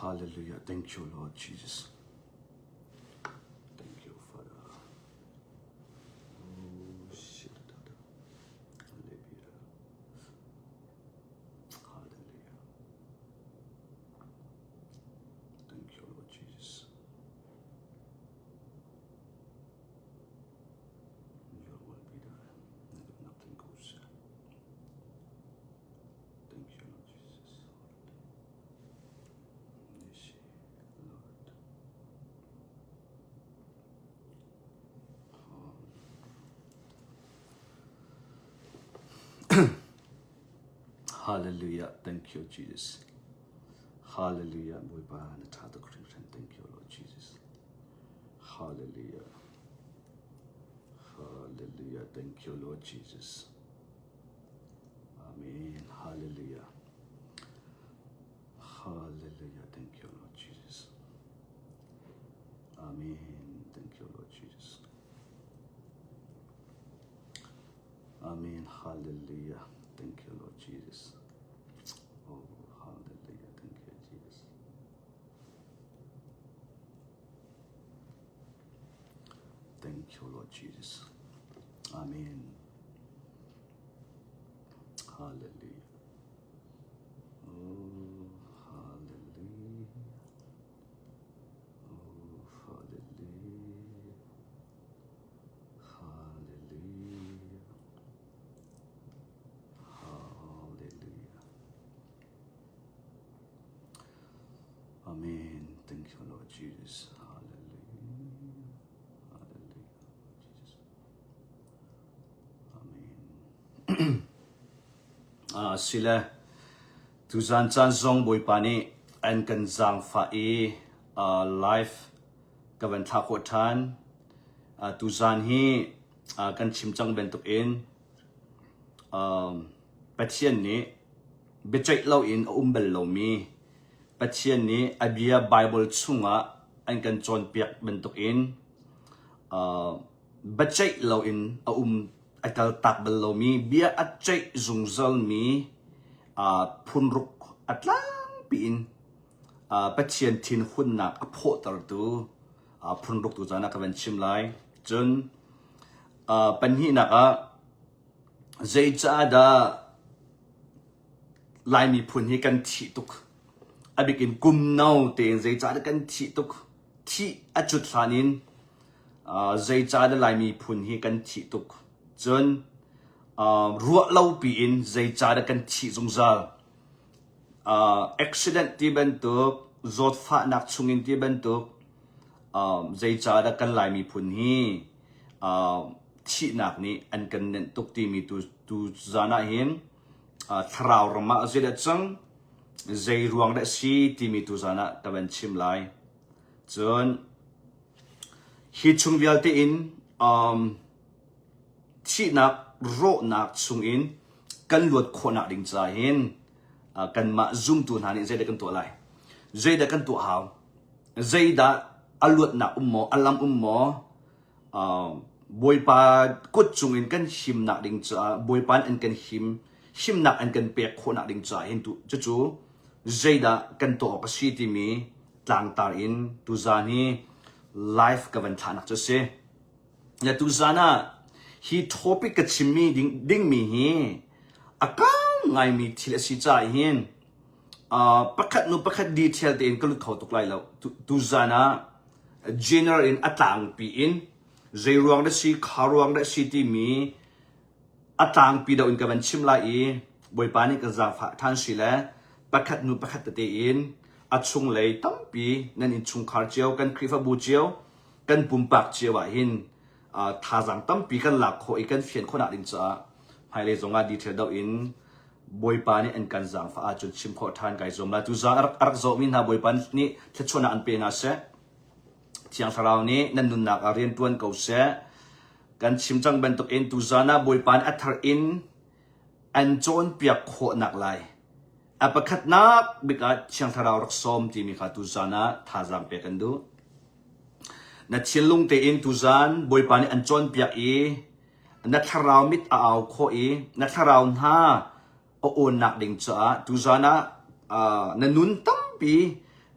Hallelujah. Thank you, Lord Jesus. Thank you, Father. Oh, shit. Hallelujah. Hallelujah. Thank you, Lord Jesus. Your will be done. Nothing goes. Thank you, Lord Jesus. Lord. Hallelujah. Thank you, Jesus. Hallelujah. Bawipa na ṭha tuk hringhran. Thank you, Lord Jesus. Hallelujah. Hallelujah. Thank you, Lord Jesus. Amen. Hallelujah. Hallelujah. Thank you, Lord Jesus. Amen. Thank you, Lord Jesus. Amen. Hallelujah. Thank you, Lord Jesus. Oh, hallelujah. Thank you, Jesus. Thank you, Lord Jesus. Amen. Hallelujah. Oh, hallelujah. Oh, hallelujah. Hallelujah. Hallelujah. Amen. Thank you, Lord Jesus. Hallelujah. Hallelujah. Jesus. Amen. Ah, sile tuzan caan zong Bawipa nih an kan zaangfah i uh, live ka van thlah khawh ṭhan. Uh, tuzan hi uh, kan chim cang bantuk in um, Pathian nih biaceih loin a um bal lomi Pathian nih a bia Bible chungah an kan cawnpiak bantukin uh, biaceih loin a um a kaltak bal lomi bia a ceih zungzalmi uh, phunruk a tlangpi in uh, Pathian thinhunnak a phawhtertu uh, phunruk tu caan ah ka van chim lai. Cun uh, pahnihnak ah Zeicahdah Lai miphun hi kan thih tuk? A bik in kum no tein zeicahdah kan thih tuk? Thih a cut hlan in uh, zeicahdah Lai miphun hi kan thih tuk? Cun uh, ruah lo piin zeicahdah kan thih zungzal? Uh, accident ti bantuk, zawtfahnak chungin ti bantuk, um, zeicahdah kan Lai miphun hi uh, thihnak nih an kan nenh tuk timi tu, tu zan ah hin uh, thlarau ram ah zeidah cang zei ruang dah si timi tu zan ah ka van chim lai cun hi chung vialte in um, thihnak rawhnak chung in kan luat khawhnak ding ca hin uh, kanmah zumtu hna nih zeidah kan tuah lai zeidah kan tuah hau zeidah a luatnak um maw a lam um maw Bawipa kut cungin kan himnak ding caah Bawipa an kan him himnak an kan pek khawhnak ding caah hin tu cucu zeidah kan tuah awk a si timi tlangtar in tuzan hi live ka van thlahnak cu a si. Na tuzan ah hi topic ka chimmi ding dingmi hi a kau ngaimi thil a si caah hin uh, pakhat nu pakhat detail tein ka lut kho tuk lai lo. Tuzan ah General in a tlangpi in zei ruang dah si kha ruang dah si timi a tlangpi deuh in ka van chim lai i Bawipa nih kan zaangfah ṭhan si le pakhat hnu pakhat tete in a chunglei tampi nan innchungkhar cio kan Khrihfabu cio kan pumpak cio ah hin uh, thazaang tampi kan lak khawh i kan fian khawhnak ding caah hmailei zongah detail deuh in Bawipa nih an kan zaangfah ahcun chim khawh ṭhan kai zuam lai. Tuzaan a rak, a rak zawhmi hna Bawipa nih thluachuahnak an pe hna seh. Thiang Thlarau nih nan nunnak ah rian ṭuan ko seh. Kan chim cang bantukin tuzaan ah Bawipa nih a thar in an cawnpiak khawhnak lai. A pakhatnak bik ah Thiang Thlarau rak sawm timi kha tuzaan ah thazaang pek kan duh. Na thinlung tein tuzaan Bawipa nih an cawnpiak i na thlarau mit a au khawh i na thlarau hna a awnnak ding caah tuzaan ah uh, na nun tampi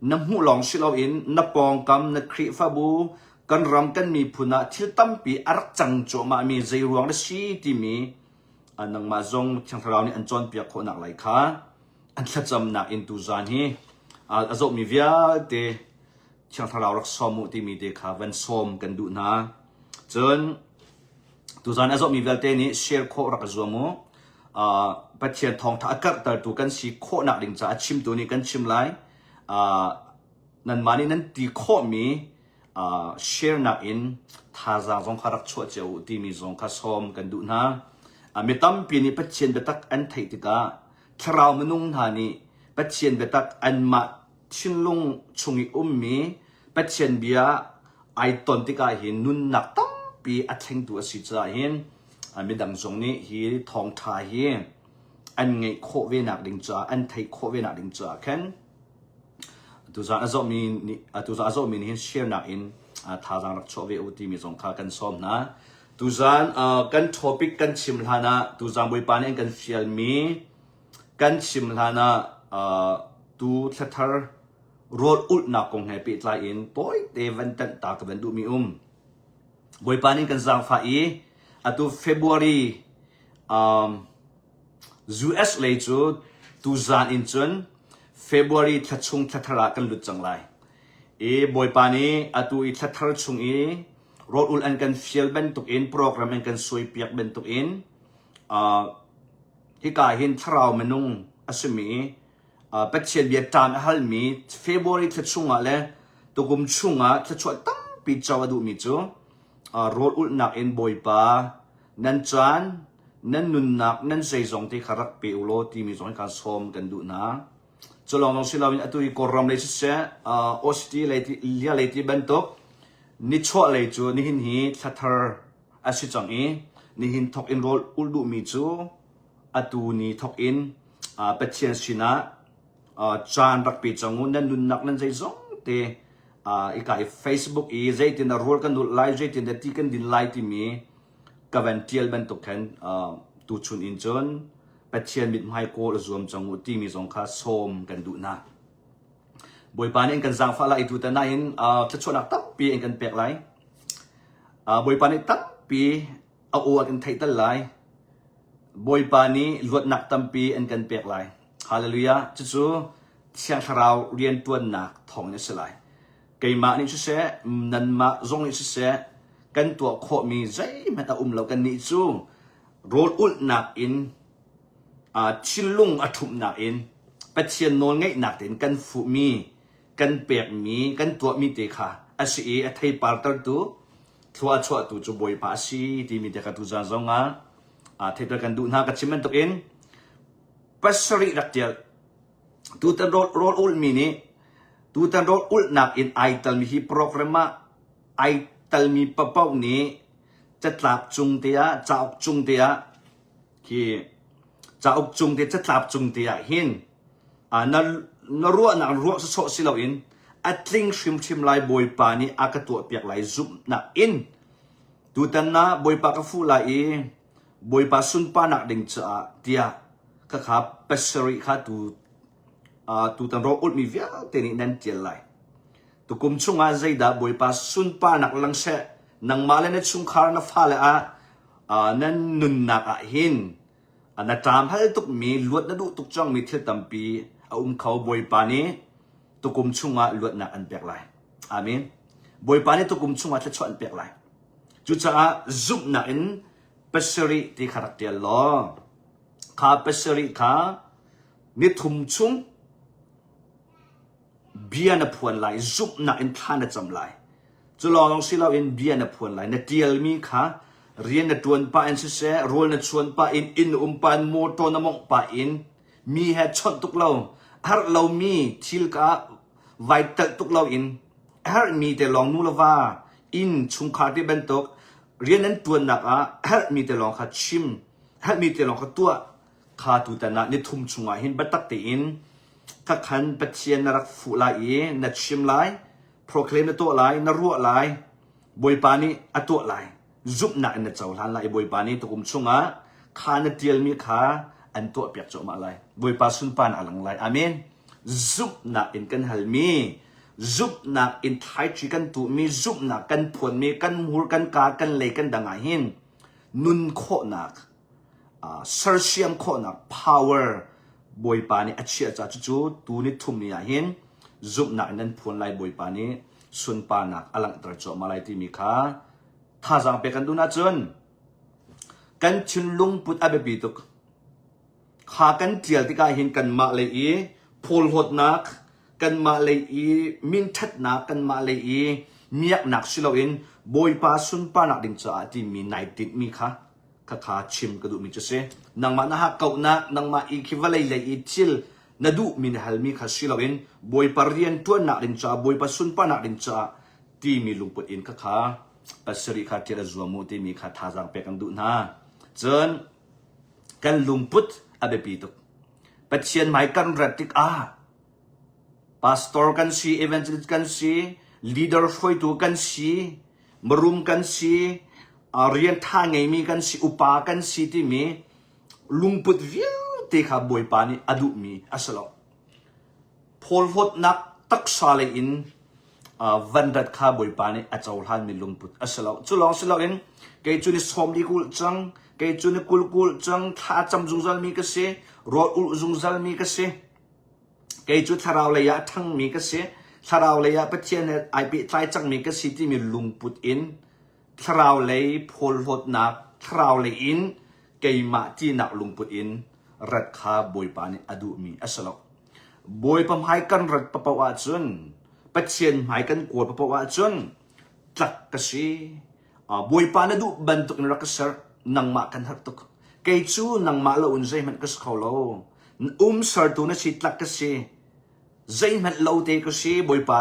Na hmuh lawng si loin na pawngkam, na Khrihfabu, kan ram kan miphun ah thil tampi a rak cang cuahmahmi zei ruang na si timi nangmah zong Thiang Thlarau nih an cawnpiak khawhnak lai kha an thlacamnak in tuzaan hi a zohmi vialte Thiang Thlarau rak sawm u timi te kha van sawm kan duh hna. Cun tuzaan a zohmi vialte nih share khawh rak i zuam u. Pathian thawngtha a karhtertu kan si khawhnak ding caah chimtu nih kan chim lai. Nanmah nih nan ti khawhmi share nak in thazaang zong kha rak chuah cio u timi zong kha sawm kan duh hna. Mi tampi nih Pathian biatak an theih tikah thlarau minung hna nih Pathian biatak anmah thinlung chung i ummi Pathian bia ai ton tikah hin nunnak tampi a thlengtu a si caah hin midang zong nih hi thawngṭha hi an ngeih khawh ve nak ding caah an theih khawh ve nak ding caah khan tuzaan a zohmi nih tuzaan a zohmi nih hin share nak in thazaang rak chuah ve u timi zong kha kan sawm hna. Tuzaan kan topic kan chim hlan ah tuzaan Bawipa nih an kan fialmi kan chim hlan ah tu thlathar rawl ulhnak kong he pehtlai in tawite van tanh ta ka van duhmi um. Bawipa nih kan zaangfah i atu February um, US lei cu tuzaan in cun February thla chung thlathar ah kan lut cang lai. I Bawipa nih atu i thlathar chung i rawl ul an kan fial bantuk in program an kan suai piak bantuk in uh, hika hin thlarau minung a simi uh, Pathian bia ṭan a halmi February thla chungah le tukum chungah thluachuah tampi co a duhmi cu uh, rawl ulhnak in Bawipa nan caan nan nunnak nan zeizong te kha rak pe u law timi zong hi kan sawm kan duh hna. Cu lawng lawng si loin atu i Kawlram lei siseh, uh, Australia lei ti, Lia lei ti bantuk nichuah lei cu nihin hi thlathar a si cang i nihin thok in rawl ulh duhmi cu atu ni thok in uh, Pathian sinah uh, caan rak pe cang u nan nunnak nan zeizong te uh, ika i Facebook i zeitin dah rawl kan ulh lai zeitin dah ti kan din lai timi ka van tial bantuk khan uh, tuchun in cun Pathian mithmai kawl a zuam cang u timi zong kha sawm kan duh hna. Bawipa nih an kan zaangfah lai i tutan ah hin uh, thluachuahnak tampi an kan pek lai. Uh, Bawipa nih tampi a aw an kan theihter lai. Bawipa nih luatnak tampi an kan pek lai. Hallelujah. Cucu Thiang Thlarau riantuannak thawng in a si lai. Keimah nih siseh, nanmah zong nih siseh, kan tuah khawhmi zeihmanh a um lo. Kannih cu rawl ulhnak in uh, thinlung a ṭhumhnak in Pathian nawlngeihnak tein kan fuhmi, kan pekmi, kan tuahmi te kha a si i a theipartertu, thlua a chuahtu cu Bawipa a si timi te kha tuzaan zong ah uh, theihter kan duh hna. Ka chim bantukin pasarih rak ṭial. Tutan rawl, rawl ulhmi nih tutan rawl ulhnak in ai telmi hi program ah ai telmi papaoh nih catlap cung te ah cauk cung te ah khi cauk cung te catlap cung te ah hin na na ruahnak ruah sawsawh si loin a tling hrimhrim lai Bawipa nih a ka tuahpiak lai zumhnak in tutan na Bawipa ka fuh lai i Bawipa sunparnak ding caah tiah khakha pasarih kha tu tutan rawl ulhmi vialte nih nan tial lai. Tukum chungah zeidah Bawipa sunparnak lang seh nangmah le na chungkhar na fale ah nan nunnak ah hin na ṭam hal tukmi luat na duh tuk cangmi thil tampi a um kho Bawipa nih tukum chungah luatnak an pek lai. Amen. Bawipa nih tukum chungah thluachuah an pek lai. Cucaah zumhnak in pasarih ti kha rak ṭial law kha pasarih kha nithum chung bia na phuan lai, zumhnak in thla na cam lai. Cu lawng si loin bia na phuan lai. Na ṭialmi kha rian na ṭuan pah in siseh, rawl na chuan pah in, inn um pah in, motor na mawngh pah in, mi he chawnh tuk lo, harh lomi thil ka vai telh tuk loin, a herhmi te lawng nu le va, inn, chungkhar ti bantuk rian nan ṭuannak ah a herhmi te lawng kha chim, a herhmi te lawng kha tuah. Kha tutan ah nithum chungah hin biatak tein khakhan Pathian na rak fuh lai i na chim lai, proclaim na tuah lai, na ruah lai, Bawipa nih a tuah lai. Zumhnak in na cohlan lai i Bawipa nih tukum chungah kha na tialmi kha an tuahpiak cuahmah lai. Bawipa sunparnak a lang lai. Amen. Zumhnak in kan halmi, zumhnak in thlaici kan tuhmi, zumhnak kan phuanmi, kan hmur, kan ka, kan lei, kan dang ah hin nun khawhnak, sersiam khawhnak power Bawipa nih a chiah caah cucu tu ni thum ni ah hin zumhnak in nan phuan lai Bawipa nih sunparnak a langhter cuahmah lai timi kha thazaang pek kan duh ahcun kan thinlung put a biapi tuk. Kha kan ṭial tikah hin kanmah lei i phawlhlawtnak, kanmah lei i minṭhatnak, kanmah lei i miaknak si loin Bawipa sunparnak ding caah timi nai tinhmi kha khakha chim ka duhmi cu si. Nangmah na hakkauhnak, nangmah i khi vawlei lei i thil na duhmi na halmi kha si loin Bawipa rian ṭuannak ding caah, Bawipa sunparnak ding caah timi lungput in khakha pasarih kha ṭial a zuam u timi kha thazaang pek kan duh hna. Cun kan lungput a biapi tuk. Pathian hmai kan rat tikah pastor kan si, evangelist kan si, leader hruaitu kan si, marum kan si, rian ṭha ngeimi kan si, upa kan si timi lungput vialte kha Bawipa nih a duhmi a si lo. Phawlhlawtnak taksa lei in vanrat kha Bawipa nih a cohlanmi lungput a si lo. Cu lawng si loin kei cu ni sawm li kulh cang, kei cu ni 20 kulh cang, thla cam zungzalmi ka si, rawl ulh zungzalmi ka si, kei cu thlarau lei ah a ṭhangmi ka si, thlarau lei ah Pathian he ai pehtlai cangmi ka si timi lungput in thlarau lei phawlhlawtnak, thlarau lei in keimah tinak lungput in rat kha Bawipa nih a duhmi a si lo. Bawipa hmai kan rat paoh ahcun, Pathian hmai kan kawl paoh ahcun tlak ka si. Bawipa na duh bantuk in rak ka ser, nangmah kan herh tuk. Kei cu nangmah lo in zeihmanh ka si kho lo. Um sertu na si tlak ka si. Zeihmanh lo te ka si, Bawipa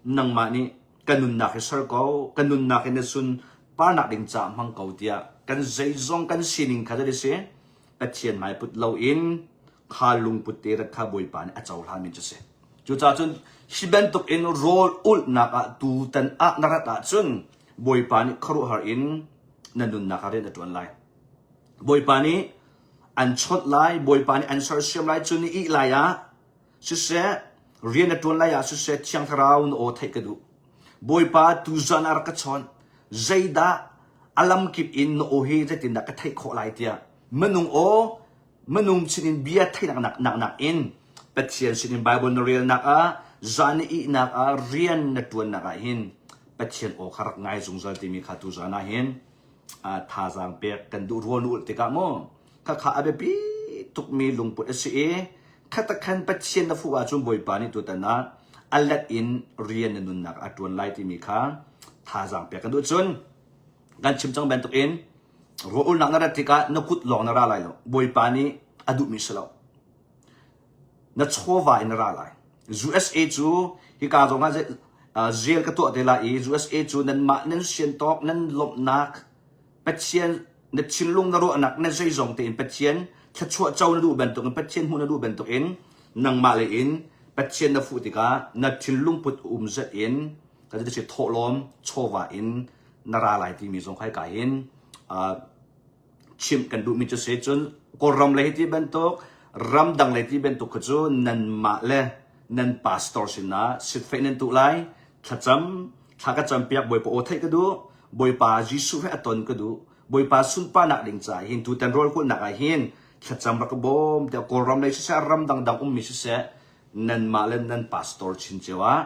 nangmah nih ka nunnak hi ser ko, ka nunnak hi na sun parnak ding caah hmang ko tiah kan zeizong kan sining kha zei si Pathian hmai put loin kha lungput te rat kha Bawipa nih a cohlanmi cu si. Cucaah cun hi bantuk in rawl ulhnak ah tutan ah na rat ahcun Bawipa nih khuaruahhar in na nunnak ah rian a ṭuan lai. Bawipa nih an chawnh lai, Bawipa nih an sersiam lai, cun ni ih lai ah siseh, rian na ṭuan lai ah siseh, Thiang Thlarau na aw theih ka duh. Bawipa tuzan ah rak ka chawnh. Zeidah a lamkip in na aw hi zeitindah ka theih khawh lai tiah minung aw minung sinin bia theihnak nak nak nak in Pathian sinin Bible na relnak ah zan na ihnak ah rian na ṭuannak ah hin Pathian aw kha rak ngai zungzal timi kha tuzan ah hin thazaang pek kan duh rual ulh tikah maw khakha a biapi tukmi lungput a si i khatakhan Pathian na fuh ahcun Bawipa nih tutan ah a let in rian na nunnak a ṭuan lai timi kha thazaang pek kan duh cun kan chim cang bantukin Rawl-ulnak na rat tikah na kut lawng na ra lai lo. Bawipa nih a duhmi si lo. Na chawva in na ra lai. USA cu hika zong ah zel ka tuah te lai i USA cu nanmah nan sian tawk nan lawmhnak Pathian na thinlung na ruahnak na zeizong tein Pathian thluachuah co na duh bantukin Pathian hmuh na duh bantukin nangmah lei in Pathian na fuh tikah na thinlung put um zat in ka si thawhlawm chawva in na ra lai timi zong khai ka hin chimh kan duhmi cu si cun Kawlram lei ti bantuk ramdang lei ti bantuk kha cu nanmah le nan pastor sinah sitfeih nan tuh lai thlacam thla ka campiak Bawipa aw theih ka duh Bawipa Jesuh he a ton ka duh Bawipa sunparnak ding caah hin tutan rawl kulhnak ah hin thlacam rak ka bawm tiah Kawlram lei siseh ram dangdang ummi siseh nanmah le nan pastor chin cio ah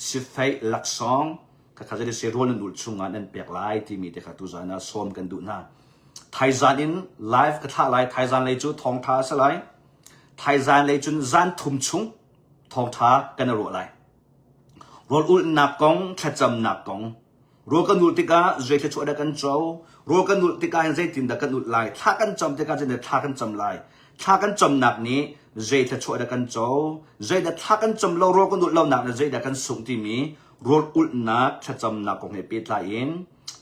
sifeih laksawng Khakha zei se rawl nan ulh chungah nan pek lai timi te kha tuzan ah sawm kan duh hna. Thaizan in live ka thlah lai. Thaizan lei cu thawngtha a si lai. Thaizan lei cun zan thum chung thawngtha kan i ruah lai. Rawl ulhnak kong, thlacamnak kong. Rawl kan ulh tikah zei thluachuah dah kan co? Rawl kan ulh tikah hin zeitin dah kan ulh lai? Thla kan cam tikah zeitin thla kan cam lai? Thla kan camnak nih zei thluachuah dah kan co? Zeidah thla kan cam lo, rawl kan ulh lonak nih zeidah kan sungh timi rawl ulhnak thlacamnak kong he pehtlai in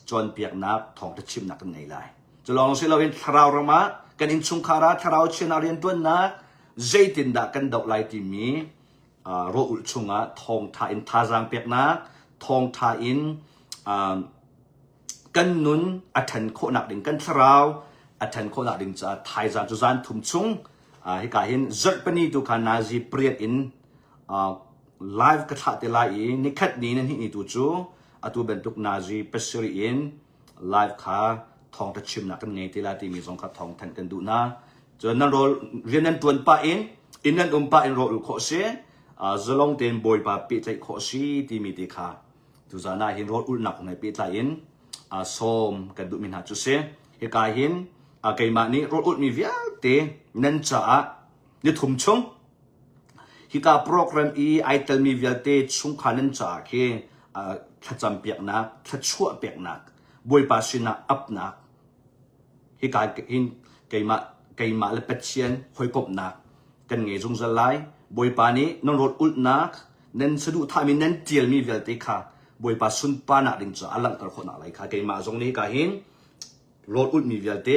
cawnpiaknak thawngṭha chimnak kan ngei lai. Cu lawng si loin thlarau ram ah kan innchungkhar ah thlarau chiahnak rianṭuannak zeitindah kan doh lai timi rawl ulh chungah thawngṭha in thazaang peknak, thawngṭha in kan nun a ṭhan khawhnak ding, kan thlarau a ṭhan khawhnak ding caah thaizang cu zan thum chung hika hin zarhpini tu kha nazi pariat in. live ka thlah te lai i nikhat ni na hnih ni tu cu atu bantuk nazi pasarih in live kha thawngtha chimnak kan ngei te lai timi zong kha thawng thanh kan duh hna. Cun nan rawl rian nan tuan pah in inn nan um pah in rawl ul khawh si, zalong tein Bawipa pehtlaih khawh si timi te kha tuzan ah hin rawl ulhnak kong he pehtlai in sawm kan duhmi hna cu si. Hika hin keimah nih rawl ulhmi vialte nan caah nithum chung hika program i ai telmi vialte chungkhar nan caah khi thlacam piaknak, thluachuah peknak, Bawipa sinah apnak hika hin keimah keimah le Pathian hawikomhnak kan ngei zungzal lai. Bawipa nih nan rawl ulhnak, nan saduhthahmi nan tialmi vialte kha Bawipa sunparnak ding caah a langhter khawhnak lai kha keimah zong nih hika hin rawl ulhmi vialte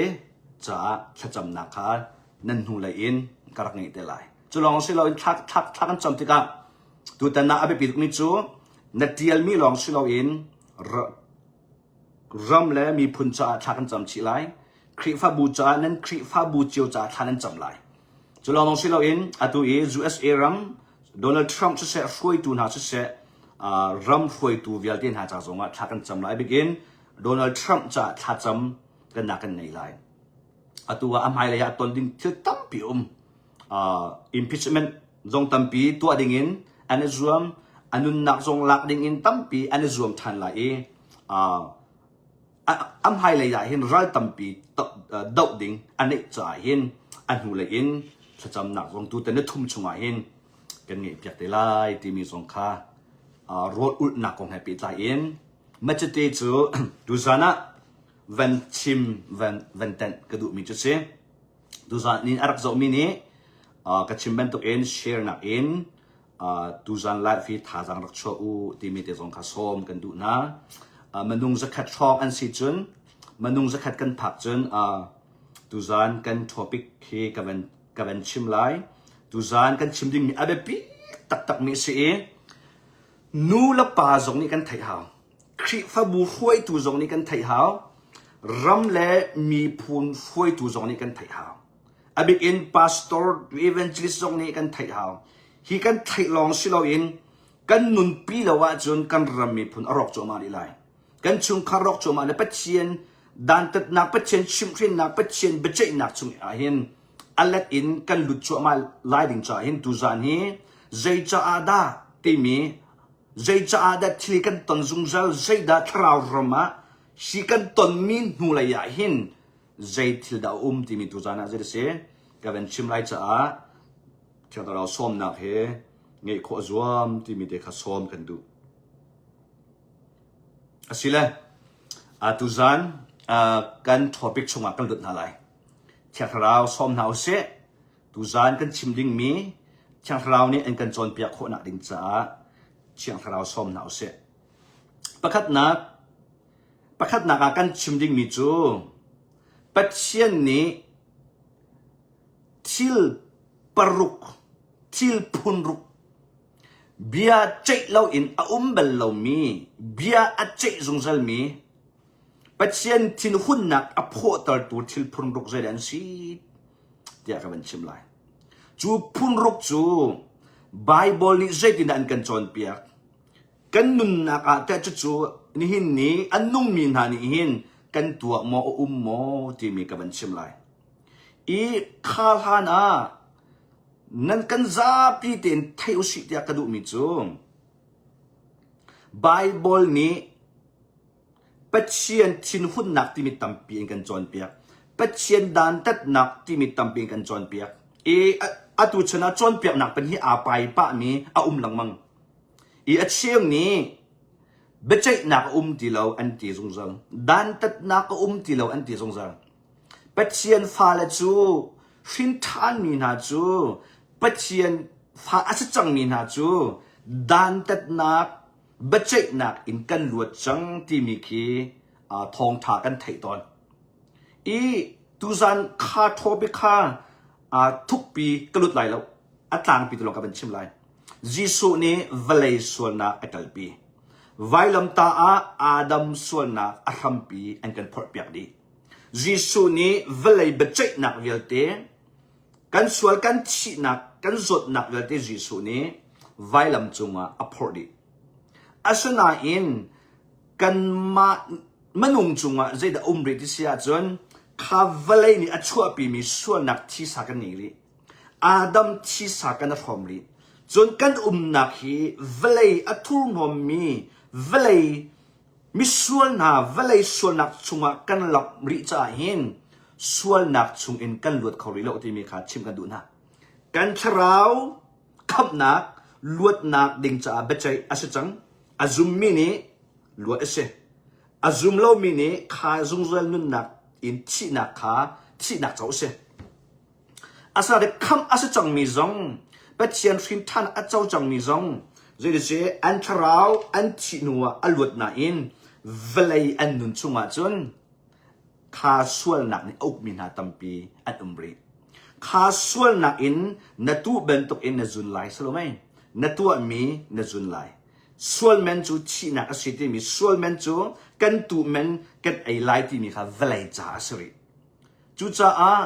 caah thlacamnak kha nan hnulei in ka rak ngeih te lai. Cu lawng si loin thla, thla, thla kan cam tikah tutan ah a biapi tukmi cu na tialmi lawng si loin ram le miphun caah thla kan cam chih lai. Khrihfabu caah nan Khrihfabu cio caah thla nan cam lai. Cu lawng si loin atu i USA ram Donald Trump siseh hruaitu hna siseh ram hruaitu vialte hna ca zongah thla kan cam lai bikin Donald Trump caah thlacam kan nak kan ngei lai. Atu ah a hmailei ah ton ding thil tampi um. Impeachment zong tampi tuah ding in an i zuam, a nunnak zong lak ding in tampi an i zuam than lai i a hmailei ah hin ral tampi doh ding a neih caah hin a hnulei in thlacamnak zong tutan ni thum chungah hin kan ngeih piak te lai timi zong kha rawl ulhnak kong he pehtlai in machete cu tuzan ah van chim van van tenh ka duhmi cu si. Tuzan in a rak zohmi nih ka chim bantuk in share nak in tuzan live hi thazaang rak chuah u timi te zong kha sawm kan duh hna. Minung zakhat hrawng an si cun minung zakhat kan phak cun tuzan kan topic hi ka van ka van chim lai. Tuzan kan chim dingmi a biapi taktakmi si i nu le pa zong nih kan theih hau. Khrihfabu hruaitu zong nih kan theih hau. Ram le miphun hruaitu zong nih kan theih hau. A bik in pastor, evangelist zong nih kan theih hau. Hi kan theih lawng si loin kan nunpi lo ahcun kan ram miphun a rawk cuahmah rih lai. Kan chungkhar rawk cuahmah le Pathian dantatnak, Pathian chimhhrinnak, Pathian biaceihnak chung ah hin a let in kan lut cuahmah lai ding caah hin tuzaan hi zei caah dah timi Zeicaah dah thil kan ton zungzal, zeidah thlarau ram ah hi kan tonmi hnulei ah hin zei thil dah a um timi tuzaan ah zei a si ka van chim lai caah Thiang Thlarau sawmnak he ngeih khawh a zuam timi te kha sawm kan duh. Asile, tuzaan kan topic chungah kan lut hna lai. Thiang Thlarau sawm hna usih. Tuzaan kan chim dingmi Thiang Thlarau nih an kan cawnpiak khawhnak ding caah Thiang Thlarau sawm hna usih. Pakhatnak, pakhatnak ah kan chim dingmi cu Pathian nih thil paruk, thil phunruk, bia ceih loin a um bal lomi, bia a ceih zungzalmi, Pathian thinhunnak a phawhtertu thil phunruk zeidah an si tiah ka van chim lai. Cu phunruk cu Baibal nih zeitindah an kan cawnpiak? Kan nunnak ah teh cucu nihin ni an nungmi hna nih hin kan tuah maw a um maw timi ka van chim lai. I kha hlan ah nan kan zapi tein thei usih tiah ka duhmi cu Baibal nih Pathian thinhunnak timi tampi in kan cawnpiak. Pathian dantatnak timi tampi in kan cawnpiak. I atu chan ah cawnpiaknak pan hi aa pai pahmi a um lengmang. I a cheu nih biaceihnak a um ti lo an ti zungzal. Dantatnak a um ti lo an ti zungzal. Pathian fale cu hrin ṭhanmi hna cu Pathian fa a si cangmi hna cu dantatnak biaceihnak in kan luat cang timi khi thawngṭha kan theih tawn. I tuzan kha topic kha thukpi ka lut lai lo. A tlangpi tu lawng ka van chim lai. Jesuh nih vawlei sualnak a kalpi. Vailamtah ah Adam sualnak a hrampi an kan phorhpiak dih. Jesuh nih vawlei biaceihnak vialte kan sual kan thihnak kan zawtnak vialte Jesuh nih vailam cungah a phorh dih. Asinain kanmah minung cungah zeidah um rih ti si ahcun kha vawlei nih a chuahpimi sualnak thisa kan ngei rih. Adam thisa kan i hrawm rih. Cun kan umnak hi vawlei a thurhnawmmi vawlei misual hna vawlei sualnak chungah kan lak rih caah hin sualnak chungin kan luat kho rih lo timi kha chim kan duh hna. Kan thlarau khamhnak luatnak ding caah biaceih a si cang. A zummi nih luat a si. A zum lomi nih kha zungzal nunnak in thihnak kha thihnak co a si. Asinain khamh a si cangmi zong Pathian hrin ṭhan a co cangmi zong zeitice an thlarau an thih hnuah a luat nain vawlei an nun chungah cun kha sualnak nih a ukmi hna tampi an um rih. Kha sualnak in na tuh bantuk in na zun lai salomei na tuahmi na zun lai. Sualmen cu thihnak a si timi sualmen cu kan tuhmen kan ei lai timi kha vawlei ca a si rih. Cucaah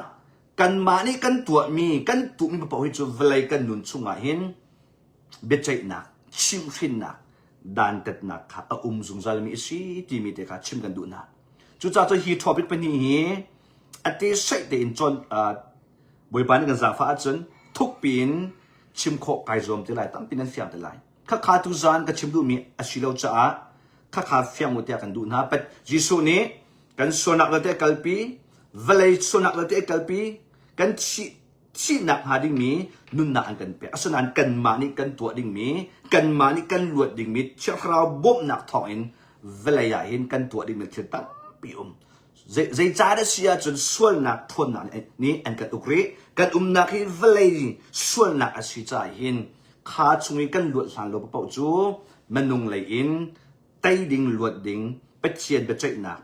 kanmah nih kan tuahmi, kan tuhmi paoh hi cu vawlei kan nun chungah hin biaceihnak, chimhhrinnak, dantatnak kha a um zungzalmi a si timi te kha chim kan duh hna. Cucaah cu hi topic pahnih hi a te saih tein cawn uh, Bawipa nih kan zaangfah ahcun thukpi in chim khawh kai zuam te lai, tampi nan fiang te lai. Khakha tuzaan ka chim duhmi a si lo caah khakha fiang u tiah kan duh hna. Jesuh nih kan sualnak vialte a kalpi, vawlei sualnak vialte a kalpi, kan thih thihnak hnga dingmi nunnak an kan pek. Asinain kanmah nih kan tuah dingmi, kanmah nih kan luat dingmi Thiang Thlarau bawmhnak thawngin vawlei ah hin kan tuah dingmi thil tampi um. Zeicah dah si ahcun sualnak ṭhawnnak nih an kan uk rih. Kan umnak hi vawlei sualnak a si caah hin kha chung i kan luat hlan lo paoh cu minung lei in tei ding luat ding Pathian biaceihnak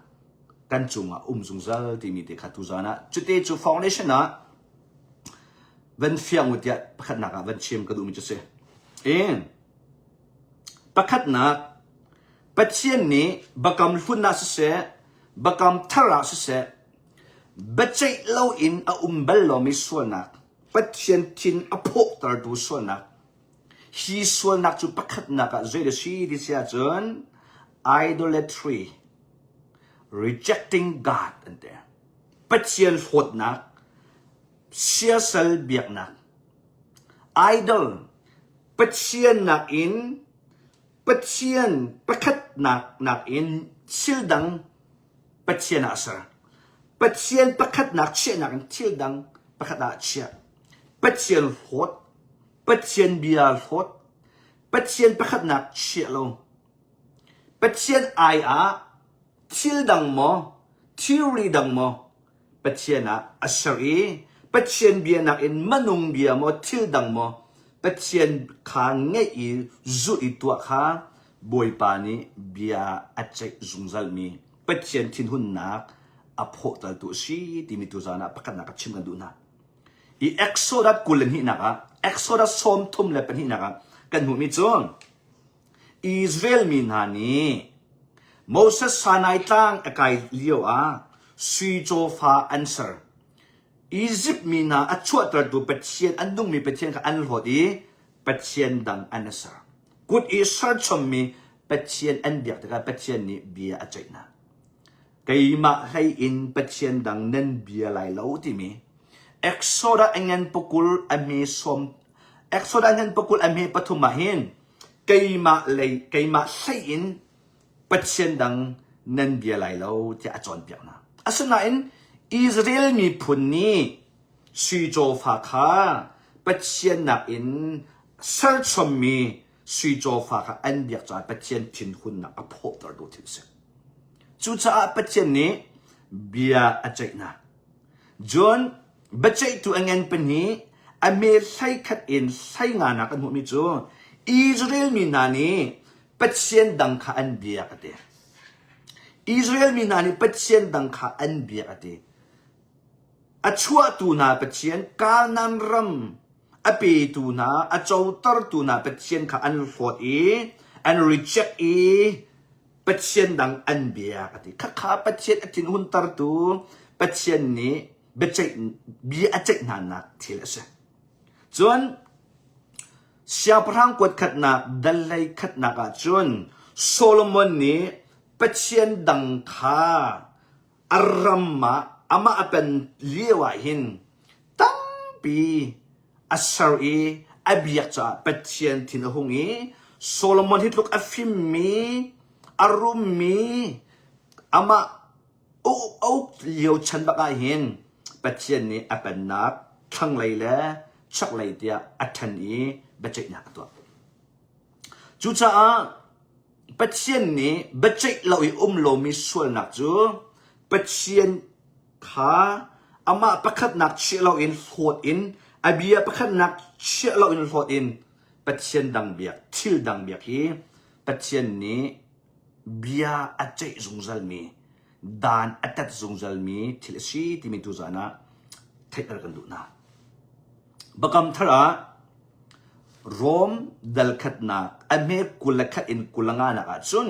kan cungah um zungzal timi te kha tuzan ah cute cu foundation ah van fiang u tiah pakhatnak ah van chim ka duhmi cu si. In pakhatnak Pathian nih bakam hlun ah siseh bakam thar ah siseh biaceih loin a um bal lomi sualnak Pathian thin a phawhtertu sualnak hi sualnak cu pakhatnak ah zei a si ti si ahcun idolatry rejecting God an ti. Pathian hlawtnak siasal biaknak idol Pathian nakin Pathian pakhatnak nakin thil dang Pathian ah a ser. Pathian pakhatnak chiahnak in thil dang pakhat ah a chiah. Pathian hlawt, Pathian bia hlawt, Pathian pakhatnak chiah lo. Pathian ai ah thil dang maw, thilri dang maw Pathian ah a ser i Pathian bia nakin minung bia maw thil dang maw Pathian kha ngeih i zulh i tuah kha Bawipa nih bia a ceih zungzalmi Pathian thinhunnak a phawhtaltu a si timi tuzaan ah pakhatnak ka chim kan duh hna. I Exodus 22 ah Exodus 32 ah kan hmuhmi cu Israel mi hna nih Moses Sinai Tlang a kai lioah sui cawfa an ser. Izipt mi hna a chuahtertu Pathian, an nungmi Pathian kha an hlawt i Pathian dang an i ser. Kut i serchommi Pathian an biak tikah Pathian nih bia a ceih hna. Keimah hlei in Pathian dang nan bia lai lo timi Exodus a ngan pakul a hme sawm Exodus a ngan pakul a hme pathum ah hin keimah lei keimah hlei in Pathian dang nan bia lai lo tiah a cawnpiak hna. Asinain Israel miphun nih sui cawfa kha Pathian nakin serchommi sui cawfa kha an biak caah Pathian thinhunnak a phawhtertu thil a si. Cucaah Pathian nih bia a ceih hna. John biaceihtu a ngan pahnih a me hleikhat in hleinga nak an hmuhmi cu Israel mi hna nih Pathian dang kha an biak a ti. Israel mi hna nih Pathian dang kha an biak a ti. A chuahtu hna Pathian Kanaan ram a petu hna a cotertu hna Pathian kha an hlawt i an reject i Pathian dang an biak a ti. Khakha Pathian a thinhuntertu Pathian nih biaceih bia a ceih hna nak thil a si. Cun Siangpahrang kuat khatnak dal hlei khatnak ah cun Solomon nih Pathian dang kha a ram ah amah a pen lio ah hin tampi a ser i a biak caah Pathian thin a hung i Solomon hi tluk a fimmi a rummi amah a uk lio chan bak ah hin Pathian nih a pennak thlanglei le chaklei tiah a ṭhen i biaceihnak a tuah. Cucaah Pathian nih biaceih lo i um lomi sualnak cu Pathian kha amah pakhatnak chiah loin hlawt in a bia pakhatnak chiah loin hlawt in Pathian dang biak thil dang biak hi Pathian nih bia a ceih zungzalmi dan a tat zungzalmi thil a si timi tuzaan ah theihter kan duh hna. Bakam thar ah Rom dal khatnak a hme 21 in 25 nak ah cun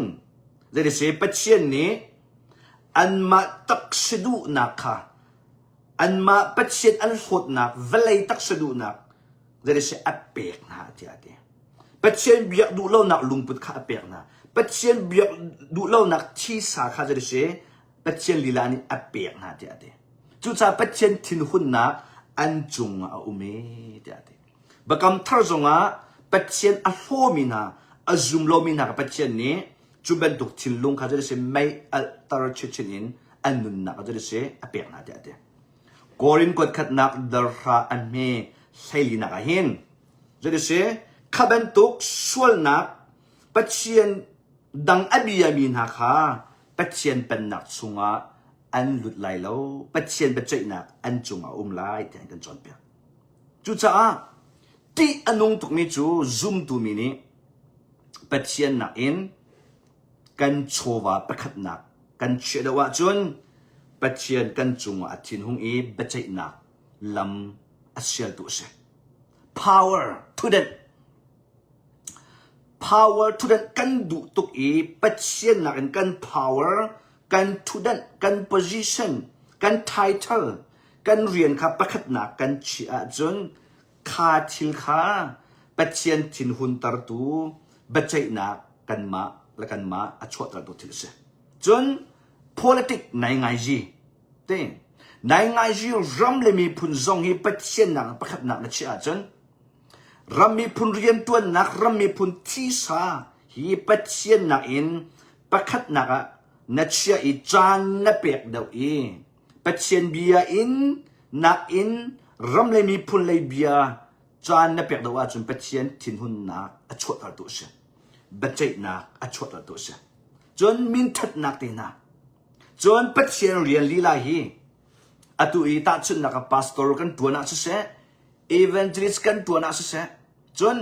zeiti Pathian nih anmah taksa duhnak kha anmah Pathian an hlawtnak vawlei taksa duhnak zeiti a pek hna tiah a ti. Pathian biak duh lonak lungput kha a pek hna. Pathian biak duh lonak thisa kha zeiti Pathian lila nih a pek hna tiah a ti. Cucaah Pathian thinhunnak an cungah a um ee tiah a ti. Biakam thar zongah Pathian a hlawmi hna, a zum lomi hna kha Pathian nih cu bantuk thinlung kha zeiti mei alhter chinchin in an nunnak kha zeiti a pek hna tiah a ti. Korin kuat khatnak darhra a hme hleilinak ah hin zeiti kha bantuk sualnak Pathian dang a biami hna kha Pathian pennak chungah an lut lai lo, Pathian biaceihnak an cungah a um lai tiah an kan cawnpiak. Cucaah ṭih a nung tukmi cu zumtu mi nih Pathian nakin kan chawva pakhatnak kan chiah deuh ahcun Pathian kan cungah a thinhung i biaceihnak lam a sialtu a si. Power thutdenh Power thutdenh kan duh tuk i Pathian nakin kan power, kan thutdenh, kan position, kan title, kan rian kha pakhatnak kan chiah ahcun kha thil kha Pathian thinhuntertu biaceihnak kanmah le kanmah a chuahtertu thil a si. Cun politic nai ngai te nai ngai ram le miphun zong hi Pathian nak pakhatnak na chiah ahcun ram miphun riantuannak ram miphun thisa hi Pathian nakin pakhatnak ah na chiah i caan na pek deuh i Pathian bia in nakin ram le miphun lei bia caan na pek deuh ahcun Pathian thinhunnak a chuahtertu a si. Biaceihnak a chuahtertu a si. Cun minthatnak te hna. Cun Pathian rian lila hi atu i tahchunhnak ah pastor kan tuan ah siseh, evangelist kan tuan ah siseh, cun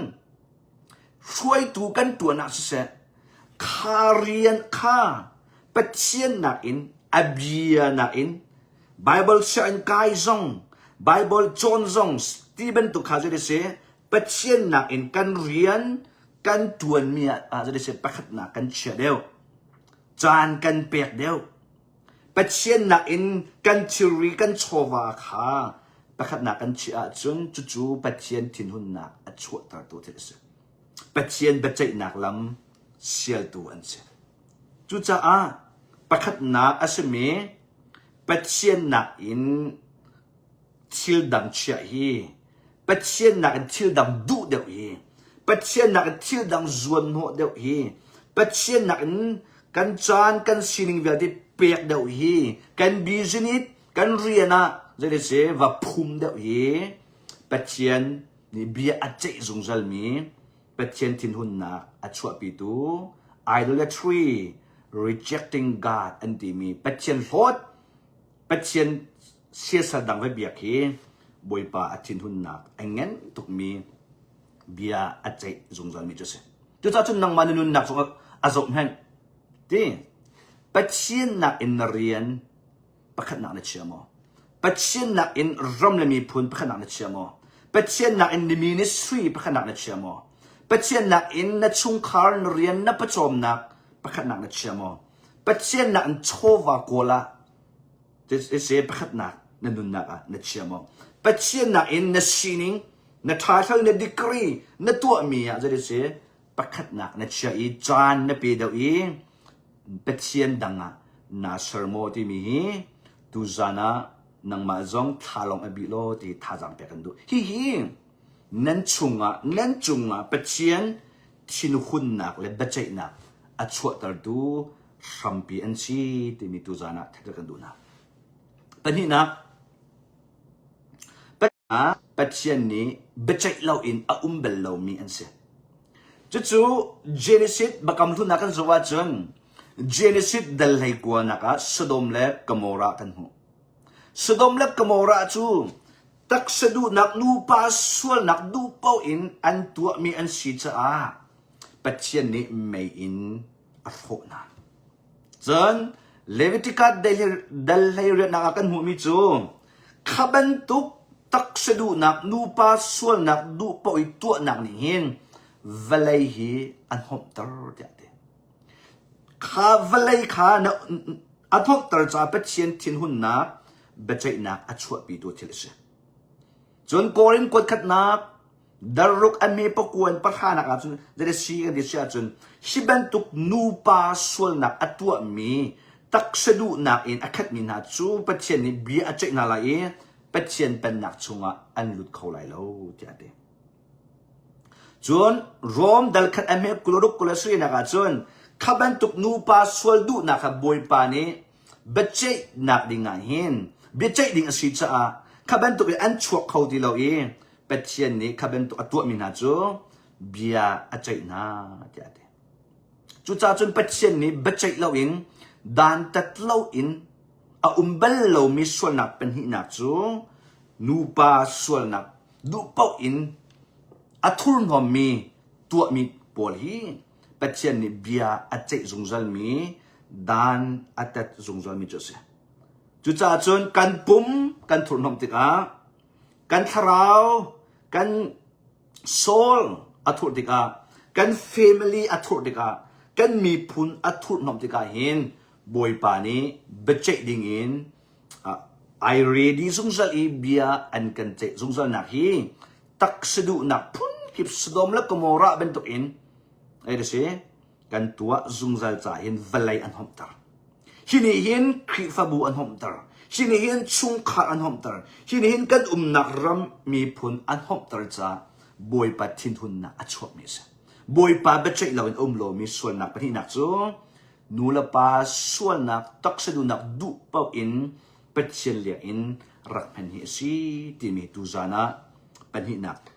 hruaitu kan tuan ah siseh, kha rian kha Pathian nakin a bia nakin Bible sianginn kai zong Bible cawn zong ti bantuk kha zei si Pathian nakin kan rian kan tuanmi ah zei si pakhatnak kan chia deuh caan kan pek deuh Pathian nakin kan thilri kan chawva kha pakhatnak kan chiah ahcun cucu Pathian thinhunnak a chuahtertu thil a si. Pathian biaceihnak lam sialtu an si. Cucaah pakhatnak a simi Pathian nakin thil dang chiah hi Pathian nakin thil dang duh deuh hi Pathian nakin thil dang zuanhnawh deuh hi Pathian nakin kan caan kan sining vialte pek deuh hi kan business kan rian ah zei si va phum deuh hi Pathian nih bia a ceih zungzalmi Pathian thinhunnak a chuahpitu idolatry rejecting God an timi Pathian hlawt Pathian siasal dang va biak hi Bawipa a thinhunnak a ngen tukmi bia a ceih zungzalmi cu a si. Cucaah cun nangmah na nunnak zong a zoh hmenh. Ti Pathian nakin na rian pakhatnak na chia maw? Pathian nakin ram le miphun pakhatnak na chia maw? Pathian nakin na ministry pakhatnak na chia maw? Pathian nakin na chungkhar na rian na pawcawmnak pakhatnak na chia maw? Pathian nakin chawva kawl ah se pakhatnak na nunnak ah na chia maw? Pathian nakin na sining, Na title na degree na tuahmi ah zei si pakhatnak na chia i caan na pe deuh i Pathian dang ah naa ser maw timi hi tuzan ah nangmah zong thla lawng a bih law ti thazaang pek kan duh. Hihi nan chungah nan cungah Pathian thinhunnak le biaceihnak a chuahtertu hrampi an si timi tuzan ah theihter kan duh hna. Pahnihnak, Pathian nih biaceih loin a um bal lomi an si. Cucu Genesis Biakam Hlun ah kan zoh ahcun Genesis dal hleikuanak ah Sodom le Gomorrah kan hmuh. Sodom le Gomorrah cu taksa duhnak nupa sualnak duh paoh in an tuahmi an si caah Pathian nih mei in a hrawh hna. Cun Leviticus dal hleiriatnak ah kan hmuhmi cu kha bantuk taksa duhnak nupa sualnak duh paoh i tuahnak nih hin vawlei hi a hnomhter tiah a ti. Kha vawlei kha na a hnomhter caah Pathian thinhunnak biaceihnak a chuahpitu thil a si. Cun Korin kuat khatnak Darruk a me pakuan pahranak ahcun zei si kan ti si ahcun hi bantuk nupa sualnak a tuahmi taksa duhnak in a khatmi hna cu Pathian nih bia a ceih hna lai i Pathian pennak chungah an lut kho lai lo tiah a ti. Cun Rom dal khat a hme 26 27 ahcun kha bantuk nupa sual duhnak kha Bawipa nih biaceihnak ding ah hin biaceih ding a si caah kha bantuk in an chuak kho ti lo i Pathian nih kha bantuk a tuahmi hna cu bia a ceih hna tiah a ti. Cucaah cun Pathian nih biaceih loin dantat loin a um bal lomi sualnak pahnihnak cu nupa sualnak duh paoh in a thurhnawmmi tuahmi pawl hi Pathian nih bia a ceih zungzalmi dan a tat zungzalmi cu a si. Cucaah cun kan pum kan thurhnawmh tikah kan thlarau kan soul a thurh tikah kan family a thurh tikah kan miphun a thurhhnawmh tikah hin Bawipa nih biaceih ding in ai ready zungzal i bia an kan ceih zungzal nak hi taksa duhnak phunkip Sodom le Gomorrah bantuk in ei si kan tuah zungzal ca hin vawlei an homter. Hi nih hin Khrihfabu an homter. Hi nih hin chungkhar an homter. Hi nih hin kan umnak ram miphun an homter caah Bawipa thinhunnak a chuakmi a si. Bawipa biaceih loin a um lomi sualnak pahnihnak cu nu le pa sualnak taksa duhnak duh paoh in Pathian leng in rak hman hi a si timi tuzan ah pahnihnak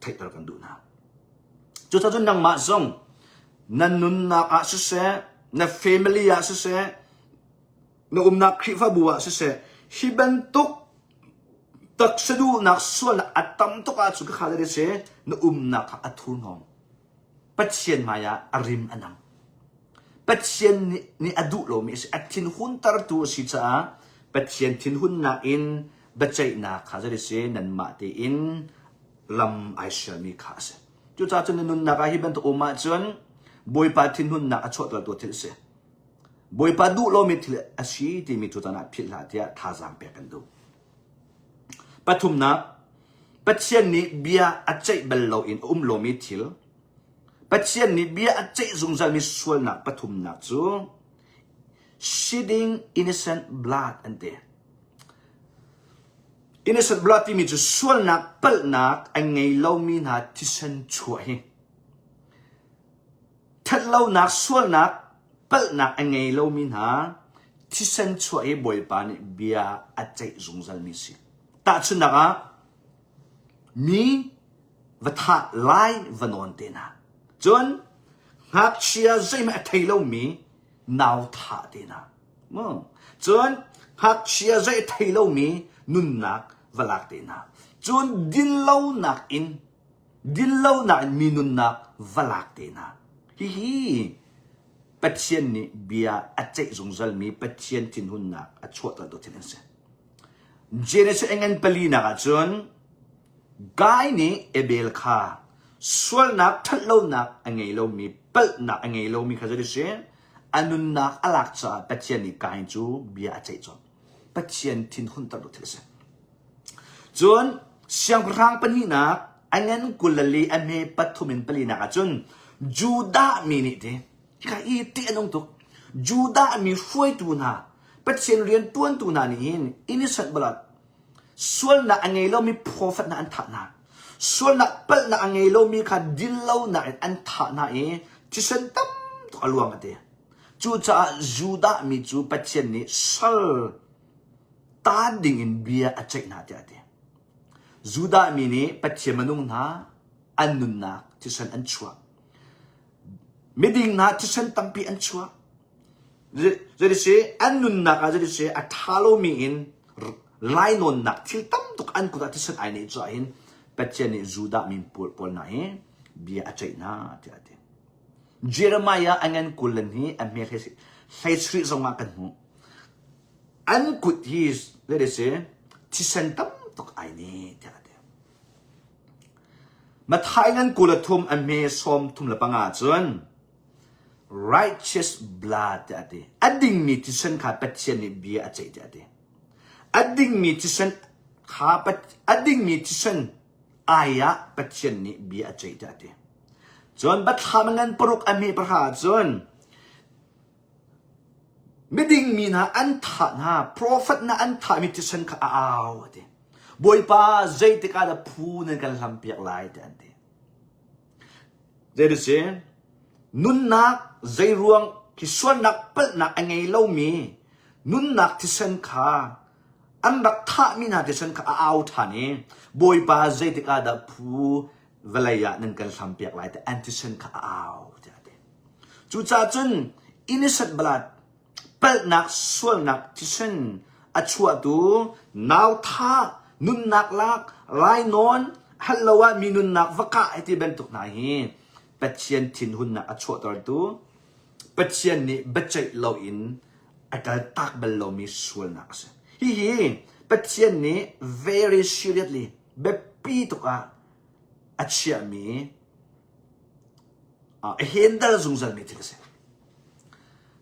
theihter kan duh hna. Cucaah cun nangmah zong na nunnak ah siseh, na family ah siseh, na umnak Khrihfabu ah siseh, hi bantuk taksa duhnak sualnak a tam tuk ahcun ka kha le si na umnak kha a thurhnawm. Pathian hmai ah a rim a nam. Pathian nih, nih a duh lomi a si, a thinhuntertu a si caah Pathian thinhunnak in biaceihnak kha zei si nanmah tein lam ai sialmi kha a si. Cucaah cun na nunnak ah hi bantuk um ahcun Bawipa thinhunnak a chuahtertu thil a si. Bawipa duh lomi thil a si timi cu caan ah philh hlah tiah thazaang pek kan duh. Pathumnak, Pathian nih bia a ceih bal loin a um lomi thil, Pathian nih bia a ceih zungzalmi sualnak pathumnak cu shedding innocent blood an ti. Innocent blood timi cu sualnak palhnak a ngei lomi hna thisen chuah hi. Thatlonak sualnak palhnak a ngei lomi hna thisen chuah hi Bawipa nih bia a ceih zungzalmi si. Tahchunhnak ah mi va thah lai va nawn te hna. Cun ngakchia zeihmanh a thei lomi nau thah te hna. Cun ngakchia zei a thei lomi nunnak va lak te hna. Cun dinlonak in dinlonak in mi nunnak va lak te hna. Hihi Pathian nih bia a ceih zungzalmi Pathian thinhunnak a chuahtertu thil an si. Genesis ngan palinak ahcun Guy nih Abel kha sualnak ṭhatlonak a ngei lomi palhnak a ngei lomi kha zei a si? A nunnak a lak caah Pathian nih Kain cu bia a ceih colh. Pathian thinhunter thil a si. Cun siangpahrang pahnihnak. a ngan 24 a hme pathum in palinak ah cun Judah mi nih ti hika i ṭih a nung tuk. Judah mi hruaitu hna Pathian rian ṭuantu hna nih hin innocent blood sualnak a ngei lomi profet hna an thah hna. Sualnak palhnak a ngei lomi kha dinlonak in an thah hna i thisen tam tuk a luang a ti. Cucaah Judah mi cu Pathian nih sal taan dingin bia a ceih hna tiah a ti. Judah mi nih Pathian minung hna an nunnak thisen an chuah. Miding hna thisen tampi an chuah. Zeiti an nunnak ah zeiti a ṭha lomi in lainawnnak thil tam tuk an kut ah thisen ai neih caah hin Pathian nih Judah mi pawl pawl hna hi bia a ceih hna tiah a ti. Jeremiah a ngan 22 a hme hlei zong ah kan hmuh. An kut hi zeiti si thisen tam tuk ai ne tiah a ti. Matthai ngan 23 a hme 35 cun righteous blood tiah a ti. A dingmi thisen kha Pathian nih bia a ceih tiah a ti. A dingmi thisen kha a dingmi thisen ai ah Pathian nih bia a ceih tiah a ti. Cun Biathlam ngan paruk a hme pahra cun miding mi hna an thah hna, profet hna an thahmi thisen kha a au a ti. Bawipa zeitik ah dah phu nan kan hlampiak lai tiah an ti. Zei si nunnak zeiruang khi sualnak palhnak a ngei lomi nunnak thisen kha an rak thahmi hna thisen kha a au ṭhan i Bawipa zeitik ah dah phu vawlei ah nan kan hlampiak lai ti an thisen kha a au tiah a ti. Cucaah cun innocent blood palhnak sualnak thisen a chuahtu nauthah nunnak lak lainawn hal lo ah mi nunnak va kah hei ti bantuk hna hi Pathian thinhunnak a chuahtertu Pathian nih biaceih loin a kaltak bal lomi sualnak a si. Hihi Pathian nih very seriously biapi tuk ah a chiahmi a handle zungzalmi thil a si.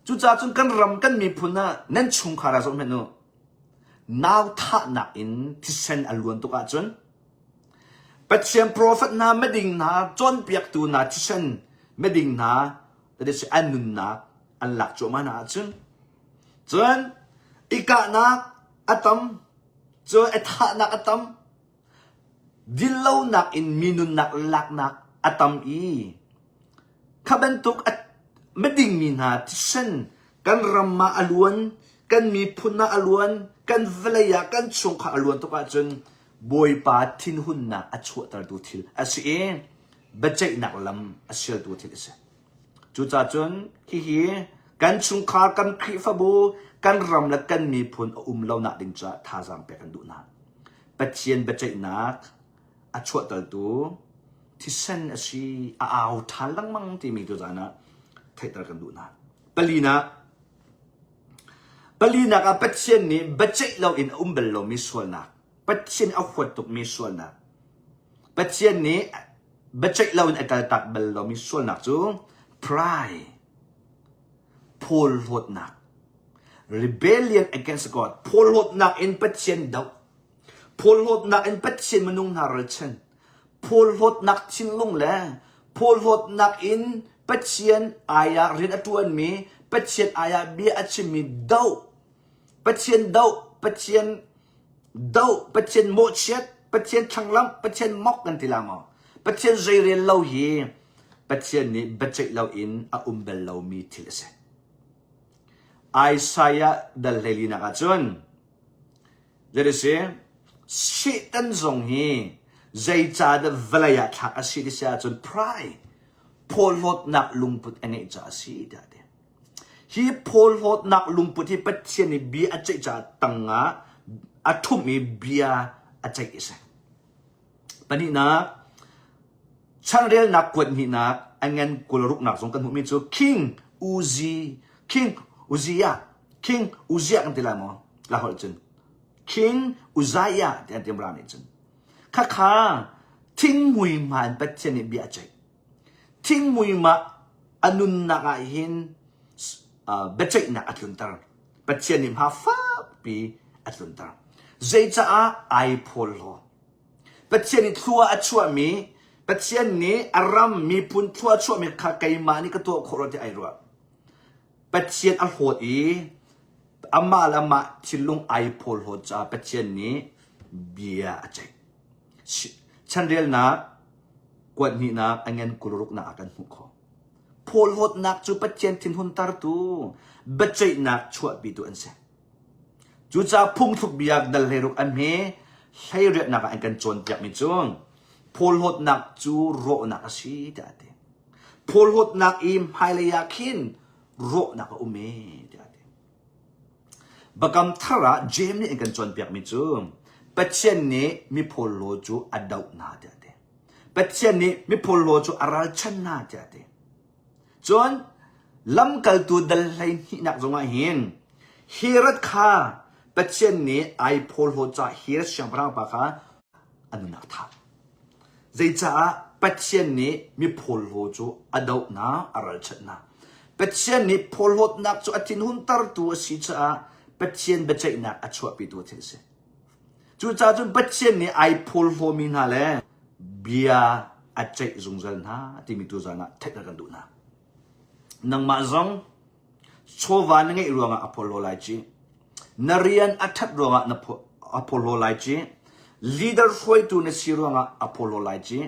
Cucaah cun kan ram kan miphun ah nan chungkhar ah zoh hmanh u. Nau thahnak in thisen a luan tuk ahcun Pathian profet hna miding hna cawnpiaktu hna thisen miding hna that is an nunnak an lak cuahmah hna ahcun cun i kahnak a tam cun i thahnak a tam Dinlonak in mi nunnak laknak a tam i kha bantuk a miding mi hna thisen kan ram ah a luan, kan miphun ah a luan, kan vawlei ah kan chungkhar a luan tuk ahcun Bawipa thinhunnak a chuahtertu thil a si i biaceihnak lam a sialtu thil a si. Cucaah cun hihi kan chungkhar, kan Khrihfabu, kan ram le kan miphun a um lonak ding caah thazaang pek kan duh hna. Pathian biaceihnak a chuahtertu thisen a si, a au ṭhan lengmang timi tuzaan ah theihter kan duh hna. Palinak, palinak ah Pathian nih biaceih loin a um bal lomi sualnak, Pathian a huat tukmi sualnak, Pathian nih biaceih loin a kaltak bal lomi sualnak cu pride, phawlhlawtnak, rebellion against God, phawlhlawtnak in Pathian doh, phawlhlawtnak in Pathian minung hna ralchan, phawlhlawtnak thinlung le phawlhlawtnak in Pathian ai ah rian a ṭuanmi, Pathian ai ah bia a chimmi doh, Pathian doh, Pathian doh, Pathian mawhchiat, Pathian thlanglamh, Pathian mok kan ti la maw? Pathian zeirel lo hi Pathian nih biaceih loin a um bal lomi thil a si. Isaiah dal hleilinak ah cun zei si Satan zong hi zeicahdah vawlei ah thlak a si ti si ahcun pride phawhlawtnak lungput a ngeih caah a si tiah a ti. Hi phawhlawtnak lungput hi Pathian nih bia a ceih caah tangah a ṭhumh i bia a ceih a si. Pahnihnak, changrelnak kuat hnihnak a ngan 26nak zong kan hmuhmi cu King Uzi King Uzziah King Uzziah kan ti lai maw? La holh cun King Uzziah ti an ti mra nih cun khakha thingmui hma in Pathian nih bia a ceih. Thingmui ma a nunnak ah hin biaceihnak a tlunter. Pathian nih hma fakpi a tlunter. Zeicaah ai phawl law? Pathian nih thlua a chuahmi, Pathian nih a ram miphun thlua a chuahmi kha keimah nih ka tuah khawh lo tiah ai ruah. Pathian a hlawt i amah le amah thinlung ai phawlhlawt caah Pathian nih bia a ceih. Chanrelnak kuat hnihnak a ngan 26nak ah kan hmuh khawh. Phawlhlawtnak cu Pathian thinhuntertu, biaceihnak chuahpitu an si. Cucaah phungthluk bia dal 16 an hme hleiriatnak ah an kan cawnpiakmi cu phawlhlawtnak cu rawhnak a si tiah a ti. Phawlhlawtnak i hmailei ah khin rawhnak a um ee tiah a ti. Biakam thar ah Jeim nih an kan cawnpiakmi cu Pathian nih miphawlhlaw cu a doh hna tiah a ti. Pathian nih miphawlhlaw cu a ralchan hna tiah a ti. Cun lamkaltu dal hleihnihnak zongah hin Herod kha Pathian nih ai phawlhlaw caah Herod siangpahrang pa kha a nunnak thah. Zeicaah Pathian nih miphawlhlaw cu a doh hna, a ralchanh hna. Pathian nih phawlhlawtnak cu a thinhuntertu a si caah Pathian biaceihnak a chuahpitu thil a si. Cucaah cun Pathian nih ai phawlhlawmi hna le bia a ceih zungzal hna timi tu zan ah theih kan duh hna. Nangmah zong chawva na ngeih ruangah a phawlhlaw lai ci. Na rian a ṭhat ruangah na a phawlhlaw lai ci. Leader hruaitu na si ruangah a phawlhlaw lai ci.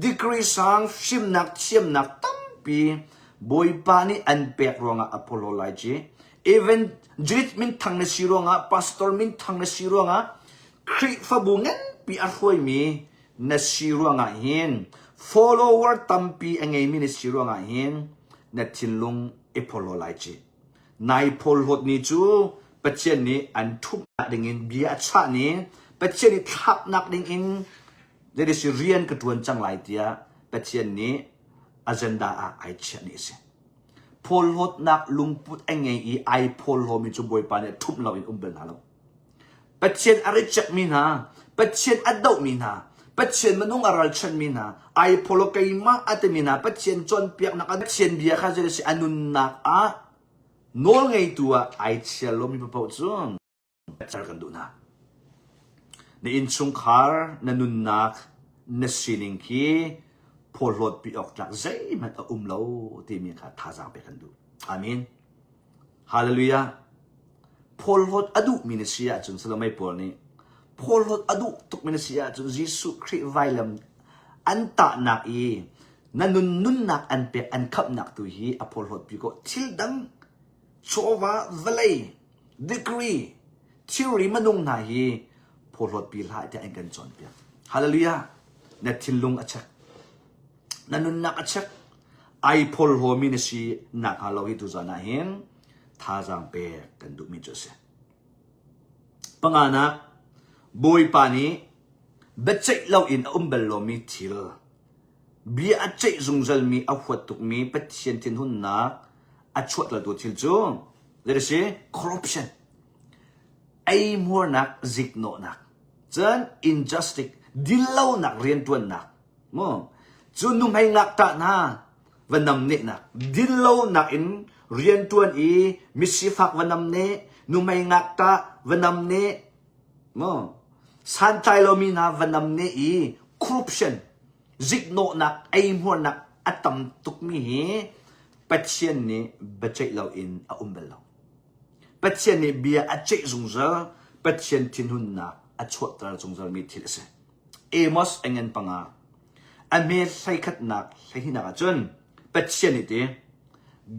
Degree sang fimnak thiamnak tampi Bawipa nih an pek ruangah a phawlhlaw lai ci. Evangelist minthang na si ruangah, pastor minthang na si ruangah, Khrihfabu nganpi a hruaimi na si ruangah hin, follower tampi a ngeimi na si ruangah hin, na thinlung i phawlhlaw lai ci. Nai phawlhlawt ni cu Pathian nih an ṭhumhnak dingin bia a chah ni, Pathian nih thlaknak dingin zeiti rian ka ṭuan cang lai tiah Pathian nih agenda ah ai chiah ni a si. Phawlhlawtnak lungput a ngei i ai phawlhlawmi cu Bawipa nih ṭhumh loin um bal hna lo. Pathian a rejectmi hna, Pathian a dohmi hna, Pathian minung a ralchanmi hna, ai phawlhlaw keimah a timi hna, Pathian cawnpiaknak, Pathian bia kha zei a si a nunnak ah nawlngeitu ah ai chia lomi paoh cu cer kan duh hna. Na innchungkhar, na nunnak, na sining khi phawhlawtpi awk tlak zeihmanh a um lo timi kha thazaang pek kan duh. Amen. Hallelujah. Phawlhlawt a duhmi na si ahcun Salomei pawl nih phawlhlawt a duh tukmi na si ahcun Jesuh Khrih vailam an tahnak i na nun nunnak an pek an khamhnak tu hi a phawlhlawtpi ko thil dang chawva vawlei degree thilri minung hna hi phawhlawtpi hlah tiah an kan cawnpiak. Hallelujah! Na thinlung a check. Na nunnak a check. Ai phawlhlawmi na si nak hnga lo hi tuzan ah hin thazaang pek kan duhmi cu a si. Panganak, Bawipa nih biaceih loin a um bal lomi thil, bia a ceih zungzalmi a huat tukmi Pathian thinhunnak a chuahtertu thil cu zei a si? Corruption. Eihmuarnak, ziknawhnak. Cun injustice, dinlonak rianṭuannak. Mu. Cu nuhmei ngakṭah hna va namnehnak, dinlonak in rianṭuan i misifak va namneh, nuhmei ngakṭah va namneh, mu. Santlai lomi hna va namneh i corruption, ziknawhnak, eihmuarnak a tam tukmi hi Pathian nih biaceih loin a um bal lo. Pathian nih bia a ceih zungzal, Pathian thinhunnak a chuahter zungzalmi thil a si. Amos a ngan panga. A hme hleikhatnak hleihnihnak ahcun Pathian nih ti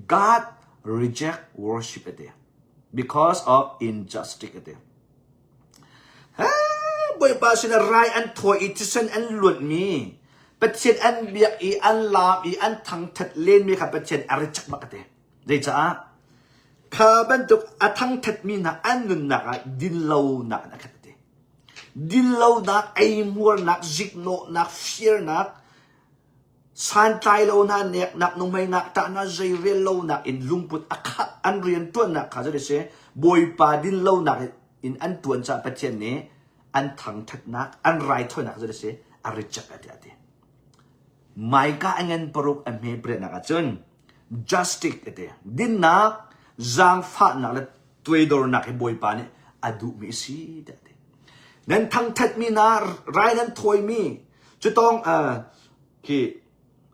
God reject worship a ti because of injustice a ti. Bawipa sinah rai an thawi i thisen an luanhmi, Pathian an biak i an laam i an thangthat lenmi kha Pathian a reject bak a ti. Zeicaah? Kha bantuk a thangthatmi hna an nunnak ah dinlonak in a khat a ti. Dinlonak, eihmuarnak, ziknawhnak, firnak, santlai lo hna neknak nuhmei ngakṭah zeirel lonak in lungput a khat an rian ṭuannak kha zei si Bawipa din lonak in an ṭuan caah Pathian nih an thangṭhatnak an raithawinak zei si a reject a ti a ti Maika a ngan paruk a hme pariatnak ahcun justice a ti dinnak zaangfahnak le tuaidornak hi Bawipa nih a duhmi a si tiah a ti. Nan thangthatmi hna rai nan thawimi cutawng khi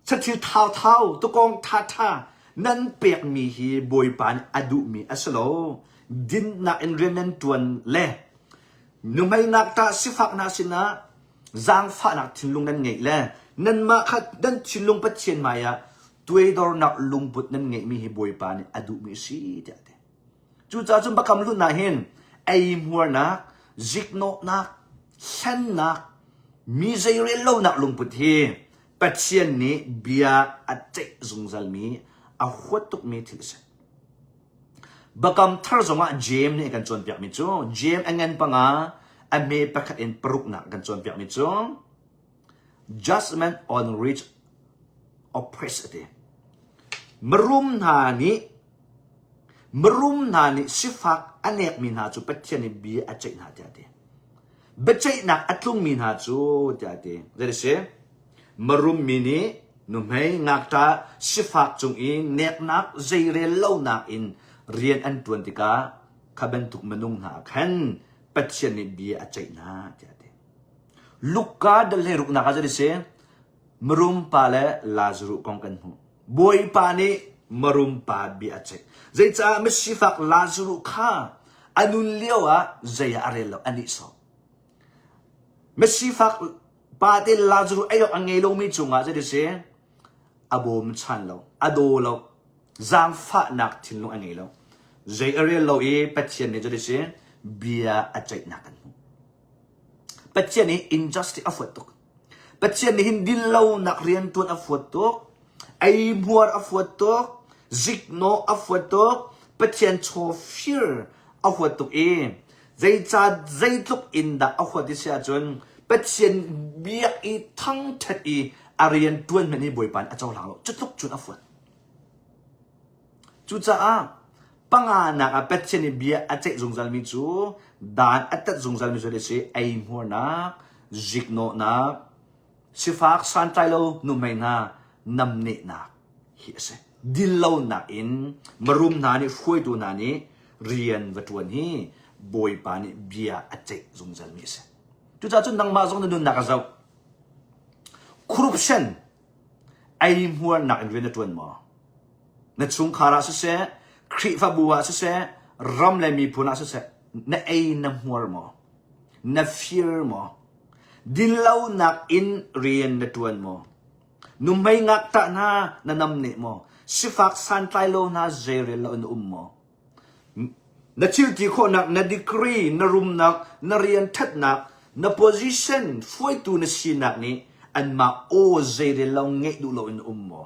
sathil thauthau tukawng thatha nan pekmi hi Bawipa nih a duhmi a si lo. Dinnak in rian nan tuan le nuhmei ngakṭah sifak hna sinah zaangfahnak thinlung nan ngeih le nanmah kha nan thinlung Pathian hmaiah tuaidornak lungput nan ngeihmi hi Bawipa nih a duhmi a si tiah a ti. Cucaah cun biakam hlun ah hin eihmuarnak, ziknawhnak, hlennak, mi zeirel lonak lungput hi Pathian nih bia a ceih zungzalmi, a huat tukmi thil a si. Biakam thar zongah Jeim nih a kan cawnpiakmi cu Jeim a ngan panga a hme pakhat in paruknak a kan cawnpiakmi cu judgment on rich oppressed a ti. Mirum hna nih Mirum hna nih sifak a nekmi hna cu Pathian nih bia a ceih hna tiah a ti. Biaceihnak a tlungmi hna cu tiah a ti. Zei a si? Mirum mi nih nuhmei ngakṭah sifak cung i neknak zeirel lonak in rian an ṭuan tikah kha bantuk minung hna khan Pathian nih bia a ceih hna tiah a ti. Luka dal hleiruknak ah zei a si? Mirum pa le Lazaruh kong kan hmuh. Bawipa nih marum pa bia a ceih. Zeicah misifak Lazaruh kha a nun lio ah zei ah a rel lo, a nihsawh. Misifak pa te Lazaruh ei awk a ngei lomi cungah zei si a bawm chan lo, a daw lo, zaangfahnak thinlung a ngei lo. Zei a rel lo i Pathian nih zei si bia a ceihnak kan hmuh. Pathian nih injustice a fuat tuk. Pathian nih hin dinlonak rianṭuan a fuat tuk, eihmuar a fuat tuk, ziknawh a fuat tuk, Pathian chaw fir a huat tuk i zeica zeitluk in dah a huat ti si ahcun Pathian biak i thangṭhat i a rianṭuan hmanh hi Bawipa nih a cohlang lo. Cutluk cun a fuat. Cucaah panganak ah Pathian nih bia a ceih zungzalmi cu dan a tat zungzalmi cu a si eihmuarnak, ziknawhnak, sifak santlailo nuhmei hna namnehnak hi a si. Dinlonak in mirum hna nih hruaitu hna nih rian va ṭuan hi Bawipa nih bia a ceih zungzalmi a si. Cucaah cun nangmah zong na nunnak a zoh. Corruption Eihmuarnak in rian na ṭuan maw? Na chungkhar ah siseh, Khrihfabu ah siseh, ram le miphun ah siseh, na ei na hmuar maw? Na fir maw? Dinlonak in rian na ṭuan maw? Nuhmei ngakṭah hna na namneh maw? Sifak santlailo hna zeirel lo in na um maw? Na thilti khawhnak, na degree, na rumnak, na rian ṭhatnak, na position, hruaitu na sinak nih anmah aw zeirel lo ngeih duh loin um maw?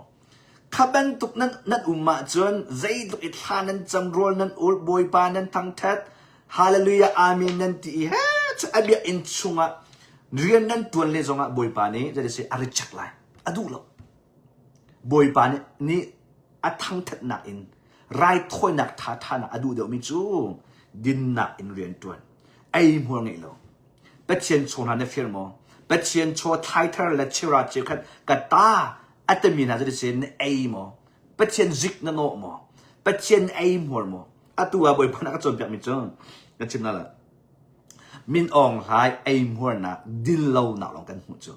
Kha bantuk nan, nan um ahcun zeitluk i thla nan cam, rawl nan ul, Bawipa nan thangṭhat, Hallelujah, Amen nan ti i he cu a biakinn chungah rian nan ṭuan le zongah Bawipa nih zei a reject lai. A duh lo. Bawipa nih, nih a thangṭhatnak in raithawinak ṭhaṭha a duh deuhmi cu dinnak in rianṭuan, eihmuar ngeih lo. Pathian chaw hna na fir maw? Pathian chaw thlaithar le chira cheukhat ka ta a timi hna cu si na ei maw? Pathian zik na nawh maw? Pathian eihmuar maw? Atu ah Bawipa nih a ka cawnpiakmi cu ka chim hna lai. Min Aung Hlaing eihmuarnak dinlonak lawng kan hmuh cu.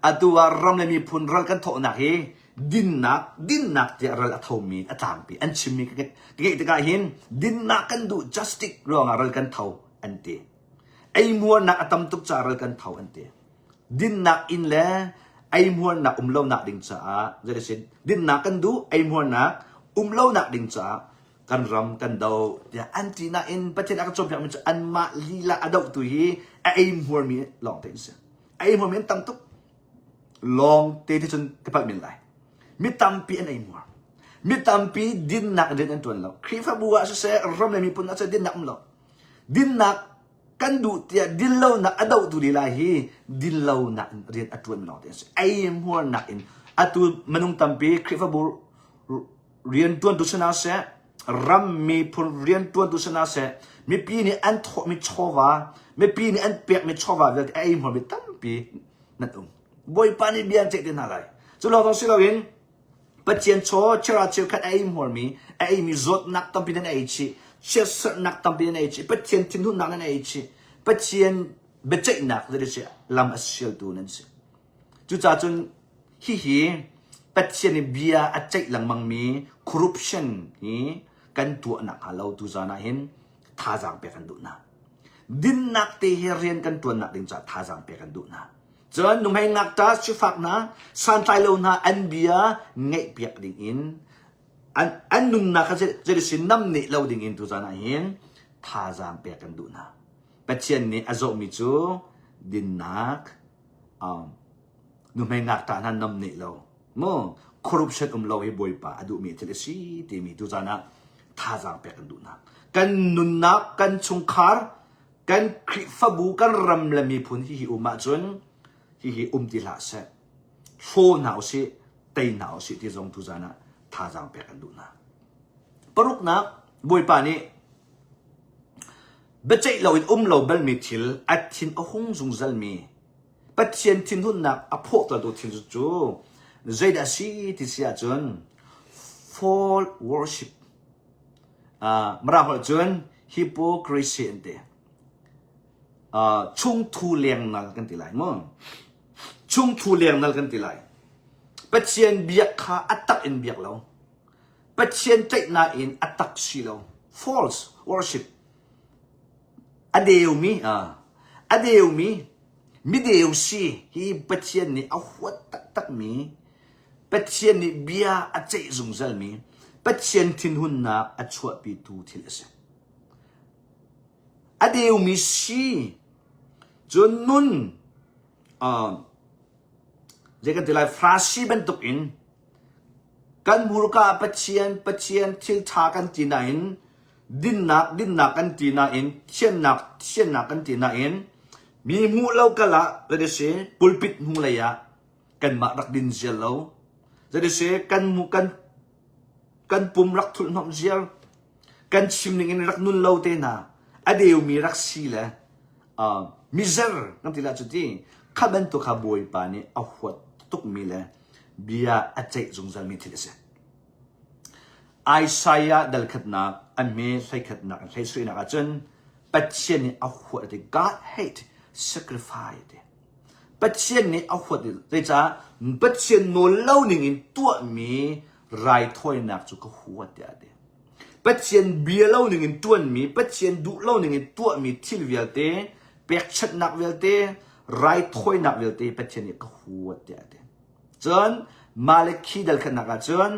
Atu ah ram le miphun ral kan thawhnak hi dinnak dinnak tiah ral a thomi a tlangpi an chimmi ka ngeih tikah hin dinnak kan duh justice ruangah ral kan tho an ti. Eihmuarnak a tam tuk caah ral kan tho an ti. Dinnak in le eihmuarnak um lonak ding caah zei si dinnak kan duh eihmuarnak um lonak ding caah kan ram kan do tiah an ti nain Pathian a ka cawnpiakmi cu anmah lila a dohtu hi a eihmuarmi lawng te an si. Eihmuar an tam tuk. Lawng te ti cun ka palh men lai. Mi tampi an eihmuar. Mi tampi dinnak rian an tuan lo. Khrihfabu ah siseh, ram le miphun ah siseh dinnak um lo. Dinnak kan duh tiah dinlonak a dohtu lila hi dinlonak in rian a tuan lawng te an si. Eihmuarnak in atu minung tampi Khrihfabu riantuantu si hna seh, ram miphun riantuantu si hna seh, mipi nih an thawhmi chawva, mipi nih an pekmi chawva vialte a eihmuarmi tampi nan um. Bawipa nih bia an ceih te hna lai. Cu lawng zong si loin Pathian chaw chera cheukhat a eihmuarmi, a eimi zawtnak tampi nan ei chih, chiatserhnak tampi nan ei chih, Pathian thinhunnak nan ei chih, Pathian Biaceihnak zei lam a sialtu nan si. Cucaah cun hihi Pathian nih bia a ceih lengmangmi corruption hi kan tuah nakhnga lo tuzaan ah hin thazaang pek kan duh hna. Dinnak te hi rian kan ṭuannak ding caah thazaang pek kan duh hna. Cun nuhmei ngakṭa sifak hna, santlailo hna an bia ngaihpiak ding in an, an nunnak kha zei namneh lo ding in tuzaan ah hin thazaang pek kan duh hna. Pathian nih a zohmi cu dinnak, um, nuhmei ngakṭah hna namneh lo, mu corruption um lo hi Bawipa a duhmi thil a si timi tuzaan ah thazaang pek kan duh hna. Kan nunnak, kan chungkhar, kan Khrihfabu, kan ram le miphun hihi um ahcun hihi um ti hlah seh. Hlaw hna usih, tei hna usih ti zong tuzaan ah thazaang pek kan duh hna. Paruknak, Bawipa nih biaceih loin um lo balmi thil a thin a hung zungzalmi Pathian thinhunnak a phawhtertu thil cu zeidah a si ti si ahcun fall worship uh, Mirang holh cun hypocrisy an ti. Uh, chungthu lengnal kan ti lai mu. Chungthu lengnal kan ti lai. Pathian biak kha a tak in biak lo. Pathian tlaihnak in a tak si lo. False worship. A deumi, uh, a deumi, mideu si hi Pathian nih a huat taktakmi Pathian nih bia a ceih zungzalmi Pathian thinhunnak a chuahpitu thil a si. A deumi si cun nun uh, zei kan ti lai Farasi bantukin kan hmurka Pathian Pathian thil ṭha kan ti nain dinnak dinnak kan ti nain thiannak thiannak kan ti nain mi hmuh lo kal ah si pulpit hnulei ah kanmah rak din zial lo zeiti kan mu kan kan pum rak thulhhnawmh zial kan chim ning in rak nun lo te hna a deumi rak si le uh, mizer kan ti la cu ti kha bantuk kha bawipa nih a huat tukmi le bia a ceih zungzal mi thil a si Isaiah dal khatnak an me hleikhatnak an hleisuinak ahcun Pathian nih a huat ti God hate sacrifice ti Pathian nih a huat zeicah Pathian nawl lo ningin tuahmi raithawinak cu ka huat tiah a ti. Pathian bia lo ningin ṭuanmi, Pathian duh lo ningin tuahmi thil vialte, pekchanhnak vialte, raithawinak vialte Pathian nih ka huat tiah a ti. Cun Malakhi dal khatnak ah cun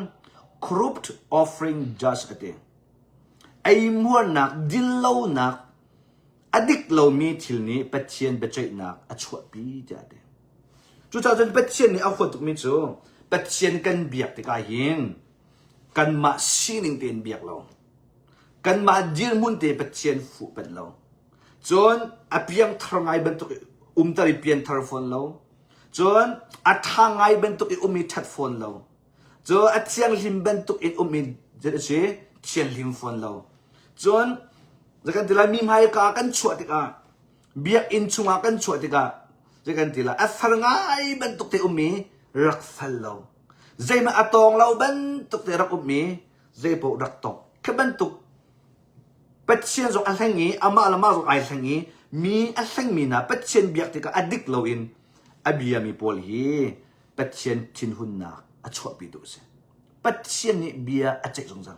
corrupt offering just a ti. Eimuarnak, dinlonak, A dik lomi thil nih Pathian biaceihnak a chuahpi tiah a ti. Cucaah cun Pathian nih a huat tukmi cu Pathian kan biak tikah hin kanmah sining tein biak lo. Kanmah dirhmun te Pathian fuh panh lo. Cun a piangthar ngai bantuk umter i pianthar fawn lo. Cun a ṭha ngai bantuk i um i ṭhat fawn lo. Cu a thianghlim bantuk in um in a si thianghlim fawn lo. Cun kan ti lai mi hmaika kan chuah tikah biakinn chungah kan chuah tikah kan ti lai a far ngai bantuk te um i rak fal lo. Zeihmanh a tawng lo bantuk te rak um i zeipaoh rak tong. Khi bantuk Pathian zong a hleng i amah le mah zong ai hleng i mi a hlengmi hna Pathian biak tikah a dik loin a biami pawl hi Pathian thinhunnak a chuahpitu a si. Pathian nih bia a ceih zungzal.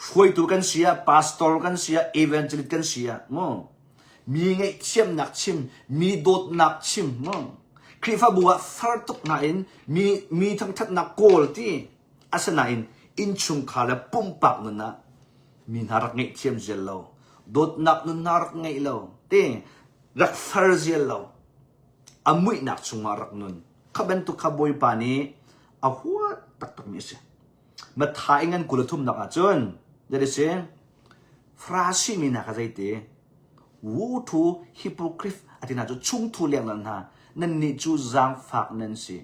Hruaitu kan si ah, pastor kan si ah, evangelist kan si ah, mu mi ngaihthiamnak chim, mi dawtnak chim, mu Khrihfabu ah far tuk nain mi mi thangthatnak kawl ti asinain innchungkhar le pumpak nun ah mi hna rak ngaihthiam zial lo, dawtnak nun hna rak ngeih lo, ti rak far zial lo. A muihnak chungah rak nun. Kha bantuk kha Bawipa nih a huat taktakmi a si. Matthai ngan 23 nak ahcun that is Farasi mi hna kha zeiti Woe to hypocrite a ti hna cu chungthu lenglang hna nannih cu zaangfak nan si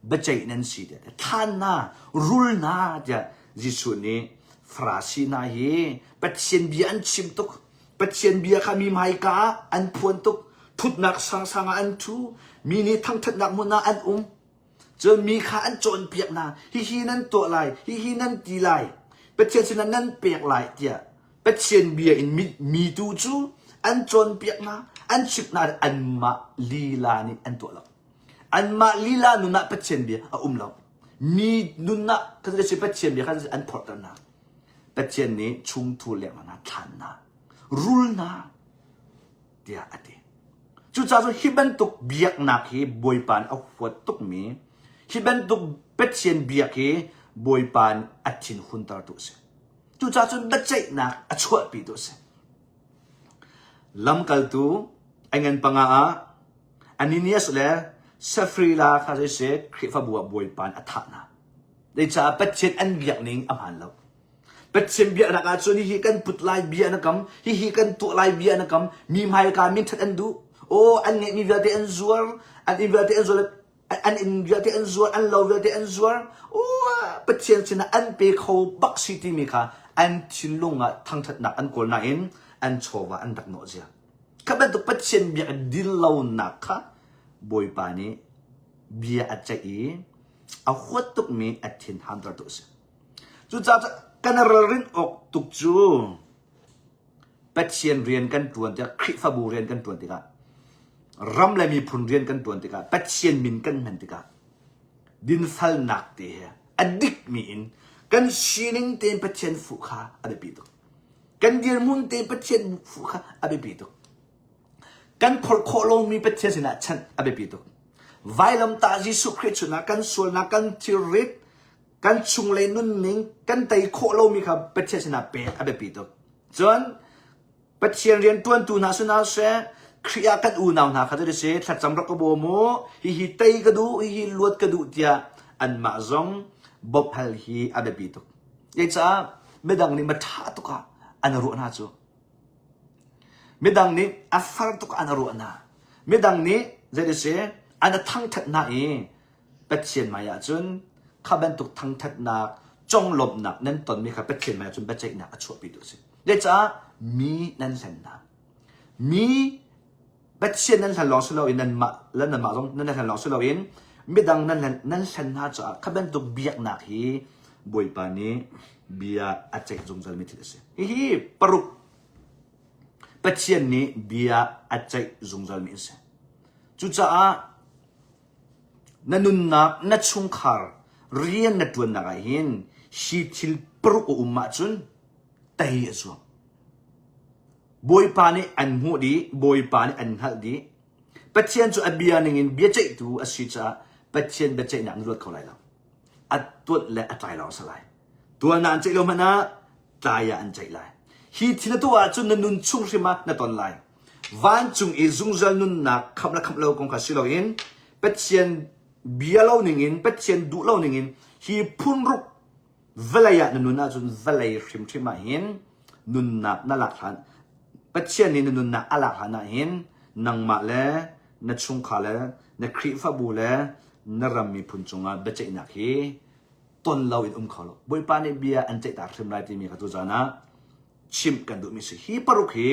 biaceih nan si tiah thlan hna rul hna tiah Jesuh nih Farasi hna hi Pathian bia an chim tuk Pathian bia kha mi hmaika ah an phuan tuk. Thutnak sangsang ah an ṭhu. Mi nih thangṭhatnak hmun ah an um. Cun mi kha an cawnpiak hna. Hihi nan tuah lai, hihi nan ti lai. Pathian sinah nan pek lai tiah Pathian bia in mi, mi tu cu An cawnpiak hna, an chimh hna, anmah lila nih an tuah lo. Anmah lila nun ah Pathian bia a um lo. Mi nun ah kan si Pathian bia kha an phorhter hna. Pathian nih chungthu lengah hna thlan hna, rul hna tiah a ti. Cucaah cun hi bantuk biaknak hi Bawipa nih a huat tukmi, hi bantuk Pathian biak hi Bawipa nih a thin huntertu a si. Cucaah cun biaceihnak a chuahpitu a si. Lamkaltu a ngan panga ah Ananias le Sapphira kha zeiseh Khrihfabu ah Bawipa nih a thah hna. Zeicah Pathian an biak ning a hmaan lo. Pathian biaknak ahcun hihi kan put lai bia na kam, hihi kan tuah lai bia na kam, mi hmaika min ṭhat an duh. Aw an ngeihmi vialte an zuar, an inn vialte an zuar, an inn vialte an zuar, an lo vialte an zuar. Aw Pathian sinah an pe kho bak si timi kha an thinlung ah thangṭhatnak an kawl nain an chawva an rak nawh zia. Kha bantuk Pathian biak dinlonak kha Bawipa nih bia a ceih i a huat tukmi a thin hantertu a si. Cucaah kan ralrin awk tuk cu Pathian rian kan ṭuan tikah, Khrihfabu rian kan ṭuan tikah, ram le miphun rian kan ṭuan tikah, Pathian min kan hman tikah, dinfalnak te he a dikmi in kan sining tein Pathian fuh kha a biapi tuk. Kan dirhmun tein Pathian fuh kha a biapi tuk. Kan phorh khawh lomi Pathian sinah chanh a biapi tuk. Vailamtah Jesuh Khrih chungah kan sualnak, kan thilrit, kan chunglei nunning kan tei khawh lomi kha Pathian sinah pek a biapi tuk. Cun Pathian rianṭuantu hna sinah seh, Khrih ah kan unau hna kha cu si thlacam rak ka bawm u, hihi tei ka duh, hihi luat ka duh tiah anmah zong bawmh hal hi a biapi tuk. Zeicah midang nih ma ṭha tuk ah an ruah hna cu. Midang nih a far tuk ah an ruah hna. Midang nih zei si an a thangṭhat hna i Pathian hmai ahcun kha bantuk thangthatnak, conglawmhnak nan tonmi kha Pathian hmai ahcun biaceihnak a chuahpitu a si. Zeicah mi nan hlen hna. Mi Pathian nan hlen lawng si loin nanmah le nanmah zong nan hlen lawng si loin midang nan hlen nan hlen hna caah kha bantuk biaknak hi Bawipa nih bia a ceih zungzalmi thil a si. Hihi paruk Pathian nih bia a ceih zungzalmi a si. Cucaah Na nunnak, na chungkhar, rian na ṭuannak ah hin hi thil paruk a um ahcun tei a zuam. Bawipa nih an hmuh dih, Bawipa nih an hngalh dih. Pathian cu a bia ningin biaceihtu a si caah Pathian biaceihnak na ruat kho lai lo. A tuanh le a tlai lawng a si lai. Tuan ah an ceih lo hmanh ah tlai ah an ceih lai. Hi thil na tuah ahcun na nun chung hrim ah na ton lai. Vancung i zungzal nunnak khamh le khamh lo kong kha si loin Pathian bia lo ningin Pathian duh lo ningin hi phunruk vawlei ah na nun ahcun vawlei hrimhrim ah hin nunnak na lak hlan Pathian nih na nunnak a lak hlan ah hin nangmah le na chungkhar le na Khrihfabu le na ram miphun cungah biaceihnak hi ton lo in um kho lo. Bawipa nih bia an ceih ta hrim lai timi kha tuzaan ah chimh kan duhmi si. Hi paruk hi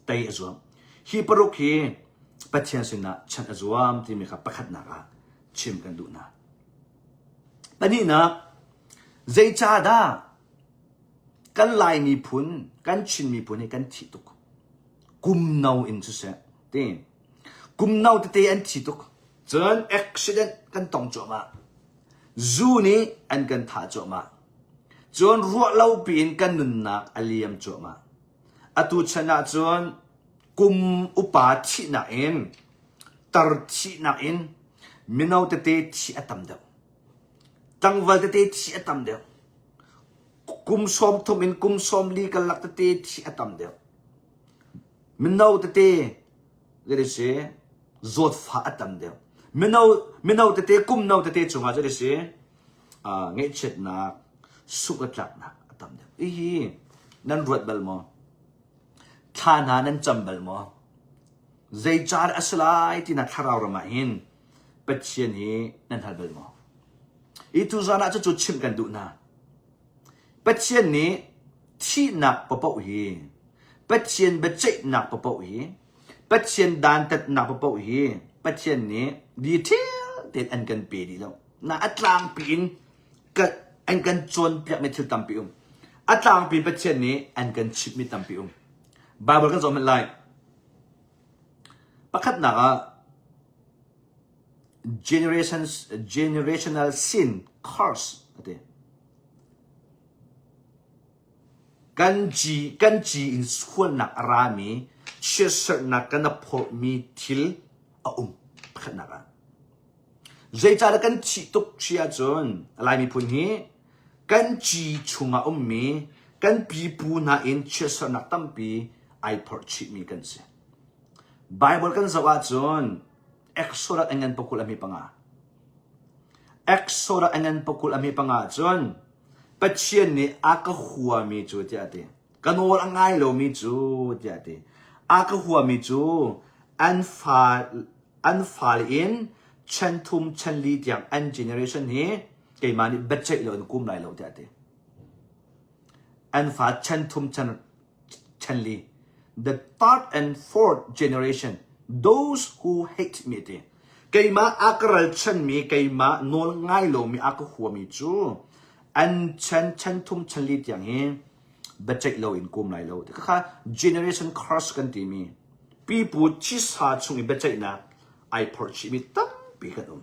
tei a zuam. Hi paruk hi Pathian sinah chanh a zuam timi kha pakhatnak ah chim kan duh hna. Pahnihnak, zeicahdah kan Lai miphun, kan Chin miphun hi kan thih tuk. Kum no in siseh, ti. Kum no tete an thi tuk. Cun accident kan tong cuahmah. Zu nih an kan thah cuahmah. Cun ruah lo piin kan nunnak a liam cuahmah. Atu chan ahcun kum upa thihnak in tar thihnak in mino tete thih a tam deuh. Tlangval tete thih a tam deuh. Kum 30 in kum 40 karlak tete thih a tam deuh. Mino tete zei si zawtfah a tam deuh. Mino mino tete kum no tete cungah zei si uh, ngaihchiatnak suk a tlaknak a tam deuh. Hihi nan ruat bal maw? Thla hna nan cam bal maw? Zeicar a si lai ti na thlarau ram ah hin Pathian hi nan hal bal maw? I tu zan ah cucu chimh kan duh hna. Pathian nih thihnak paoh hi Pathian biaceihnak paoh hi Pathian dantatnak paoh hi Pathian nih detail tein an kan pe dih lo. Na a tlangpi in an kan cawnpiakmi thil tampi um. A tlangpi Pathian nih an kan chimhmi tampi um. Bible kan zoh hmanh lai. Pakhatnak ah generations generational sin curse ati. Kan ci kan ci in sualnak a rami chiatserhnak kan a phorhmi thil a um pakhatnak ah. Zeicahdah kan thih tuk si ahcun Lai miphun hi kan ci chungah ummi kan pipu hna in chiatserhnak tampi ai phorh chihmi kan si. Bible kan zoh ahcun Exodus a ngan pakul a hme panga. Exodus a ngan pakul a hme panga cun Pathian nih a ka huami cu tiah a ti. Ka nawl a ngai lomi cu tiah a ti. A ka huami cu an fa an fale in chan thum chan li tiang an generation hi keimah nih biaceih lo in kum lai lo tiah a ti. An fa chan thum chan chan li the third and fourth generation those who hate me ti. Keimah a ka ralchanmi keimah nawl ngai lomi a ka huami cu an chan chan thum chan li tiang hi biaceih lo in kum lai lo ti kha generation curse kan timi pipu thisa chung i biaceihnak ai phorh chihmi tampi kan um.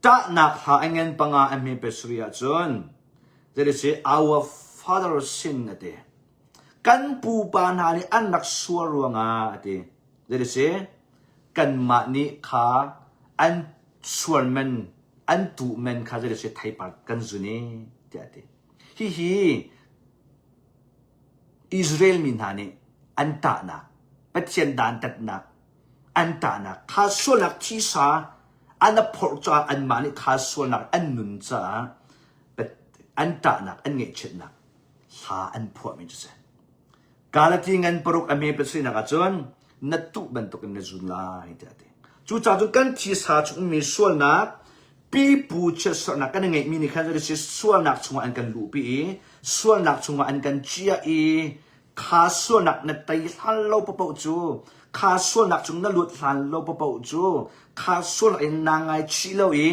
Ṭahnak hla a ngen panga a hme pe suri ahcun zeiti our father sin a ti. Kan pupa hna nih an rak sual ruangah a ti. Zeiti si kanmah nih kha an sual man an tuh man kha zeiti si theipar kan zun i tiah a ti. Hihi Israel mi hna nih an tahnak Pathian dantatnak an tahnak kha sualnak thisa an a phorh caah anmah nih kha sualnak an nun caah an tahnak an ngaihchiatnak hla an phuahmi cu si. Galati ngan paruk a hme pasarihnak ah cun na tuh bantukin na zun lai tiah a ti. Cucaah cun kan thisa chungmi sualnak pipu chiatserhnak kan i ngeihmi nih khan si sualnak chungah an kan luhpi i sualnak chungah an kan ciah i kha sualnak na tei hlan lo paoh cu kha sualnak chung na luat hlan lo paoh cu kha sualnak in naa ngaichih lo i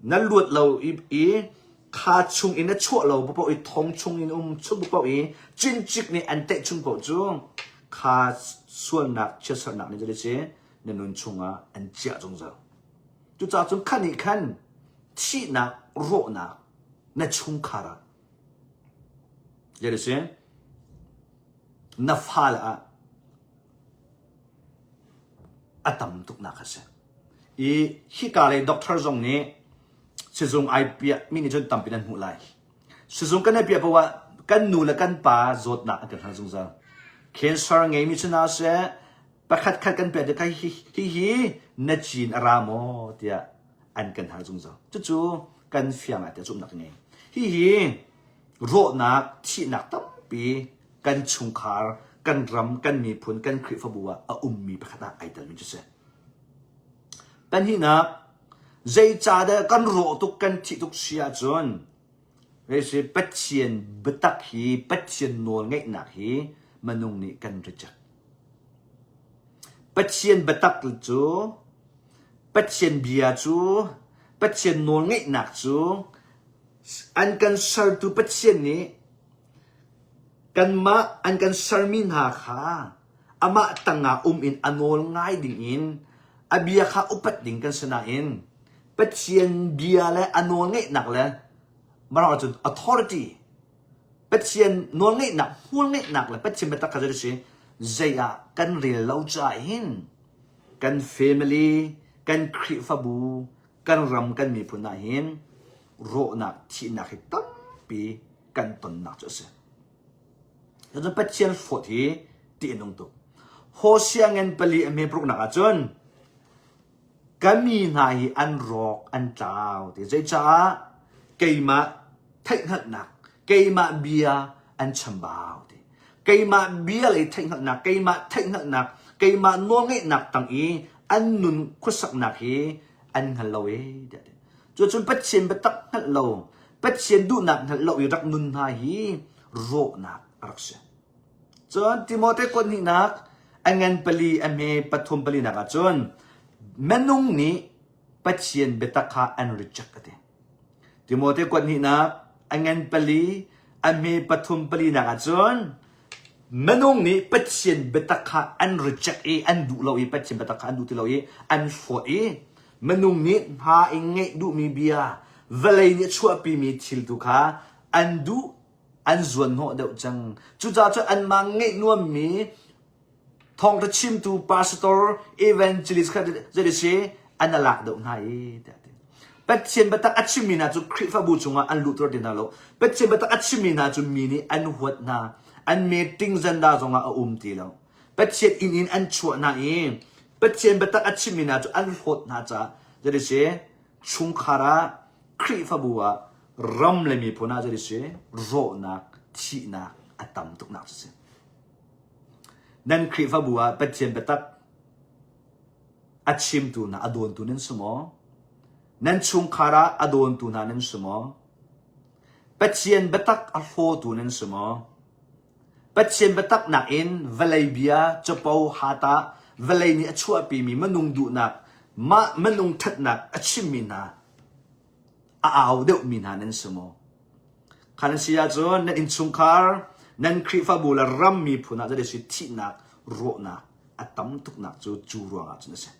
na luat lo i, i kha chung in na chuah lo paoh i thong chung in um chung paoh i cincik nih an teh chung paoh cu kha sualnak chiatserhnak nih cu si na nun chungah an ciah zungzal. Cucaah cun kha nih khan thihnak rawhnak na chungkhar ah zei si na fale ah a tam tuknak a si. I hika lei doctor zong nih sizung ai piah mi nih cun tampi nan hmuh lai. Sizung kan i piah paoh ah kan nu le kan pa zawtnak an kan hal zungzal. Cancer ngeimi cu hna seh, pakhat khat kan piah tikah hi hi na cin a ra maw tiah an kan hal zungzal. Cucu kan fiang ah tiah zumhnak ka ngei. Hihi rawhnak, thihnak tampi kan chungkhar, kan ram, kan miphun, kan Khrihfabu ah a ummi pakhat ah ai telmi cu si. Pahnihnak, zeicahdah kan rawh tuk, kan thih tuk si ahcun si Pathian biatak hi, Pathian nawlngeihnak hi minung nih kan reject. Pathian biatak cu, Pathian bia cu, Pathian nawlngeihnak cu an kan sertu Pathian nih kanmah an kan sermi hna kha amah tangah um in a nawl ngai dingin a bia kha upat ding kan si nain Pathian bia le a nawlngeihnak le marang ahcun authority Pathian nawlngeihnak hmualngeihnak le Pathian biatak kha zei si zei ah kan rel lo caah hin kan family kan Khrihfabu kan ram kan miphun ah hin rawhnak thihnak hi tampi kan tonnak cu a si. Cun Pathian hlawt hi tih a nung tuk. Hosea ngan pali a hme paruknak ah cun ka mi hna hi an rawk an tlau ti zeicah keimah theihhngalhnak keimah bia an chambau ti keimah bia lei theihhngalhnak keimah theihhngalhnak keimah nawlngeihnak tang i an nun khuasaknak hi an hngal lo e tiah ti Cucun Pathian biatak hngalh lo, Pathian duhnak hngalh lo i rak nun hna hi rawhnak a rak si. Cun Timote kuat hnihnak a ngan pali a hme pathum palinak ah cun minung nih Pathian biatak kha an reject a ti. Timote kuat hnihnak a ngan pali a hme pathum palinak ah cun. Minung nih Pathian biatak kha an reject i an duh lo i Pathian biatak kha an duh ti lo i an hlawt i minung nih hna i ngeih duhmi bia vawlei nih a chuahpimi thil tu kha an duh an zuanhnawh deuh cang. Cucaah cun anmah ngeih nuammi thawngṭha chimtu pastor evangelist kha zei a si an a lak deuh hna i tiah a ti. Pathian biatak a chimmi hna cu Khrihfabu chungah an luhter ti hna lo. Pathian biatak a chimmi hna cu mi nih an huat hna. An meeting zanda zongah a um ti lo. Pathian inn in an chuah hna i Pathian biatak a chimmi hna cu an hlawt hna caah zei a si chungkhar ah Khrihfabu ah ram le miphun ah zei a si rawhnak thihnak a tam tuknak cu a si. Nan Khrihfabu ah Pathian biatak a chimtu hna a dawntu nan si maw? Nan chungkhar ah a dawntu hna nan si maw? Pathian biatak a hlawtu nan si maw? Pathian biatak nakin vawlei bia, capo, hata, vawlei nih a chuahpimi minung duhnak, mah minung ṭhatnak a chimmi hna a au deuhmi hna nan si maw? Kha nan si ahcun nan innchungkhar, nan Khrihfabu le ram miphun ah zeidah si thihnak, rawhnak a tam tuknak cu cu ruangah cun a si.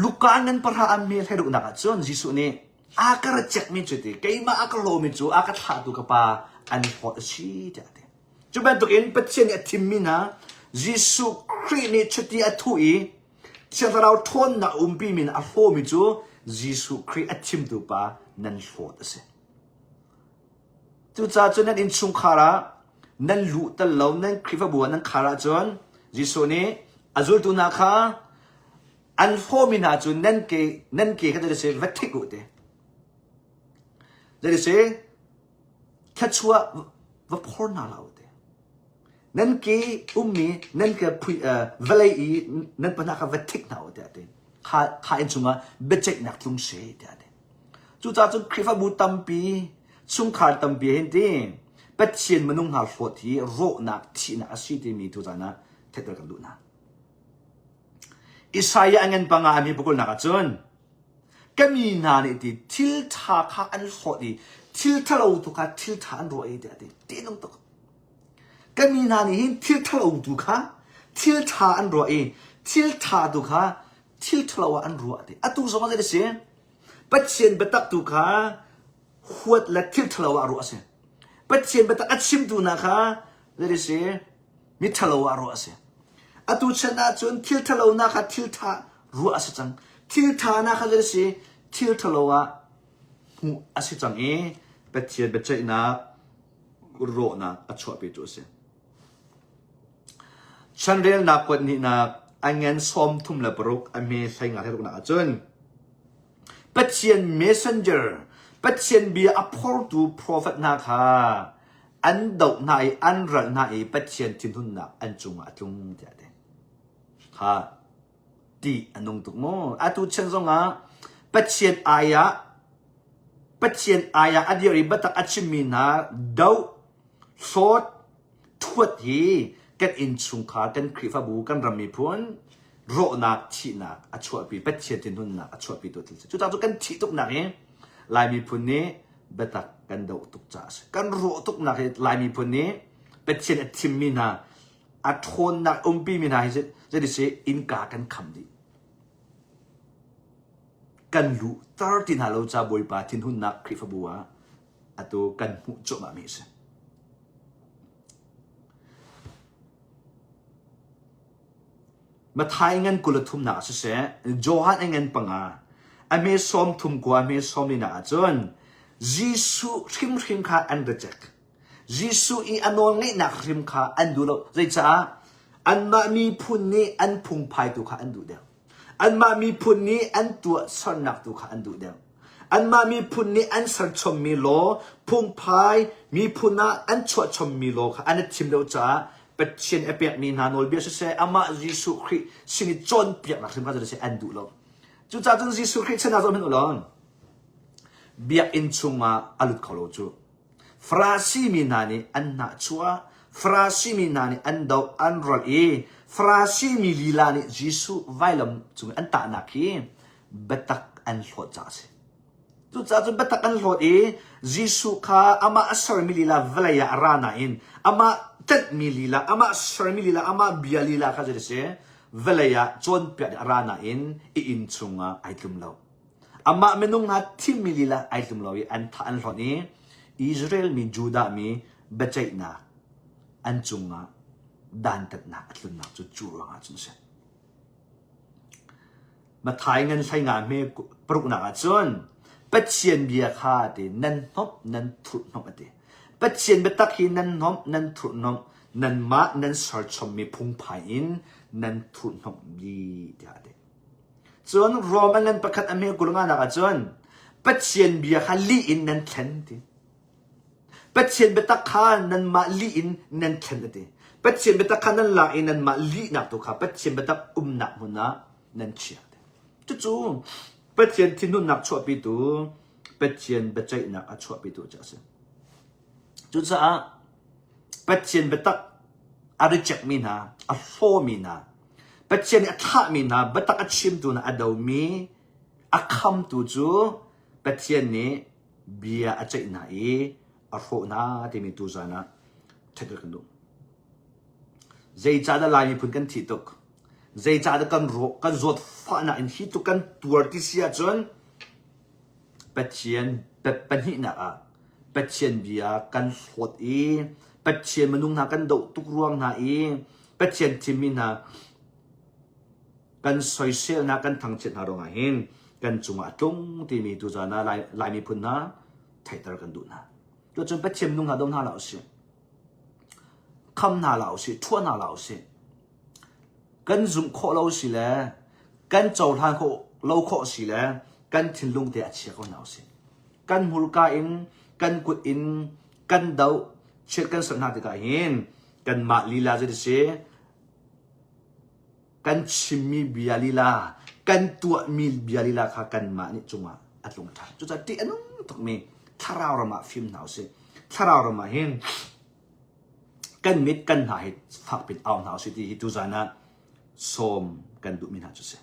Luka ngan pahra an mel he duhnak ahcun Jesuh nih a ka ra cekmi cu ti keimah a ka lawmi cu a ka thlahtu ka pa an hlawt a si tiah a ti. Cu bantukin Pathian nih a thimmi hna Jesuh Khrih nih chiti a thuh i Thiang Thlarau ṭhawnnak a umpimi in a hlawmi cu Jesuh Khrih a thimtu pa nan hlawt a si. Cucaah cun nan innchungkhar ah nan luh tal lo, nan Khrihfabu ah nan khar ahcun Jesuh nih a zultu hna kha an hlawmi hna cu nan ke nan ke kha zei si va thik u ti. Zei si thluachuah va phor hna hlah u ti. Nan ke ummi nan ke phui vawlei i nan panah kha va thik hna u tiah a ti. Kha kha inn chungah biaceihnak tlung seh tiah a ti. Cucaah cun Khrihfabu tampi, chungkhar tampi hin ti Pathian minung hna hlawt hi rawhnak thihnak a si timi tuzaan ah theihter kan duh hna. Isaiah a ngan panga a mi pakulnak ah cun ka mi hna nih ti thil ṭha kha an hlawt i thil ṭhalo tu kha thil ṭha an ruah i tiah a ti. Tihnung tuk. Kan mi hna nih hin thil ṭhalo tu kha thil ṭha an ruah i thil ṭha tu kha thil ṭhalo ah an ruah ti. Atu zong ah zei a si? Pathian biatak tu kha huat le thil ṭhalo ah ruah a si. Pathian biatak a chimtu hna kha zei a si? Mi ṭhalo ah ruah a si. Atu chan ahcun thil ṭhalo nak kha thil ṭha ruah a si cang. Thil ṭha nak kha zei a si? Thil ṭhalo ah hmuh a si cang i Pathian biaceihnak rawhnak a chuahpitu a si. Chanrelnak kuat hnihnak a ngan 36 a hme hlei nga ruknak ahcun Pathian messenger Pathian bia a phortu prophet hna kha an doh hna i an ralh hna i Pathian thinhunnak an cungah a tlung tiah a ti. Kha ṭih a nung tuk maw? Atu chan zongah Pathian ai ah Pathian ai ah a dir i biatak a chimmi hna doh, hlawt, thuat hi kan innchungkhar, kan Khrihfabu, kan ram miphun rawhnak, thihnak a chuahpi, Pathian thinhunnak a chuahpi tu thil si. Cucaah cu kan thih tuknak hi Lai miphun nih biatak kan doh tuk caah a si. Kan rawh tuknak hi Lai miphun nih Pathian a thimmi hna a ṭhawnnak umpimi hna hi zei si innka kan kham dih. Kan luhter ti hna lo ca Bawipa thinhunnak Khrihfabu ah atu kan hmuh cuahmahmi a si. Matthai ngan 23 nak ah siseh, Johan ngan panga, a hme sawm thum kua a hme sawm li nak ahcun Jesuh hrimhrim kha an reject. Jesuh i a nawlngeihnak hrim kha an duh lo. Zeicah? Anmah miphun nih an phungphai tu kha an duh deuh. Anmah miphun nih an tuahsernak tu kha an duh deuh. Anmah miphun nih an serchommi law, phungphai, miphun ah an chuahchommi law kha an i thim deuh caah Pathian a pekmi hna nawlbia siseh, amah Jesuh Khrih sin i cawnpiaknak hrim kha siseh an duh lo. Cucaah cun Jesuh Khrih chan ah zoh hmanh u law, biakinn chungah a lut kho lo cu. Farasi mi hna nih an hnahchuah, Farasi mi hna nih an doh, an rolh i Farasi mi lila nih Jesuh vailam cung i an tahnak hi biatak an hlawt caah a si. Cucaah cun biatak an hlawt i Jesuh kha amah a sermi lila vawlei ah a ra nain amah tlenhmi lila, amah sermi lila, amah bia lila kha zei a si? Vawlei ah cawnpiak ding a ra nain i inn chungah ai tlum lo. Amah minung hna thimmi lila ai tlum lo i an thah an hlonh i Israel mi Judah mi biaceihnak an cungah dantatnak a tlunnak cu cu ruangah cun a si. Matthai ngan hlei nga hme paruknak ah cun Pathian bia kha ti nan hnomh nan thurhnomh a ti. Pathian biatak hi nan hnomh nan thurhnomh nanmah nan serchommi phungphai in nan thurhnomh dih tiah a ti. Cun Rom a ngan pakhat a hme 20 nga nak ah cun Pathian bia kha lih in nan thlen ti. Pathian biatak kha nanmah lih in nan thlen a ti. Pathian biatak kha nan lak i nanmah lihnak tu kha Pathian biatak umnak hmun ah nan chiah. Cucu Pathian thinhunnak chuahpitu, Pathian biaceihnak a chuahpitu cu a si. Cucaah Pathian biatak a reject mi hna, a hlawmi hna, Pathian nih a thlahmi hna, biatak a chimtu hna a domi, a khamtu cu Pathian nih bia a ceih hna i a hrawh hna timi tuzan ah ṭhat kan duh. Zeicahdah Lai miphun kan thih tuk? Zeicahdah kan rawh, kan zawt fahnak in hi tluk kan tuar ti si ahcun Pathian pahnihnak ah Pathian bia kan hlawt i Pathian minung hna kan doh tuk ruang hna i Pathian thimmi hna kan soiselnak kan thangchiat hna ruangah hin kan cungah a tlung timi tuzan ah Lai, Lai miphun hna theihter kan duh hna. Cucun Pathian minung hna do hna hlah usih. Kham hna hlah usih, ṭhuah hna hlah usih. Kan zumh khawh lo si le kan cohlan khawh lo khawh si le kan thinlung te a chia ko hna usih. Kan hmurka in, kan kut in kan doh, chiat kan serh hna tikah hin kanmah lila zei si kan chimmi bia lila, kan tuahmi bia lila kha kanmah nih cungah a tlung ṭhan. Cucaah ṭih a nung tukmi thlarau ram ah fim hna usih. Thlarau ram ah hin kan mit kan hna hi fakpin au hna usih ti hi tuzan ah sawm kan duhmi hna cu si.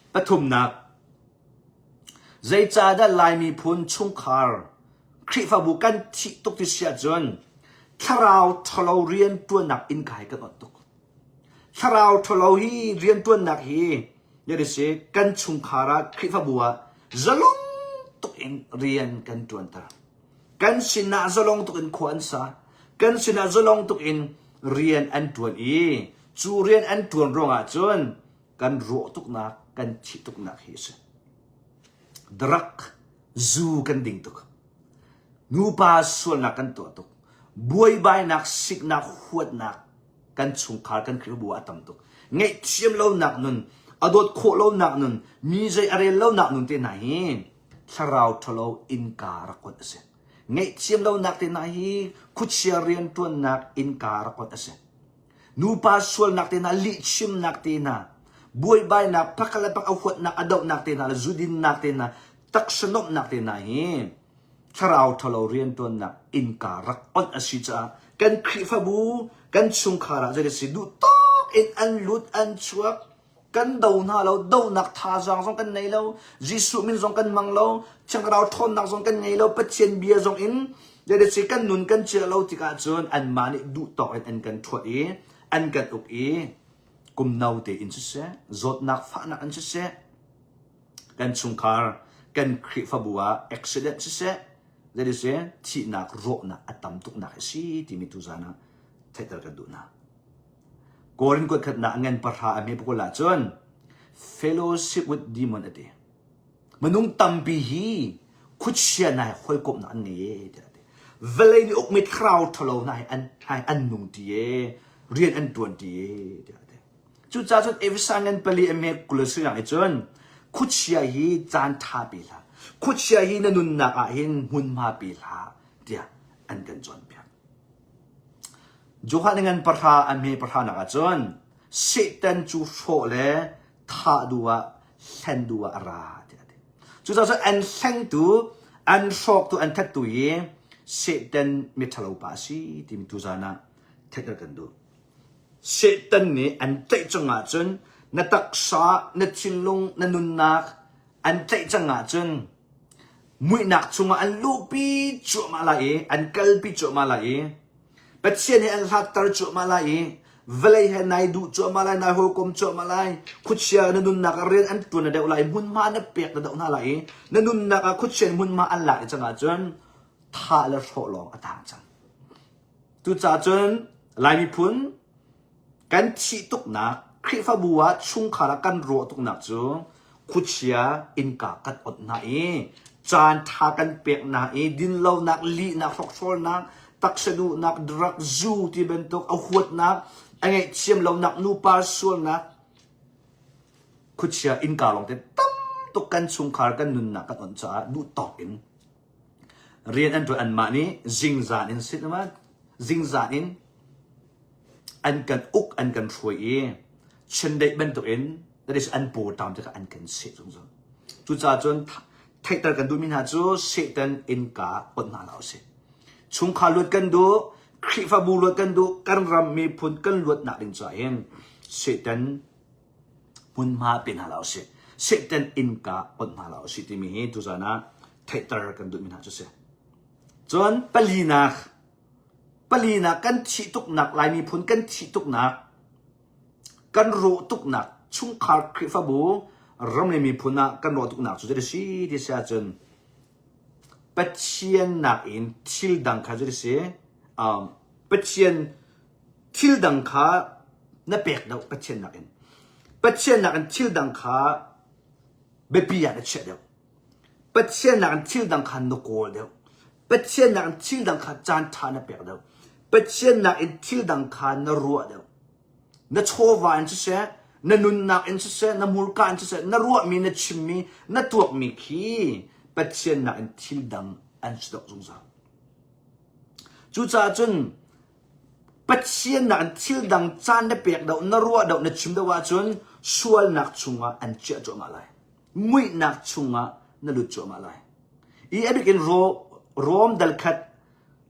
Pathumnak, zeicahdah Lai miphun chungkhar Khrihfabu kan thih tuk ti si ahcun thlarau ṭhalo rianṭuannak innka hi kan awt tuk. Thlarau ṭhalo hi rianṭuannak hi si kan chungkhar ah Khrihfabu ah zalong tuk in rian kan ṭuanter. Kan sinah zalong tuk in khua an sa. Kan sinah zalong tuk in rian an ṭuan i cu rian an ṭuan ruangah cun kan rawh tuknak, kan thih tuknak hi a si. Drug, zu kan ding tuk. Nupa sualnak kan tuah tuk. Buaibainak, siknak, huatnak kan chungkhar kan Khrihfabu ah a tam tuk. Ngaihthiam lonak nun, a dawt khawh lonak nun, mi zei a rel lonak nun te hna hi thlarau ṭhalo innka rak ot a si. Ngaihthiam lonak te hna hi khuachia rianṭuannak innka rak ot a si. Nupa sualnak te hna, lihchimnak te hna, buaibainak, pakhat le pakhat a huatnak, a dohnak te hna le zudinnak te hna, taksa nuamhnak te hna hi thlarau ṭhalo rianṭuannak innka rak onh a si caah kan Khrihfabu kan chungkhar ah zei si duh tawk in an lut an chuak kan do hna lo donak thazaang zong kan nei lo Jesuh min zong kan hmang lo Thiangthlarau ṭhawnnak zong kan ngei lo Pathian bia zong in zei si kan nun kan cia lo tikah cun anmah nih duh tawk in an kan ṭhuat i an kan uk i kum no tein siseh zawtnak fahnak in siseh kan chungkhar kan Khrihfabu ah accident siseh that is thihnak rawhnak a tam tuknak a si timi tuzan ah theihter kan duh hna. Korin kuat khatnak a ngan pahra a hme pakul ah cun fellowship with demon a ti. Minung tampi hi khuachia hna he hawikomhnak an ngei e tiah a ti. Vawlei nih ukmi thlarau ṭhalo hna he an an nung ṭi e, rian an ṭuan ṭi e tiah a ti. Cucaah cun Efesa ngan pali a hme 20 sinak i cun khuachia hi caan ṭha pe hlah. Khuachia hi na nunnak ah hin hmunhma pe hlah tiah an kan cawnpiak. Johan ngan pahra a hme pahra nak ah cun Satan cu hrawh le thah duh ah hlen duh ah a ra tiah a ti. Cucaah cun an hlengtu, an hrawktu, an thattu hi Satan miṭhalo pa a si timi tuzaan ah theihter kan duh. Satan nih an tlaih cang ahcun na taksa, na thinlung, na nunnak an tlaih cang ahcun Muihnak chungah an luhpi cuahmah lai i an kalpi cuahmah lai i Pathian he an hlatter cuahmah lai i vawlei he nai duh cuahmah lai, nai hawikom cuahmah lai, khuachia na nunnak ah rian an ṭuan na deuh lai, hmunhma na pek na doh hna lai i na nunnak ah khuachia hmunhma an lak i cang ahcun thah le hrawh lawng a tang cang. Cucaah cun Lai miphun kan thih tuknak, Khrihfabu ah chungkhar ah kan rawh tuknak cu khuachia innka kan onh hna i caan ṭha kan pek hna i dinlonak, lihnak, hrokhrawlnak, taksa duhnak, drug, zu ti bantuk a huatnak, a ngaihthiam lonak, nupa sualnak, khuachia innka lawngte tam tuk kan chungkhar kan nunnak kan onh caah duh tawk in rian an ṭuan anmah nih zingzan in sit zingzan in an kan uk an kan hruai i chindeih bantukin that is an paw ṭam tikah an kan seh zungzal. Cucaah cun theihter kan duhmi hna cu Satan innka onh hna hlah usih. Chungkhar luat kan duh, Khrihfabu luat kan duh, kan ram miphun kan luatnak ding caah hin Satan hmunhma pe hna hlah usih. Satan innka onh hna hlah usih timi hi tuzan ah theihter kan duhmi hna cu si. Cun palinak Palinak kan thih tuknak Lai miphun kan thih tuknak kan rawh tuknak chungkhar Khrihfabu ram le miphun ah kan rawh tuknak cu zei si ti si ahcun Pathian nakin thil dang kha zei si um, Pathian thil dang kha na pek deuh Pathian nakin Pathian nakin thil dang kha biapi ah na chiah deuh Pathian nakin thil dang kha na kawl deuh. Pathian nakin thil dang kha caan ṭha na pek deuh. Pathian nakin thil dang kha na ruah deuh. Na chawva in siseh, na nunnak in siseh, na hmurka in siseh, na ruahmi, na chimmi, na tuakmi khi Pathian nakin thil dang an si deuh zungzal. Cucaah cun Pathian nakin thil dang caan na pek deuh, na ruah deuh, na chim deuh ahcun sualnak chungah an chiah cuahmah lai. Muihnak chungah na lut cuahmah lai. I a bikin Rom dal khat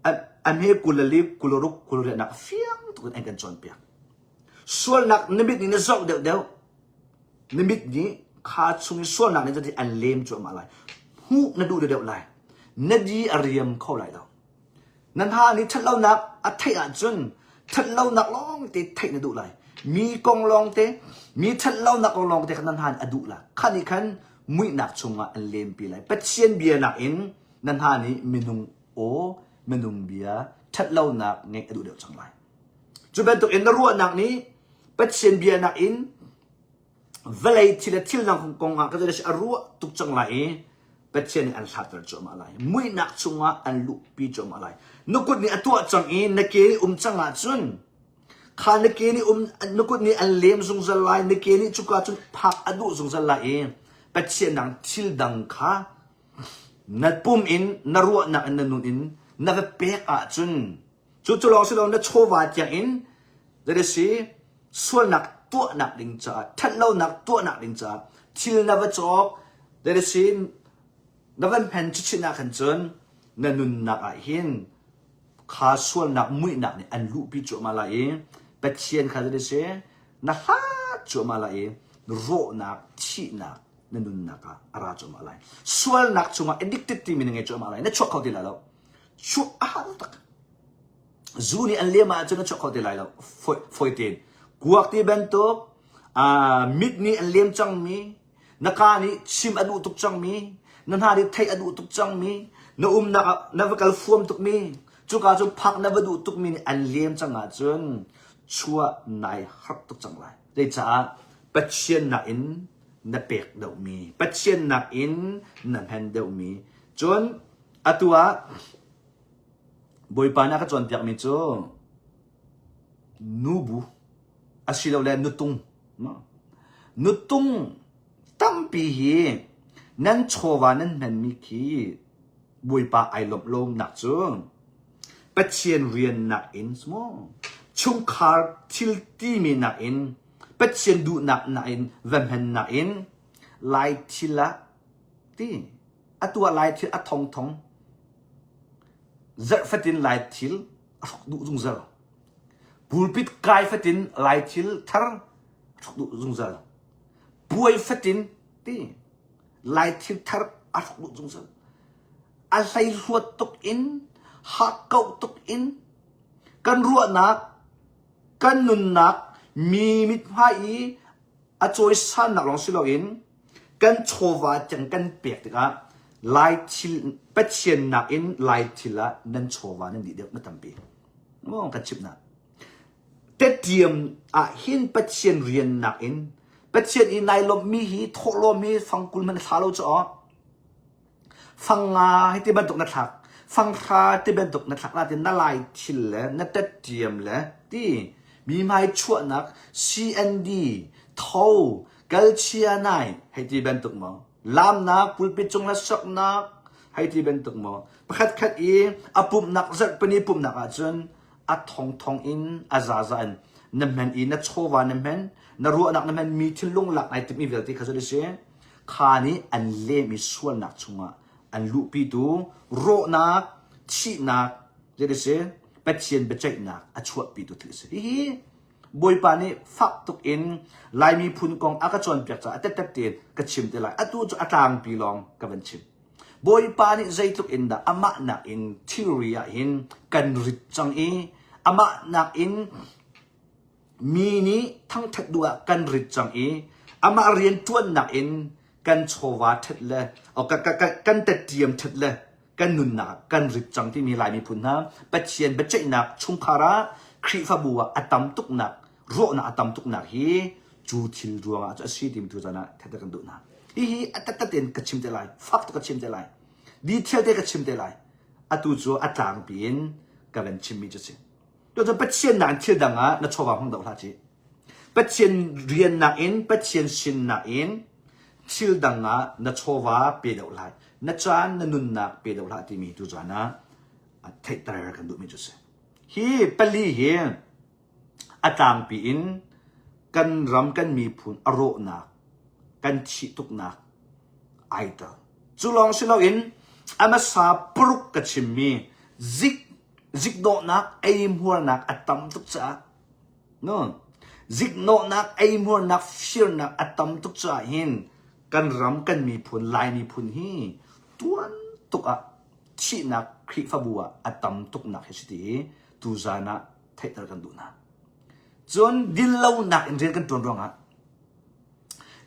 a hme 20 le li 26 28 nak fiang tuk in an kan cawnpiak. Sualnak na mit nih na zoh deuhdeuh na mit nih kha chung i sualnak nih cun an lem cuahmah lai. Hmuh na duh deuhdeuh lai. Na di a riam kho lai lo. Na hna nih ṭhatlonak a theih ahcun ṭhatlonak lawngte theih na duh lai. Mi kong lawngte, mi ṭhatlonak kong lawngte kha na hna nih a duh lai. Kha nih khan muihnak chungah an lempi lai. Pathian bia nakin na hna nih minung aw, minung bia, ṭhatlonak ngeih a duh deuh cang lai. Cu bantukin na ruahnak nih Pathian bia nakin vawlei thil le thil dang kong ah ka a ruah tuk cang lai i Pathian nih an hlatter cuahmah lai. Muihnak chungah an luhpi cuahmah lai. Na kut nih a tuah cang i na ke nih um cang ahcun kha na ke nih um na kut nih an lem zungzal lai na ke nih cuka cun phak a duh zungzal lai i Pathian dang thil dang kha na pum in na ruahnak in na nun in na va pek ahcun Cu cu lawng si lo na chawva tiang in that is si sualnak tuahnak ding caah ṭhatlonak tuahnak ding caah thil na va cawk that is si na van hmen chinchin ah khan cun na nunnak ah hin kha sualnak muihnak nih an luhpi cuahmah lai i Pathian kha that is si na hlat cuahmah lai i rawhnak thihnak na nunnak ah a ra cuahmah lai sualnak chungah addicted timi na ngei cuahmah lai na chuak kho ti lai lo chuah a har tak zu nih an lem ahcun a chuak kho te lai lo foi tein kuak ti bantuk mit nih an lem cangmi na ka nih chim a duh tuk cangmi na hna nih theih a duh tuk cangmi na umnak ah na va kal fuam tukmi cuka cu phak na va duh tukmi nih an lem cang ahcun chuah nai harh tuk cang lai zeicah Pathian nakin na pek deuhmi Pathian nakin na hmen deuhmi cun Atu ah Bawipa nih a ka cawnpiakmi cu nubu asilole nutung nutung tampi hi nan chawva nan hmanmi khi Bawipa ai lawmh lonak cu Pathian rian nakin chungkhar thil timi nakin Pathian duhnak nakin va hman nakin Lai thil ah ti A tuah lai thil a thongthong. Zarh fatin lai thil a hruk duh zungzal. Pulpit kai fatin lai thil thar a hruk duh zungzal. Puai fatin ti lai thil thar a hruk duh zungzal. A hleihluat tuk in, hakkauh tuk in, kan ruahnak, kan nunnak mi mithmai i a cawisannak lawng si loin kan chawva tiang kan pek tikah Lai thil Pathian nakin Lai thil ah nan chawva nan dih deuh na tampi. Maw kan chimh na. Tetiam ah hin Pathian rian nakin Pathian i nai lawmhmi hi thawhlawm hi fangkul hmanh thla lo cu aw. Fangnga hi ti bantuk na thlak. Fanghra ti bantuk na thlak natin na lai thil le na tettiam le ti mi hmai chuahnak CND tho kalchia nai hei ti bantuk maw lamnak pulpit cung le soknak hei ti bantuk maw pakhat khat i a pumhnak zarhpini pumhnak ahcun a thongthong in a zaza in na hmen i na chawva na hmen na ruahnak na hmen mi thinlung lak nai timh mi vialte kha cu si kha nih an lem i sualnak chungah an luhpitu rawhnak thihnak zei si Pathian biaceihnak a chuahpitu thil a si hihi Bawipa nih fak tuk in Lai miphun kong a ka cawnpiak caah a tettet tein ka chim te lai atu cu a tlangpi lawng ka van chim Bawipa nih zeitluk in dah amah nakin thilri ah hin kan rit cang i amah nakin mi nih thangṭhat duh ah kan rit cang i amah rian ṭuannak in kan chawva ṭhat le kan tettiam ṭhat le kan nunnak kan rit cang timi Lai miphun hna Pathian biaceihnak chungkhar ah Khrihfabu ah a tam tuknak rawhnak a tam tuknak hi cu thil ruangah cu a si timi tu zan ah theihter kan duh hna. Hihi a taktak tein ka chim te lai, fak tuk ka chim te lai, detail te ka chim te lai. Atu cu a tlangpi in ka van chimmi cu si. Cucu Pathian nak in thil dang ah na chawva hmang deuh hlah cih. Pathian rian nakin Pathian sin nakin thil dang ah na chawva pe deuh lai. Na caan na nunnak pe deuh hlah timi tu zan ah theihter kan duhmi cu si. Hi pali hi a tlangpi in kan ram kan miphun a rawhnak kan thih tuknak ai tel. Cu lawng si loin a hmasa paruk ka chimmi zik ziknawhnak eihmuarnak a tam tuk caah no ziknawhnak eihmuarnak firnak a tam tuk caah hin kan ram kan miphun Lai miphun hi tuan tuk ah thihnak Khrihfabu ah a tam tuknak hi si ti i tuzaan ah theihter kan duh hna. Cun dinlonak in rian kan ṭuan ruangah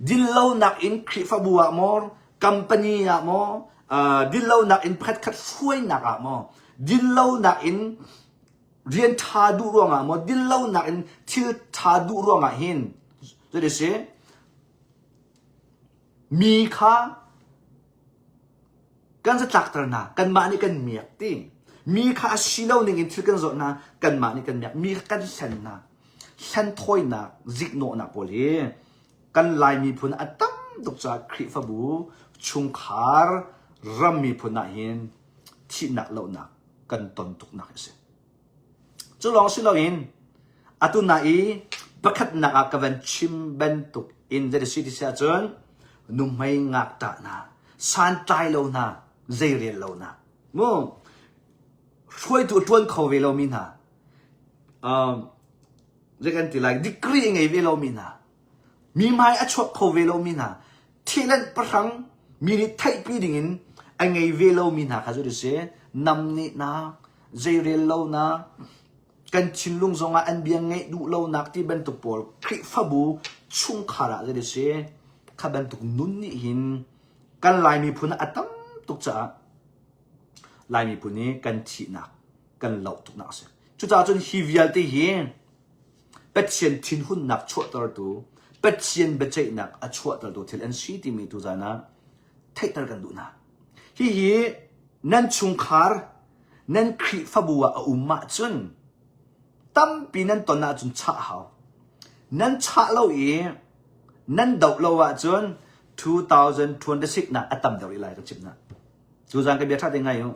dinlonak in Khrihfabu ah maw company ah maw uh, dinlonak in pakhatkhat hruainak ah maw dinlonak in rian ṭha duh ruangah maw dinlonak in thil ṭha duh ruangah hin zei si mi kha kan zatlakter hna kanmah nih kan miak ti mi kha a si lo ning in thil kan zawt hna kanmah nih kan miak mi kha kan hlen hna hlen thawinak ziknawhnak pawl hi kan Lai miphun a tam tuk caah Khrihfabu chungkhar ram miphun ah hin thihnak lohnak kan ton tuknak a si. Cu lawng si loin atu na i pakhatnak ah ka van chim bantuk in zei si ti si ahcun nuhmei ngakṭah hna santlai lo hna zeirel lo hna mu hruaitu ṭuan kho ve lomi hna um, zei kan ti lai degree ngei ve lomi hna mi hmai a chuak kho ve lomi hna thilanh pahrang mi nih theihpi dingin a ngei ve lomi hna kha cu si namnehnak zeirel lonak kan thinlung zongah an bia ngaih duh lonak ti bantuk pawl Khrihfabu chungkhar ah zei si kha bantuk nun nih hin kan Lai miphun a tam tuk caah Lai miphun hi kan thihnak kan loh tuknak a si. Cucaah cun hi vialte hi Pathian thinhunnak chuahtertu, Pathian biaceihnak a chuahtertu thil an si timi tuzan ah theihter kan duh hna. Hihi nan chungkhar, nan Khrihfabu ah a um ahcun tampi nan ton ahcun chah a hau. Nan chah lo i nan doh lo ahcun 2026 nak a tam deuh rih lai ka chimh hna. Tuzan ka bia ṭha te ngai u.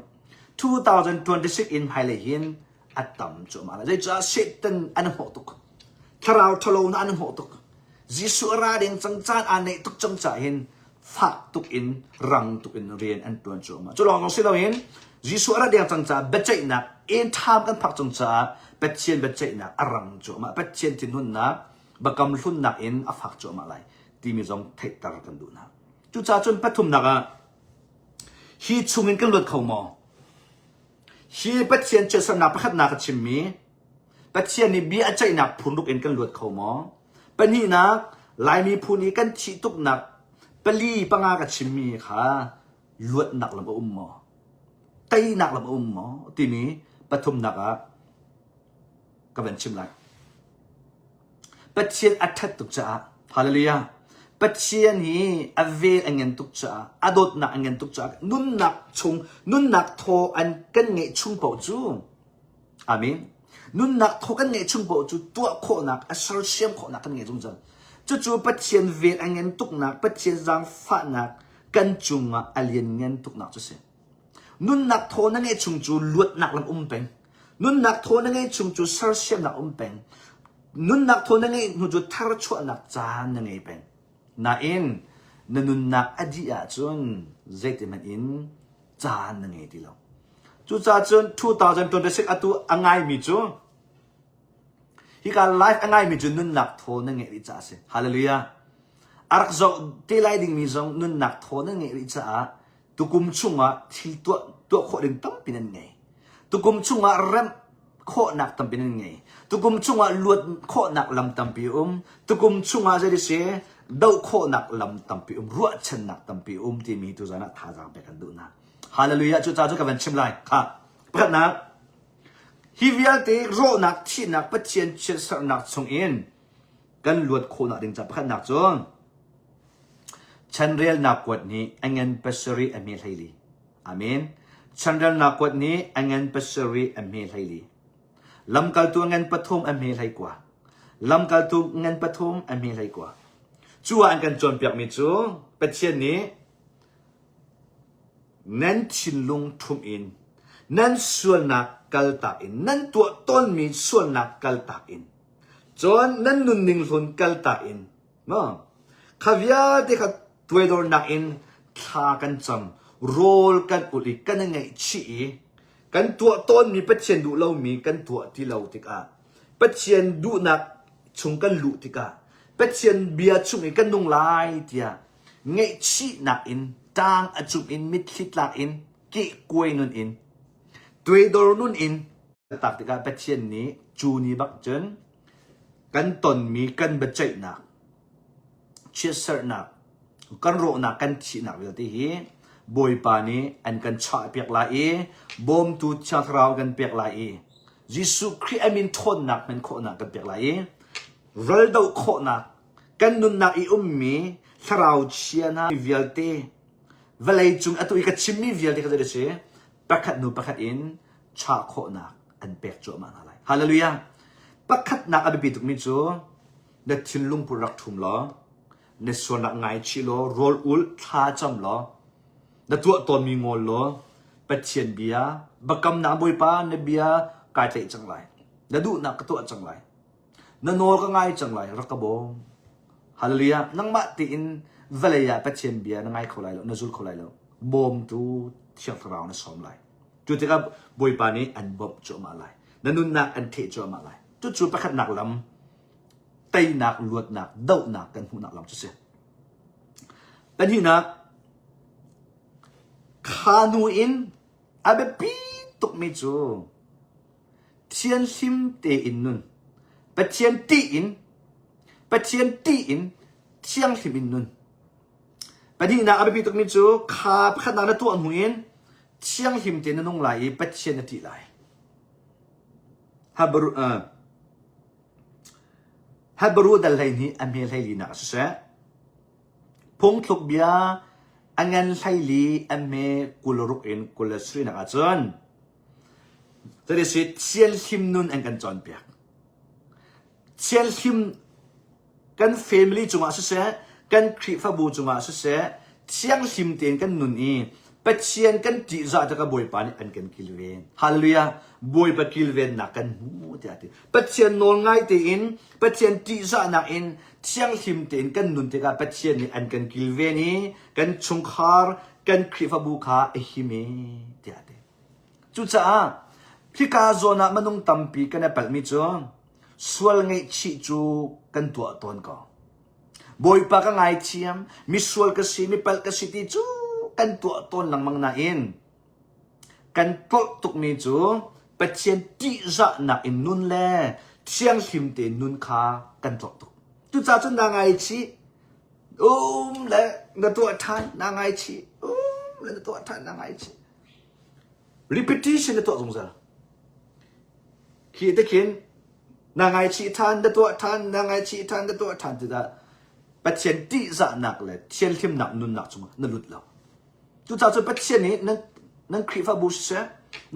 2026 in hmailei hin a tam cuahmah lai. Zeicah Satan an hmawh tuk. Thlarau ṭhalo na an hmawh tuk. Jesuh a ra ding cang caan aa neih tuk cang caah hin fak tuk in rang tuk in rian an ṭuan cuahmah. Cu lawng si loin Jesuh a ra deng cang caah biaceihnak end time kan phak cang caah Pathian biaceihnak a rang cuahmah. Pathian thinhunnak biakam hlunnak in a fak cuahmah lai timi zong theihter kan duh hna. Cucaah cun pathumnak ah. Hi chungin kan luat kho maw? Hi Pathian chiatsernak pakhatnak ka chimmi Pathian nih bia a ceihnak phunruk in kan luat kho maw? Pahnihnak, Laimi phun i kan thih tuknak pali panga ka chimmi kha luatnak lam a um maw? Teinak lam a um maw? Timi pathumnak ah ka van chim lai. Pathian a ṭhat tuk caah, hallelujah, Pathian hi a vel a ngen tuk caah, a dawtnak a ngen tuk caah, nunnak chung, nunnak thaw an kan ngeih chung paoh cu, amen, nunnak thaw kan ngeih chung paoh cu tuah khawhnak, a sersiam khawhnak kan ngei zungzal. Cucu Pathian vel a ngen tuknak, Pathian zaangfahnak kan cungah a lianngan tuknak cu si. Nunnak thaw na ngeih chung cu luatnak lam um peng. Nunnak thaw na ngeih chung cu sersiamnak um peng. Nunnak thaw na ngeih hnu cu tharchuahnak caan na ngei peng. Nain na nunnak a dih ahcun zeitihmanh in caan na ngei ti lo. Cucaah cun 2026 atu a ngaimi cu hika life a ngaimi cu nunnak thaw na ngeih rih caah a si. Hallelujah. A rak zoh te lai dingmi zong nunnak thaw na ngeih rih caah Tukum chungah thil tuah, tuah khawh ding tampi nan ngei. Tukum chungah remh khawhnak tampi nan ngei. Tukum chungah luat khawhnak lam tampi um. Tukum chungah zei si doh khawhnak lam tampi um, ruahchannak tampi um timi tuzan ah thazaang pek kan duh hna. Hallelujah cu ca cu ka van chim lai. Kha pakhatnak hi vialte rawhnak thihnak Pathian chiatserhnak chungin kan luat khawhnak ding ca pakhatnak cu Chanrelnak kuat nih a ngan pasarih a hme 14. Amen. Chanrelnak kuat nih a ngan pasarih a hme 14. Lamkaltu a ngan pathum a hme 19. Lamkaltu ngan pathum a hme 19. Cu ah an kan cawnpiakmi cu Pathian nih nan thinlung ṭhumh in nan sualnak kaltak in nan tuah tawnmi sualnak kaltak in cun nan nunning hlun kaltak in Maw? Kha vialte kha tuaidornak in thla kan cam, rawl kan ulh i kan i ngaihchih i kan tuah tawnmi Pathian duh lomi kan tuah ti lo tikah Pathian duhnak chung kan luh tikah Pathian bia chung i kan nung lai tiah ngaihchihnak in ṭaang a cung in mitthli tlak in kehkuai nun in tuaidor nun in tak tikah Pathian nih cu ni bak cun Kan tonmi kan biaceihnak, chiatserhnak, kan rawhnak, kan thihnak vialte hi Bawipa nih an kan chahpiak lai i bawmtu Thiang Thlarau kan pek lai i Jesuh Khrih a min ṭhawnnak hman khawhnak kan pek lai i raldoh khawhnak kan nunnak i ummi thlarau chia hna vialte vawlei cung atu i ka chimmi vialte kha zei a si pakhat hnu pakhat in chah khawhnak an pek cuahmah hna lai. Hallelujah. Pakhatnak a biapi tukmi cu na thinlung put rak ṭhum law na sualnak ngaichih law rawl ul thla cam law na tuah tawnmi ngawl law Pathian bia biakamnak Bawipa na bia kai tlaih cang lai. Na duhnak ka tuah cang lai. Na nawl ka ngai cang lai rak ka bawm. Hallelujah. Nangmah tein vawlei ah Pathian bia na ngai kho lai lo, na zul kho lai lo. Bawmtu Thiang Thlarau na sawm lai. Cu tikah Bawipa nih an bawmh cuahmah lai. Na nunnak an theh cuahmah lai. Cucu pakhatnak lam teinak, luatnak, dohnak kan hmuhnak lam cu si. Pahnihnak, kha nu in a biapi tukmi cu thianhlim tein nun, Pathian ṭih in, Pathian ṭih in thianghlim in nun. Pahnihnak a biapi tukmi cu kha pakhatnak na tuah hnu in thianghlim tein na nung lai i Pathian na ṭih lai. Hebrew, uh, Hebrew dal 12 a hme 14 nak ah siseh, phungthluk bia a ngan 14 a hme 26 in 27 nak ahcun Cuti thianhlim nun an kan cawnpiak. Thianhlim kan family cungah siseh, kan Khrihfabu cungah siseh, thianghlim tein kan nun i Pathian kan ṭihzah tikah Bawipa nih an kan kilven. Hallelujah! Bawipa kilvennak kan hmu tiah a ti. Pathian nawl ngai tein, Pathian ṭihzahnak in thianghlim tein kan nun tikah Pathian nih an kan kilven i kan chungkhar, kan Khrihfabu kha a him e tiah a ti. Cucaah hika zawn ah minung tampi kan i palhmi cu sual ngaihchih cu kan tuah tawn ko. Bawipa ka ngaithiam, misual ka si, mipalh ka si ti cu kan tuah tawn lengmang nain kan tlolh tukmi cu Pathian ṭihzahnak in nun le thianghlim tein nun kha kan tlolh tuk. Cucaah cun naa ngaichih, um le na tuah ṭhan, naa ngaichih, um le na tuah ṭhan, naa ngaichih. Repetition na tuah zungzal. Khi te khin na ngaichih ṭhan, na tuah ṭhan, na ngaichih ṭhan, na tuah ṭhan tikah Pathian ṭihzahnak le thianhlimnak nunnak chungah na lut lo. Cucaah cun Pathian nih nan, nan Khrihfabu siseh,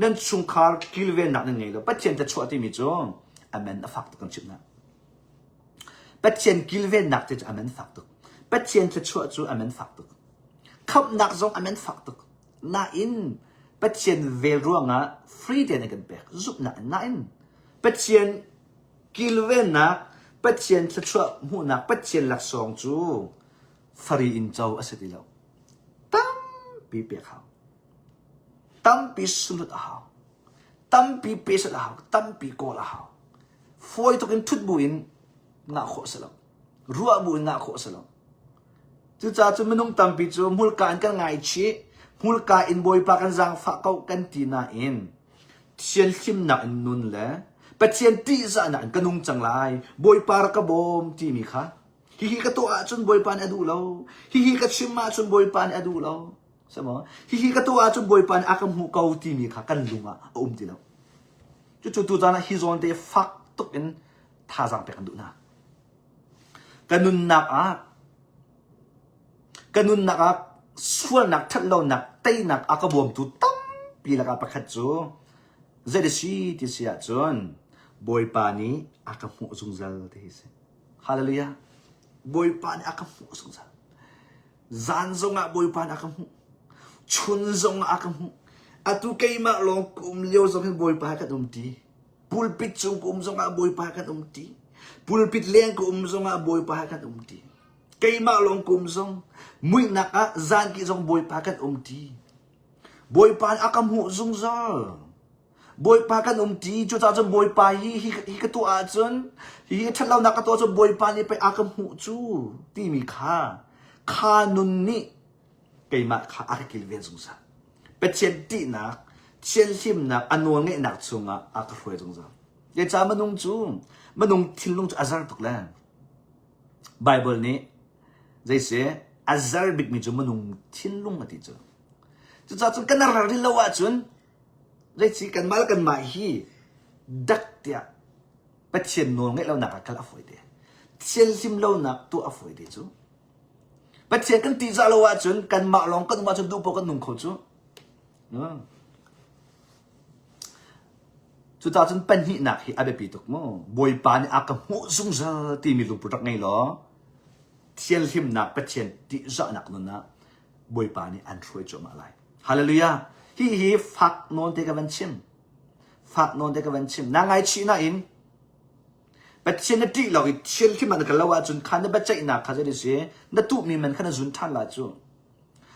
nan chungkhar kilvennak nan ngei lo. Pathian thluachuah timi cu amen a fak tuk kan chimh hna. Pathian kilvennak te cu amen fak tuk. Pathian thluachuah cu amen fak tuk. Khamhnak zong amen fak tuk. Nain Pathian vel ruangah free tein a kan pek. Zumhnak in nain Pathian kilvennak, Pathian thluachuah hmuhnak, Pathian laksawng cu free in co a si ti lo. Tampi pek hau. Tampi sunlut a hau. Tampi pesat a hau. Tampi kawl a hau. Fawi tuk in thut bu in ngah khawh si lo. Ruah bu in ngah khawh si lo. Cucaah cu minung tampi cu hmurka in kan ngaichih, hmurka in Bawipa kan zaangfah ko kan ti nain thianhlimnak in nun le Pathian ṭihzahnak in ka nung cang lai, Bawipa rak ka bawm timi kha hihi ka tuah ahcun Bawipa nih a duh lo, hihi ka chim ahcun Bawipa nih a duh lo, Samaw? Hihi ka tuah ahcun Bawipa nih a ka hmuh ko timi kha kan lung ah a um ti lo. Cucu tuzaan ah hi zawn te fak tuk in thazaang pek kan duh hna. Ka nunnak ah ka nunnak ah sualnak ṭhatlonak teinak a ka bawmtu tampi lakah pakhat cu zei a si ti si ahcun Bawipa nih a ka hmuh zungzal ti hi si. Hallelujah. Bawipa nih a ka hmuh zungzal. Zan zongah Bawipa nih a ka hmuh. Chun zongah a ka hmuh. Atu keimah lawng ka um lio zong hin Bawipa he kan um ṭi. Pulpit cung ka um zongah Bawipa he kan um ṭi. Pulpit leng ka um zongah Bawipa he kan um ṭi. Keimah lawng ka um zong, muihnak ah zanki zong Bawipa kan um ṭi. Bawipa nih a ka hmuh zungzal. Bawipa kan um ṭi. Cucaah cun Bawipa hi, hi, hi ka tuah ahcun, hi ṭhatlonak ka tuah ahcun Bawipa nih pei a ka hmuh cu timi kha, kha nun nih keimah kha a ka kilven zungzal. Pathian ṭihnak, thianhlimnak, a nawlngeihnak chungah a ka hruai zungzal. Zeicah minung cu, minung thinlung cu a zer tuk le Bible nih zeisi a zer bikmi cu minung thinlung a ti cu. Cucaah cun kan ral lo ahcun zeici kanmah le kanmah hi dak tiah Pathian nawl ngeih lonak ah kal a fawi te. Thianhlim lonak tuah a fawi te cu. Pathian kan ṭihzah lo ahcun kanmah lawng kan um ahcun duh paoh kan nung kho cu. Cucaah cun pahnihnak hi a biapi tuk mu. Bawipa nih a ka hmuh zungzal timi lungput rak ngei law thianhlimnak Pathian ṭihzahnak nun ah Bawipa nih an hruai cuahmah lai. Hallelujah! Hi hi fak nawn te ka van chim. Fak nawn te ka van chim. Na ngaichih nain Pathian na ṭih lo i thianhlim ah na kal lo ahcun kha na biaceihnak kha zei si na tuhmi man kha na zun ṭhan la cu.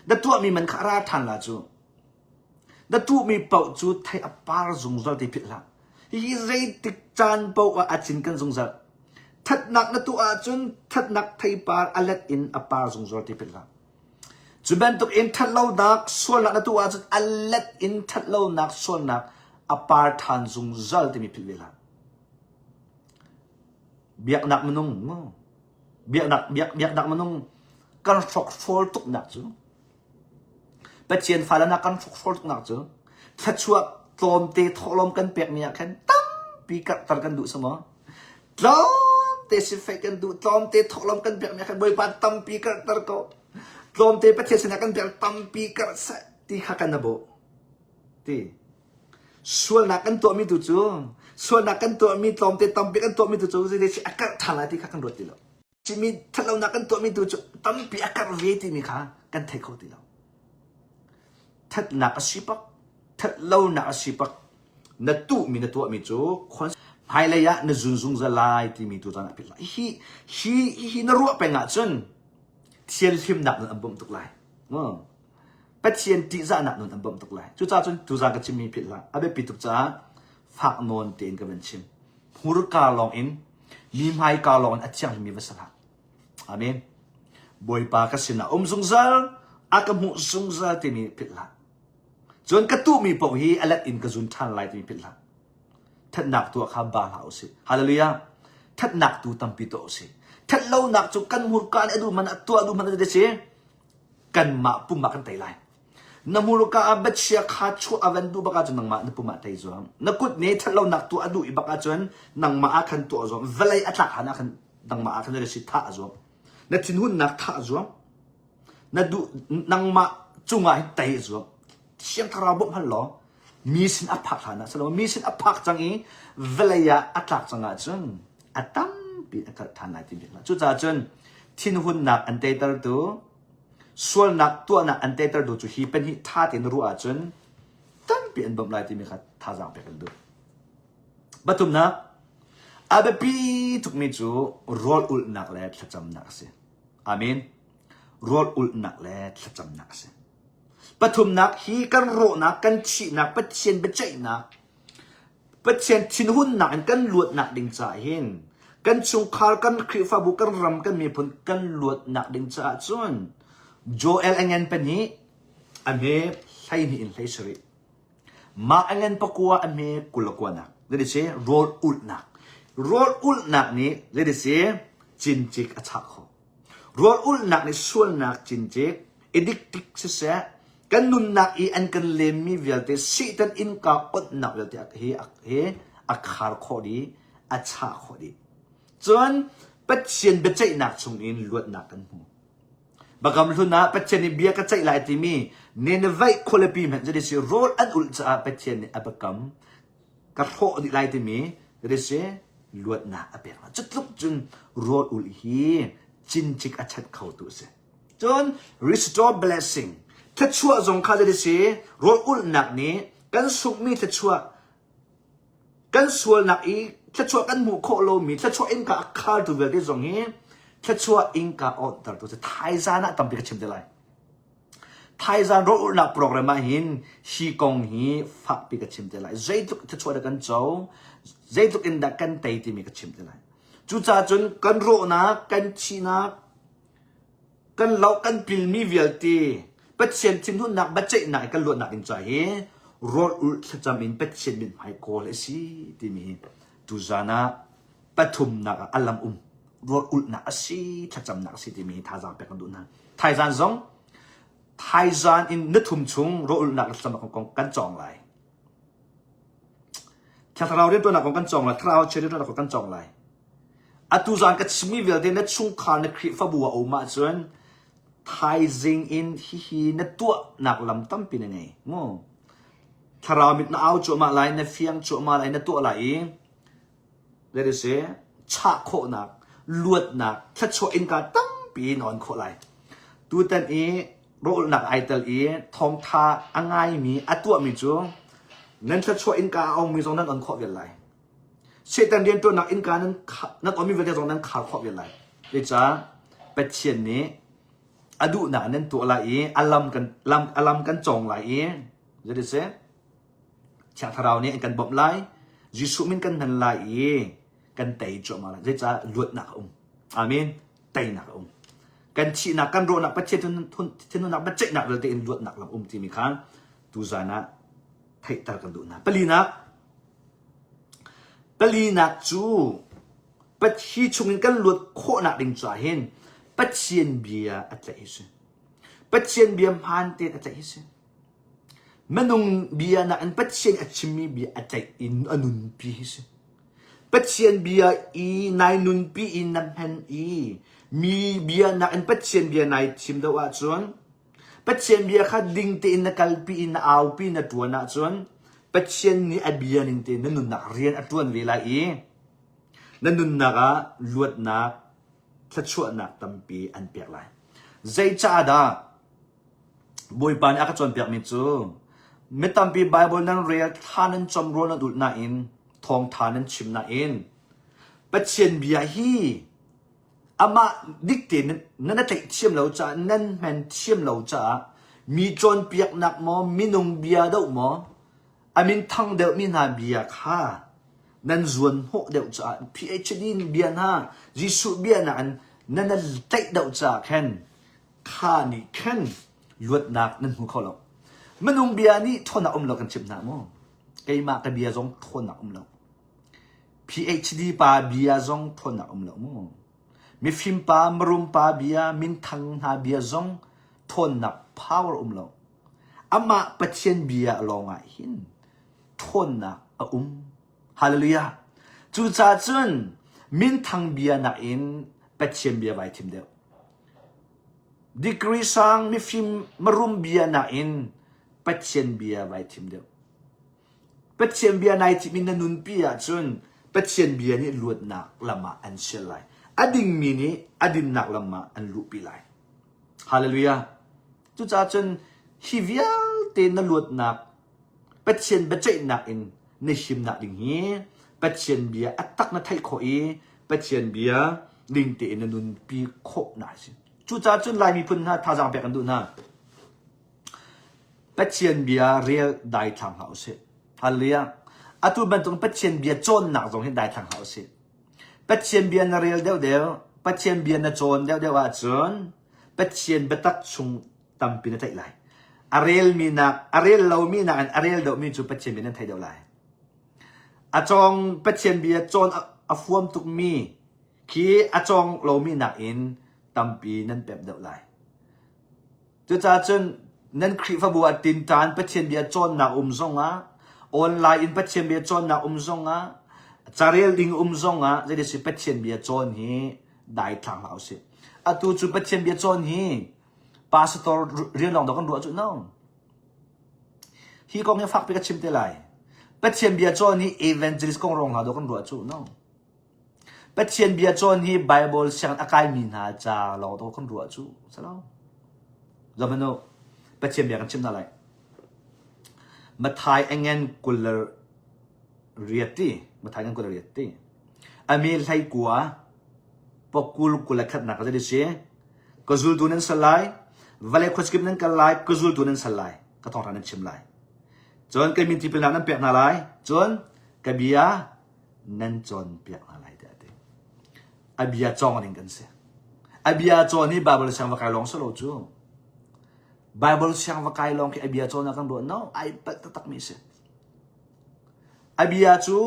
Na tuahmi man kha a ra ṭhan la cu. Na tuhmi paoh cu thei a par zungzal ti philh hlah. Hihi zeitik caan paoh ah a cin kan zungzal. Thatnak na tuah ahcun thatnak theipar a let in a par zungzal ti philh hlah. Cu bantuk in thatlonak sualnak na tuah ahcun a let in thatlonak sualnak a par ṭhan zungzal timi philh ve hlah. Biaknak minung biaknak biak biaknak minung kan hrokhrawl tuknak cu Pathian fale nak kan hrokhrawl tuknak cu thluachuah tlawmte thawhlawm kan pekmi ah khan tampi karhter kan duh samaw tlawmte sifek kan duh tlawmte thawhlawm kan pekmi ah khan Bawipa tampi karhter ko tlawmte Pathian sinah kan pek tampi karh seh ti kha kan na bawh ti Sualnak kan tuahmi tu cu sualnak kan tuahmi tlawmte tampi kan tuahmi tu cu zeidah a karh ṭhan lai ti kha kan ruat ti lo. Cimi ṭhatlonak kan tuahmi tu cu tampi a karh ve timi kha kan thei kho ti lo. Ṭhatnak a si pak, ṭhatlonak a si pak, na tuhmi na tuahmi cu hmailei ah na zun zungzal lai timi tu caan ah philh hlah. Hi hi hi na ruah peng ahcun thianhlimnak nun an bawmh tuk lai. Pathian ṭihzahnak nun an bawmh tuk lai. Cucaah cun tuzaan ka chimmi philh hlah. A biapi tuk caah fak nawn tein ka van chim. Hmurka lawng in mi hmaika lawng in a thianghlimmi va si hlah. Amen. Bawipa ka sinah um zungzal. A ka hmuh zungzal timi philh hlah. Cun ka tuhmi paoh hi a let in ka zun ṭhan lai timi philh hlah. Thatnak tuah kha ba hlah usih. Hallelujah. Thatnak tu tampi tuah usih. Thatlonak cu kan hmurka nih a duh hmanh ah tuah duh hmanh ah si kanmah pum ah kan tei lai. Na hmurka ah biachia kha chuah a van duh bak ahcun nangmah na pum ah tei zuam. Na kut nih thatlonak tuah a duh i bak ahcun nangmah ah khan tuah zuam. Vawlei a tlak hlan ah khan nangmah ah khan si thah a zuam. Na thinhunnak thah a zuam. Na duh nangmah cungah hin tei a zuam. Thiang Thlarau bawmh hal law mi sin a phak hlan ah silo mi sin a phak cang i vawlei ah a tlak cang ahcun a tampi a kalh ṭhan lai ti bik lah. Cucaah cun thinhunnak an teitertu sualnak tuahnak an teitertu cu hi pahnih ṭha tein ruah ahcun tampi an bawmh lai timi kha thazaang pek an duh. Pathumnak, a biapi tukmi cu rawl ulhnak le thlacamnak a si. Amen. Rawl ulhnak le thlacamnak a si. Pathumnak hi kan rawhnak, kan thihnak, Pathian biaceihnak, Pathian thinhunnak in kan luatnak ding caah hin kan chungkhar, kan Khrihfabu, kan ram, kan miphun kan luatnak ding caah cun Joel a ngen pahnih, a hme 12 in 17. Mah a ngen pakua a hme 29. Zeiti si rawl ulhnak. Rawl ulhnak nih zeiti si cincik a chah khawh. Rawl ulhnak nih sualnak cincik, i diktik siseh, kan nunnak i an kan lemmi vialte Satan innka onhnak vialte hi hi a khar khawh dih, a chah khawh dih. Cun Pathian biaceihnak chungin luatnak kan hmu. Bakam hlun ah Pathian nih bia ka ceih lai timi Nineveh khualipi hmanh jadi si rawl an ulh caah Pathian nih a biakam ka hrawh dih lai timi jadi si luatnak a pek hna. Cutluk cun rawl ulh hi cincik a chat kho tu a si. Cun restore blessing thluachuah zong kha jadi si rawl ulhnak nih kan sunghmi thluachuah kan sualnak i thluachuah kan hmuh khawh lomi thluachuah innka a khartu vialte zong hi thluachuah innka awnhtertu cu thaizan ah tampi ka chim te lai. Thaizan rawlulhnak program ah hin hi kong hi fakpi ka chim te lai. Zeitluk thluachuah dah kan co, zeitluk in dah kan tei timi ka chim te lai. Cucaah cun kan rawhnak, kan thihnak, kan loh, kan pilmi vialte Pathian thinhunnak biaceihnak i kan luatnak ding ca hi rawl ulh thlacam in Pathian mithmai kawl a si timi hi tuzan ah pathumnak ah a lam um rawl ulhnak a si thlacamnak a si timi hi thazaang pek kan duh hna. Thaizan zong thaizan in na thum chung rawl ulhnak le thlacamnak kong kan cawng lai. Thlarau riantuannak kong kan cawng lai, thlarau chia riantuannak kong kan cawng lai. Atu zan ka chimmi vialte na chungkhar na Khrihfabu ah um ahcun thaizing in hihi na tuahnak lam tampi na ngei. Mu. Thlarau mit na au cuahmah lai, na fiang cuahmah lai, na tuah lai i let us say chah khawhnak, luatnak, thluachuah innka tampi na on khawh lai. Tutan i rawlnak ai tel i thawngtha a ngaimi, a tuahmi cu nan thluachuah innka a ongmi zong nan on khawh vial lai. Satan riantuannak innka nan nan onmi vialte zong nan khar khawh vial lai. Zeicah Pathian nih a duhnak nan tuah lai i a lam kan lam a lam kan cawng lai i zei seh Thiang Thlarau nih an kan bawmh lai Jesuh min kan hman lai i kan tei cuahmah lai zeicah luatnak a um amen teinak a um kan thihnak kan rawhnak Pathian thinhunnak biaceihnak vialte in luatnak lam um timi kha tuzan ah theihter kan duh hna palinak palinak cu Pathian chungin kan luat khawhnak ding caah hin Pathian bia a tlaih hi si Pathian bia hmaan tein a tlaih hi si Minung bia nakin Pathian a chimmi bia a tlaih in a nunpi hi si. Pathian bia i nai nunpi in na hman i mi bia nakin Pathian bia nai thim deuh ahcun Pathian bia kha ding tein na kalpi in na aupi na ṭuan ahcun Pathian nih a bia ning tein na nunnak rian a ṭuan ve lai i na nunnak ah luatnak thluachuahnak tampi an pek lai. Zeicahdah Bawipa nih a ka cawnpiakmi cu mi tampi Baibal nan rel, thla nan cam, rawl nan ulh nain, thawngtha nan chim nain Pathian bia hi amah dik tein nan a tlaih thiam lo caah nan hman thiam lo caah mi cawnpiaknak maw minung bia doh maw a min thang deuhmi hna bia kha nan zuan hnawh deuh caah PhD bia hna Jesuh bia nakin nan tlaih deuh caah khan Kha nih khan. Luatnak nan hmu kho lo. Minung bia nih ṭhawnnak um lo kan chimh hna mu. Keimah ka bia zong ṭhawnnak um lo. PhD pa bia zong ṭhawnnak um lo mu. Mifim pa, marum pa bia, minthang hna bia zong ṭhawnnak power um lo. Amah Pathian bia lawng ah hin ṭhawnnak a um. Hallelujah. Cucaah cun minthang bia nakin Pathian bia vai thim deuh. Degree sang mifim marum bia nakin Pathian bia vai thim deuh. Pathian bia nai thim in na nunpi ahcun Pathian bia nih luatnak lam ah an sial lai. A dingmi nih a dinnak lam ah an luhpi lai. Hallelujah. Cucaah cun hi vialte na luatnak Pathian biaceihnak in na himnak ding hi Pathian bia a tak na theih khawh i Pathian bia ning tein na nunpi khawh na si. Cucaah cun Lai miphun hna thazaang pek an duh hna. Pathian bia rel daithlang hlah usih. Hallelujah. Atu bantuk Pathian bia cawnnak zong hi daithlang hlah usih. Pathian bia na rel deuhdeuh, Pathian bia na cawn deuhdeuh ahcun Pathian biatak chung tampi na theih lai. A relmi nak, a rel lomi nakin a rel deuhmi cu Pathian bia nan thei deuh lai. A cawng Pathian bia cawn a fuam tukmi khi a cawng lomi nakin tampi nan pemh deuh lai. Cucaah cun nan Khrihfabu ah tinṭan Pathian bia cawnnak um zongah, online in Pathian bia cawnnak um zongah, carel ding um zongah, zei si Pathian bia cawn hi daithlang hlah usih. Atu cu Pathian bia cawn hi pastor rian lawng dah kan ruah cu no. Hi kong hi fakpi ka chim te lai. Pathian bia cawn hi evangelist kong rong hna dah kan ruah cu no. Pathian bia cawn hi Bible sianginn a kaimi hna ca lawng dah kan ruah cu salo. Zamano Pathian bia kan chim hna lai. Mathai engen kuller riat ti Mathai engen kuller riat ti ami hlei kua pokul kula khatnak ka si Ka zultu nan sal lai, vawlei khuazakip nan kal lai, ka zultu nan sal lai, ka thawngṭha nan chim lai. Cun ka min tipilnak nan pek hna lai, cun ka bia nan cawnpiak hna lai tiah a ti. A bia cawng ding kan si. A bia cawn hi Bible siang va kai lawng si lo cu. Bible siang va kai lawng khi a bia cawn ah kan ruah no, ai palh taktak mi si. A bia cu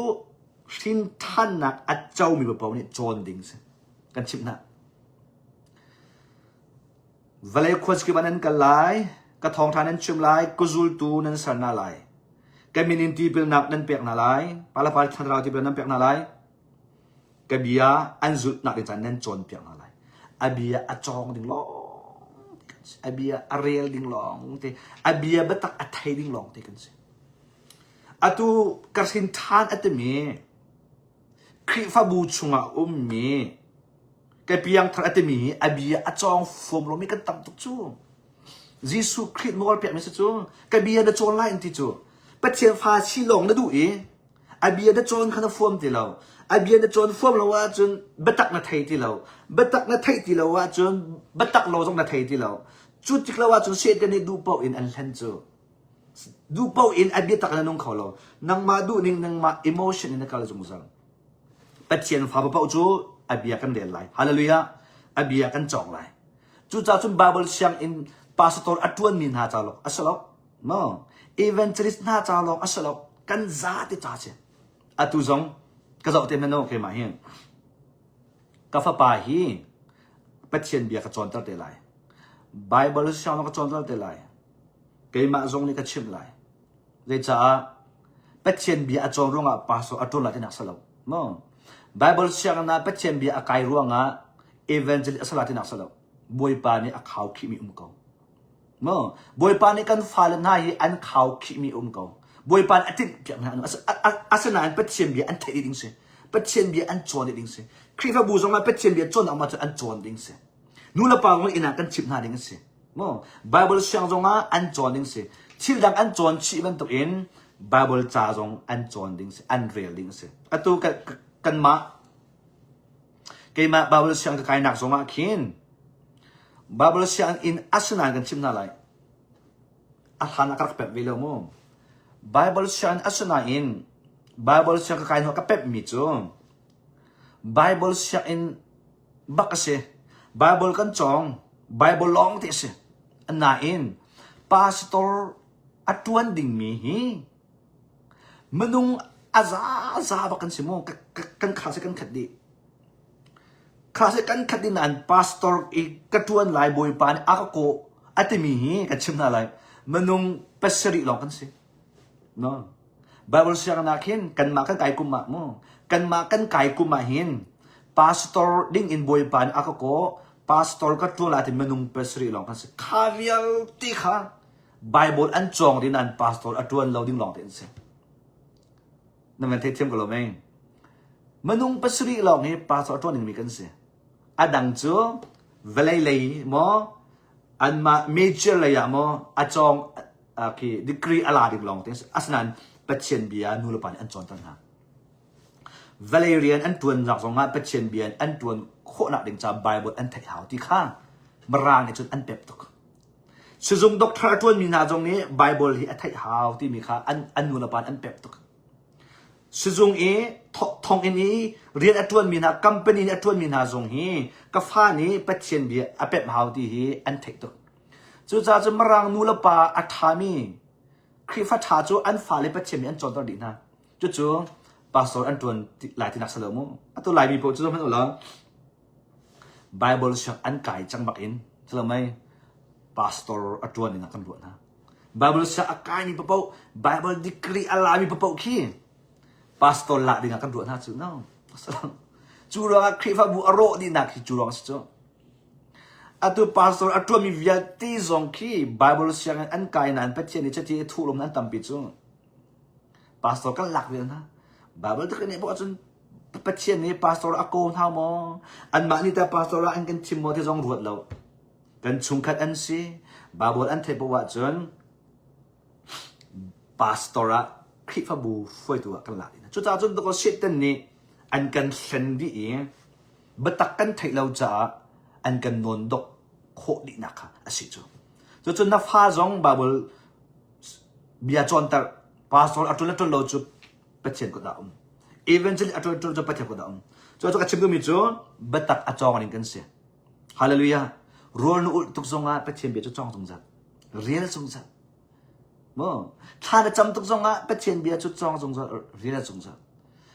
hrin ṭhannak a comi paoh nih cawn ding si. Kan chimh hna. Vawlei khuazakip ah nan kal lai, ka thawngṭha nan chim lai, ka zultu nan ser hna lai. Ka min in tipilnak nan pek hna lai, Pa le Pa thlarau tipil nan pek hna lai. Ka bia an zulhnak ding caan nan cawnpiak hna lai. A bia a cawng ding lawng a bia a rel ding lawng te, a bia biatak a thei ding lawng te kan si. Atu ka hrin ṭhan a timi Khrihfabu chungah ummi Ka piangthar a timi hi a bia a cawng fuam lomi kan tam tuk cu. Jesuh Khrih nawl pekmi si cu ka bia na cawn lai an ti cu. Pathian fa si lawng na duh i a bia na cawn kha na fuam ti lo. A bia na cawn fuam lo ahcun biatak na thei ti lo. Biatak na theih ti lo ahcun biatak lo zong na thei ti lo. Cu tik lo ahcun Satan nih duh paoh in an hlen cu. Duh paoh in a biatak na nung kho lo. Nangmah duhning nangmah emotion in na kal zungzal. Pathian fa paoh cu a bia kan rel lai. Hallelujah. A bia kan cawng lai. Cucaah cun Bible sianginn pastor a ṭuanmi hna ca lawng a si lo. No. Evangelist hna ca lawng a si lo. Kan zate ca si. Atu zong ka zoh te hmanh keimah hi. Ka fapa hi Pathian bia ka cawnter te lai. Bible siang ka cawnter te lai. Keimah zong nih ka chimh lai. Zeicaah Pathian bia a cawn ruangah pastor a ṭuan lai tinak si lo. Maw? Bible sianginn ah Pathian bia a kai ruangah evangelist a si lai tinak si lo. Bawipa nih a khaukhihmi um ko. Maw? Bawipa nih kan fale hna hi an khaukhihmi um ko. Bawipa nih a tinhpiak hna. Asinain Pathian bia an theih ding si. Pathian bia an cawn ding si. Khrihfabu zong ah Pathian bia cawn awk cun an cawn ding si. Nu le pa zong inn ah kan chimh hna ding a si. Maw? Bible siang zong ah an cawn ding si. Thil dang an cawn chih bantuk in Bible ca zong an cawn ding si, an rel ding si. Atu kanmah keimah Bible siang ka kainak zong ah khin Bible siang in asinain kan chim hna lai. A hlan ah ka rak pemh ve lo mu. Bible siang asinain Bible siang ka kai hnu ka pemh mi cu Bible sianginn bak a si. Bible kan cawng. Bible lawng te a si. Nain. Pastor a ṭuan dingmi hi minung a zaza bak kan si mu. Kan khas kan khat dih. Khas kan khat dih nain pastor i ka ṭuan lai Bawipa nih a ka kawh a timi hi kan chim hna lai. Minung pasarih lawng kan si. No. Bible sianginn ah khin kanmah kan kai kum ah mu kanmah kan kai kum ah hin pastor ding in Bawipa nih a ka kawh pastor ka ṭuan lai ti minung pasarih lawng kan si. Kha vialte kha Bible an cawng ding nain pastor a ṭuan lo ding lawng te an si. Na van theithiam ko lo mei? Minung pasarih lawng hi pastor a ṭuan dingmi kan si. A dang cu vawlei lei maw anmah major lei ah maw a cawng khi degree a la ding lawng te asinain Pathian bia nu le pa nih an cawnter hna. Vawlei rian an ṭuannak zongah Pathian bia an ṭuan khawhnak ding caah Bible an theih hau ti kha Mirang nih cun an pep tuk. Sizung doctor a ṭuanmi hna zong nih Bible hi a theih hau timi kha an, an nu le pa nih an pep tuk. Sizung i thonginn i rian a ṭuanmi hna company nih a ṭuanmi hna zong hi ka fa nih Pathian bia a pemh hau ti hi an theih tuk. Cucaah cun Mirang nu le pa a ṭhami Khrihfa ṭha cu an fale Pathian nih an cawnter dih hna. Cucu pastor an ṭuan lai tinak si lo mu. Atu Laimi paoh cu hmanh ulaw Bible siang an kai cang bak in si lo mei pastor a ṭuan in kan ruah hna. Bible siang a kaimi paoh Bible degree a lami paoh khi pastor lah ding ah kan ruah hna cu no. Cu ruangah Khrihfabu a rawh dihnak hi cu ruang a si cu. Atu pastor a ṭuanmi vialte zong khi Bible sianginn an kai nain Pathian nih chiti i thuh an tampi cu. Pastor kan lak ve hna. Bible tak nih ahcun Pathian nih pastor a ko hna maw? Anmah nih tah pastor ah an kan thim maw ti zong ruat lo. Kan chungkhat an si. Bible an theih paoh ahcun pastor ah Khrihfabu hruaitu ah kan lak dih hna. Cucaah cun dakaw Satan nih an kan hlen dih i biatak kan theih lo caah an kan nawndok khawh dihnak kha a si cu. Cucun na fa zong Bible bia cawnter pastor a ṭul a ṭul lo cu Pathian kut ah um. Evangelist a ṭul a ṭul cu Pathian kut ah um. Cu cu ka chim duhmi cu biatak a cawng ning kan si. Hallelujah. Rawl na ulh tuk zongah Pathian bia cu cawng zungzal. Rel zungzal. Maw? Thla na cam tuk zongah Pathian bia cu cawng zungzal, rel zungzal.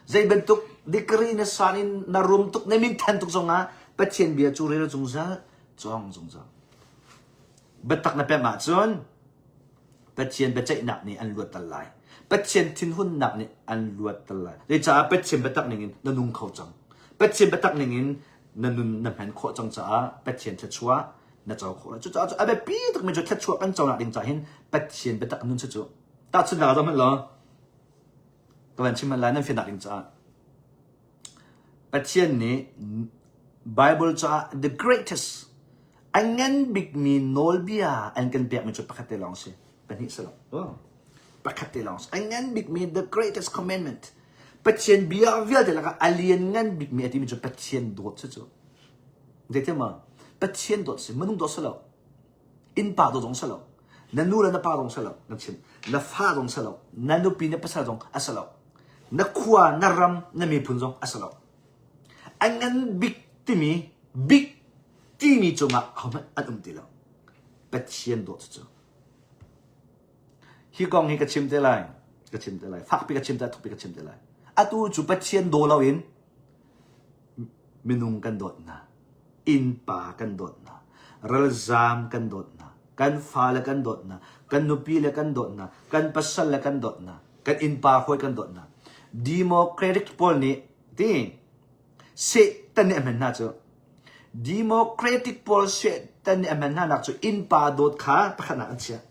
Zei bantuk degree na san in na rum tuk, na min than tuk zongah Pathian bia cu rel zungzal, cawng zungzal. Biatak na pemh ahcun Pathian biaceihnak nih an luatter lai. Pathian thinhunnak nih an luatter lai. Zeicah Pathian biatak ningin na nung kho cang. Pathian biatak ningin na nun na hman khawh cang caah Pathian thluachuah na co khawh lai. Cucaah cu a biapi tukmi cu thluachuah kan co nak ding caah hin Pathian biatak nun si cu. Tahchunhnak ah zoh hmanh law ka van chim hmanh lai nan fiannak ding caah. Pathian nih Bible caah the greatest a ngan bikmi nawlbia an kan pekmi cu pakhat te lawng si. Pahnih si lo. Oh. Pakhat te lawng si. A ngan bikmi the greatest commandment. Pathian bia vialte lakah a lian ngan bikmi a timi cu Pathian dawt si cu. Zeitin ma? Pathian dawt si, minung dawt si lo. Innpa dawt zong si lo. Na nu le na pa zong si lo. Na chim. Na fa zong si lo. Na nupi na pasal zong a si lo. Na khua, na ram, na miphun zong a si lo. A ngan bik timi, bik timi cungah ahohmanh an um ti lo. Pathian dawt cu. Hi kong hi ka chim te lai. Ka chim te lai. Fakpi ka chim te, thukpi ka chim te lai. Atu cu Pathian daw loin minung kan dawt hna. Innpa kan dawt hna. Ralzaam kan dawt hna. Kan fale kan dawt hna. Kan nupi le kan dawt hna. Kan pasal le kan dawt hna. Kan innpa hawi kan dawt hna. Democratic pawl nih ti Satan nih a hman hna cu. Democratic pawl Satan nih a hman hna nak cu innpa dawt kha pakhatnak an chiah.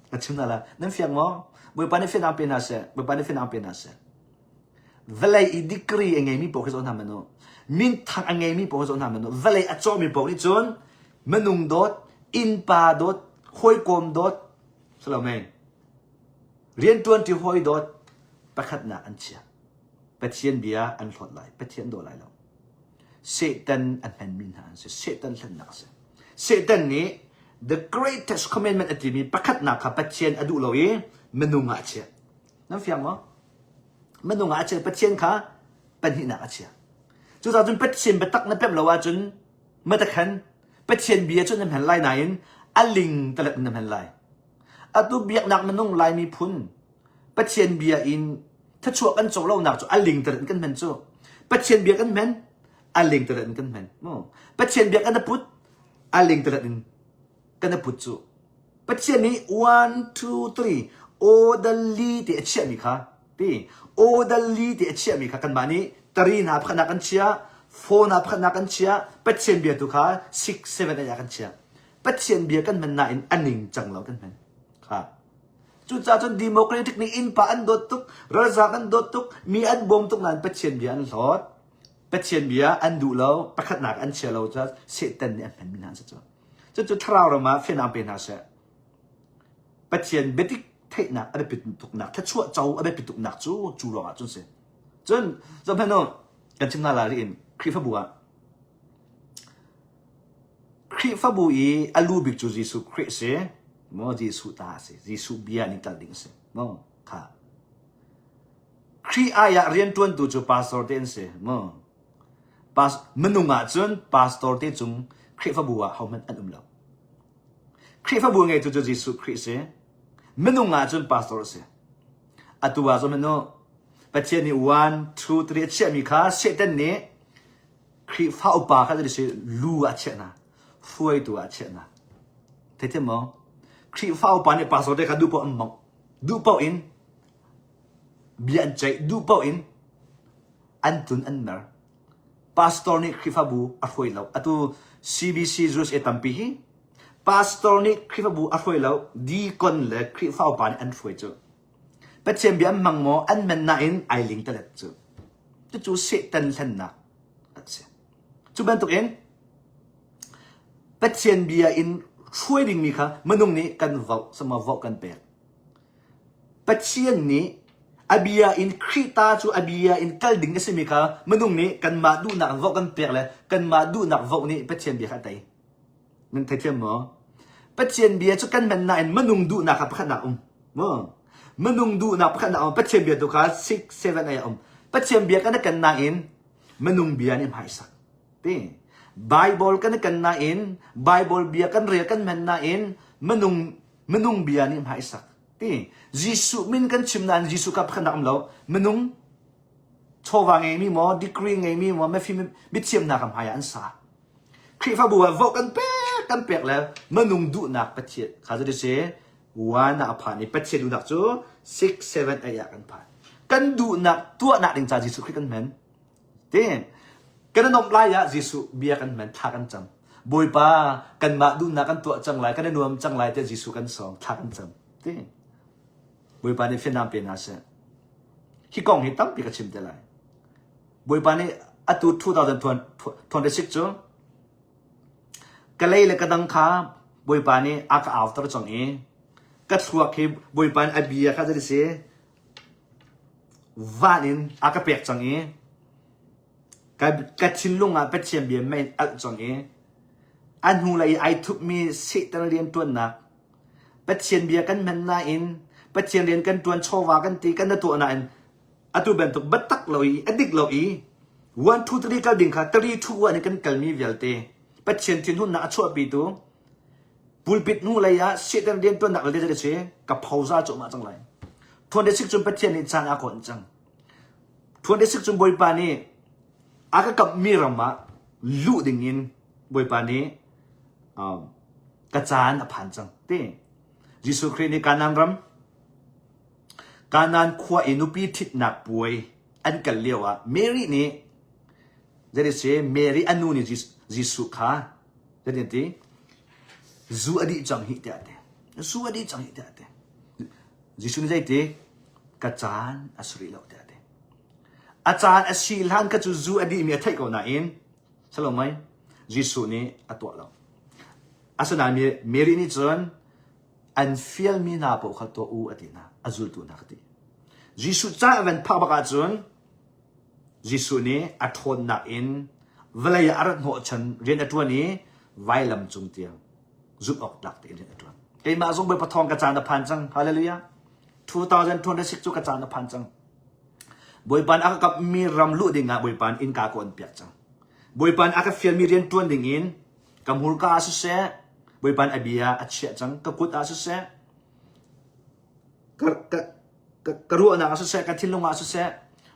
Ka chim hna la. Nan fiang maw? Bawipa nih fianang pe hna seh. Bawipa nih fianang pe hna seh. Vawlei i degree a ngeimi paoh khi zoh hna hmanh u. Minthang a ngeimi paoh khi zoh hna hmanh u. Vawlei a cawhmi paoh nih cun minung dawt, innpa dawt, hawikom dawt, si lo mei? Rianṭuanṭi hawi dawt pakhatnak an chia. Pathian bia an hlawt lai. Pathian daw lai lo. Satan a hmanmi hna an si. Satan hlennak a si. Satan nih the greatest commandment a timi pakhatnak kha Pathian a duh lo i minung ah a chiah. Nan fiang maw? Minung ah a chiah. Pathian kha pahnihnak a chiah. Cucaah cun Pathian biatak na pemh lo ahcun matakhan Pathian bia cu na hman lai nain a ling talet in na hman lai. Atu biaknak minung Lai miphun Pathian bia in thluachuah kan co lonak cu a ling in kan hman cu. Pathian bia kan hman, a ling in kan hman. Pathian bia kan put, a ling in kan put cu. Pathian nih 1 2 3 orderly ti a chiahmi kha ti orderly ti a chiahmi kha kanmah nih tari hna pakhatnak kan chiah, four hna pakhatnak kan chiah, Pathian bia tu kha 6 7 8 ah kan chiah. Pathian bia kan hman nain a ning cang lo kan hman. Kha. Cucaah cun Democratic nih innpa an dawt tuk, ralzaam an dawt tuk, mi an bawm tuk nain Pathian bia an hlawt. Pathian bia an duh lo, pakhatnak an chia lo caah Satan nih a hmanmi hna an si cu. Cucu thlarau ram ah fianang pe hna seh. Pathian biatik theihnak a biapit tuknak, thluachuah co a biapit tuknak cu cu ruangah cun si. Cun zohhmanh u, kan chim hna lai in Khrihfabu ah Khrihfabu i a lu bik cu Jesuh Khrih a si. Maw Jesuh ta a si. Jesuh bia nih kal ding a si. Maw kha. Khrih ai ah rianṭuantu cu pastor te an si. Maw Pas minung ah cun pastor te cung Khrihfabu ah hohmanh an um lo. Khrihfabu ngeitu cu Jesuh Khrih a si. Minung ah cun pastor a si. Atu ah cun manu Pathian nih 1 2 3 a chiahmi kha Satan nih Khrihfa upa kha zei si lu ah chiah hna, hruaitu ah chiah hna. Theithiam maw? Khrihfa upa nih pastor te kha duh paoh an mongh. Duh paoh in bia an ceih, duh paoh in an tun an mer. Pastor nih Khrihfabu a hruai lo. Atu CBC USA tampi hi pastor nih Khrihfabu a hruai lo, deacon le Khrihfa upa nih an hruai cu. Pathian bia an hmang maw an men nain ai ling talet cu. Cucu Satan hlennak a si. Cu bantukin Pathian bia in hruai dingmi kha minung nih kan voh sama voh kan pek. Pathian nih a bia in Khrih ta cu a bia in kal ding a simi kha minung nih kanmah duhnak voh kan pek le kanmah duhnak voh nih Pathian bia kha a tei. Nan theithiam maw? Pathian bia cu kan man nain minung duhnak kha pakhatnak um. Maw? Minung duhnak pakhatnak um. Pathian bia tu kha 6, 7 ai um. Pathian bia kan kan nain minung bia nih hmaisak. Ti. Bible kan kan nain Bible bia kan rel kan man nain minung minung bia nih hmaisak. Ti. Jesuh min kan chim nain Jesuh kha pakhatnak um lo. Minung chawva ngeimi maw, degree ngeimi maw, mifim mithiamnak kha hmai ah an sa. Khrihfabu ah vote kan pek kan pek le minung duhnak Pathian kha cu si one ah a phan i Pathian duhnak cu 6 7 8 ah kan phan. Kan duhnak tuahnak ding ca Jesuh Khrih kan hman. Ti kan i nuamh lai ah Jesuh bia kan hman thla kan cam. Bawipa kanmah duhnak kan tuah cang lai kan i nuam cang lai tiah Jesuh kan sawm thla kan cam. Ti Bawipa nih fianam pe hna seh. Hi kong hi tampi ka chim te lai. Bawipa nih atu 2026 cu ka lei le ka dang kha Bawipa nih a ka auter cang i ka thluak hi Bawipa nih a bia kha zei si van in a ka pek cang i ka, ka thinlung ah Pathian bia mei in alh cang i a hnulei i ai thupmi Satan rianṭuannak Pathian bia kan hman nain Pathian rian kan ṭuan chawva kan ti kan na tuah nain atu bantuk biatak lo i a dik lo i 1 2 3 kal ding kha 3 2 1 in kan kalmi vialte Pathian thinhunnak a chuahpitu pulpit hnu lei ah Satan riantuannak le zei si ka phoza cu mah cang lai 26 cun Pathian nih caan a kawn cang 26 cun Bawipa nih a ka kamhmi ram ah luh ding in Bawipa nih um, ka caan a phan cang ti Jesuh Khrih nih Kanaan ram Kanaan khua i nupi ṭhitnak puai an kal lioah Mary nih zei si Mary a nu nih Jesuh kha zeitin a ti? Zu a dih cang hih tiah a ti. Zu a dih cang hih tiah a ti. Jesuh nih zei ti? Ka caan a si rih lo tiah a ti. A caan a si hlan kha cu zu a dihmi a theih ko nain Salomai Jesuh nih a tuah lo. Asinain Mary nih cun an fialmi hna paoh kha tuah u a ti hna a zultu hna kha ti Jesuh ca a van phak bak ahcun Jesuh nih a ṭhawnnak in vawlei ah a rat hnawhchan rian a ṭuan i vailam cung tiang zumh awk tlak tein rian a ṭuan keimah zong Bawipa thawng ka caan a phan cang hallelujah 2026 cu ka caan a phan cang Bawipa nih a ka kamhmi ram luh ding ah Bawipa nih innka ka on piak cang Bawipa nih a ka fialmi rian ṭuan ding in ka hmurka ah siseh Bawipa nih a bia a chiah cang ka kut ah siseh. Ka, ka, ka, ka ruahnak ah siseh, ka thinlung ah siseh,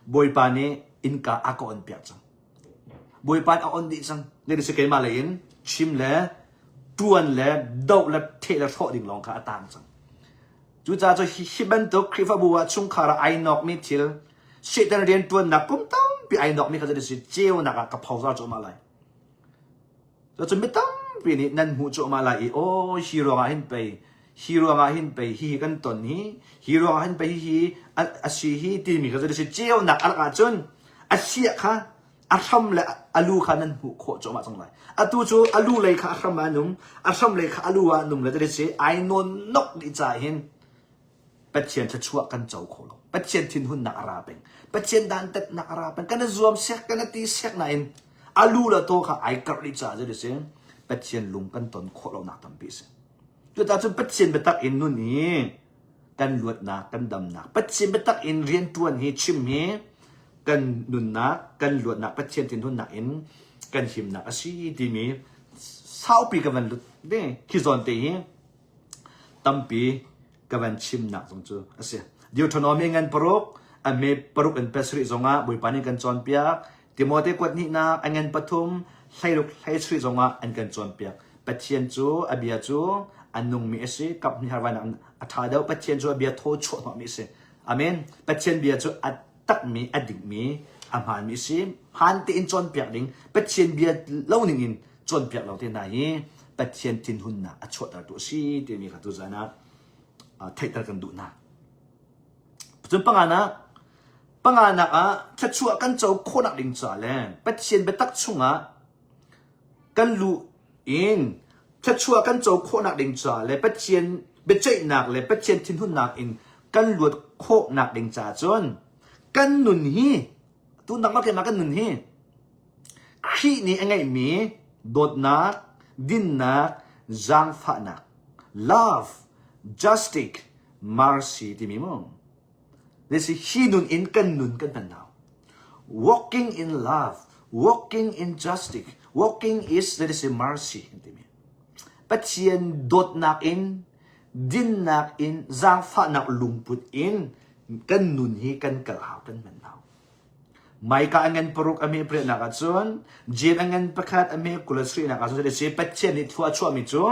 Bawipa nih innka a ka on piak cang. Bawipa nih a on dih cang. Zei si keimah lei in chim le tuan le doh le theh le hrawh ding lawng kha a tang cang. Cucaah cu hi, hi bantuk Khrihfabu ah chungkhar ah ai nawkmi thil, Satan riantuannak kum tampi ai nawkmi kha zei si ceunak ah ka phozar cuahmah lai. Cucu mi tampi nih nan hmuh cuahmah lai i aw hi ruangah hin pei hi ruangah hin pei hihi kan ton hi hi ruangah hin pei hihi a si hi timi kha cu si ceunak a lak ahcun a siah kha a hram le a lu kha nan hmuh khawh cuahmah cang lai. Atu cu a lu lei kha a hram ah an um, a hram lei kha a lu ah an um le ti si ai nawn nok dih caah hin Pathian thluachuah kan co kho lo. Pathian thinhunnak a ra peng. Pathian dantatnak a ra peng. Kan i zuam sek, kan i ti sek nain a lu le taw kha ai karh dih caah cu si Pathian lung kan ton khawh lonak tampi a si. Cucaah cun Pathian biatak in nun hi kan luatnak, kan damnak, Pathian biatak in rianṭuan hi chim hi kan nunnak, kan luatnak, Pathian thinhunnak in kan himnak a si timi saupi ka van lut ve. Khi zawn te hi tampi ka van chimnak zong cu a si. Deuteronomy ngan paruk, a me paruk in pasarih zongah Bawipa nih kan cawnpiak. Timote kuat hnihnak a ngan pathum, hleiruk hleisarih zongah an kan cawnpiak. Pathian cu a bia cu a nungmi a si, kap hnih harvainak a ṭha deuh. Pathian cu a bia thaw chuah hnawhmi a si. Amen. Pathian bia cu a takmi, a dikmi, a hmaanmi a si. Hmaan tein cawnpiak ding, Pathian bia lo ningin cawnpiak lo te hna hi Pathian thinhunnak a chuahtertu a si timi kha tuzan ah theihter kan duh hna. Cun panganak, panganak ah thluachuah kan co khawhnak ding caah le Pathian biatak chungah kan luh in thluachuah kan co khawhnak ding caah le Pathian biaceihnak le Pathian thinhunnak in kan luat khawhnak ding caah cun kan nun hi tunak ma keimah kan nun hi Khrih nih a ngeihmi dawtnak, dinnak, zaangfahnak, love, justice, mercy timi mu. This is hi nun in kan nun kan hman hau. Walking in love, walking in justice, walking is that is a mercy kan timi. Pathian dawtnak in, dinnak in, zaangfahnak lungput in kan nun hi kan kal hau, kan hman hau. Maika a ngan paruk a hme pariatnak ahcun Jeim a ngan pakhat a hme 20 le sarihnak ahcun a si Pathian nih thlua a chuahmi cu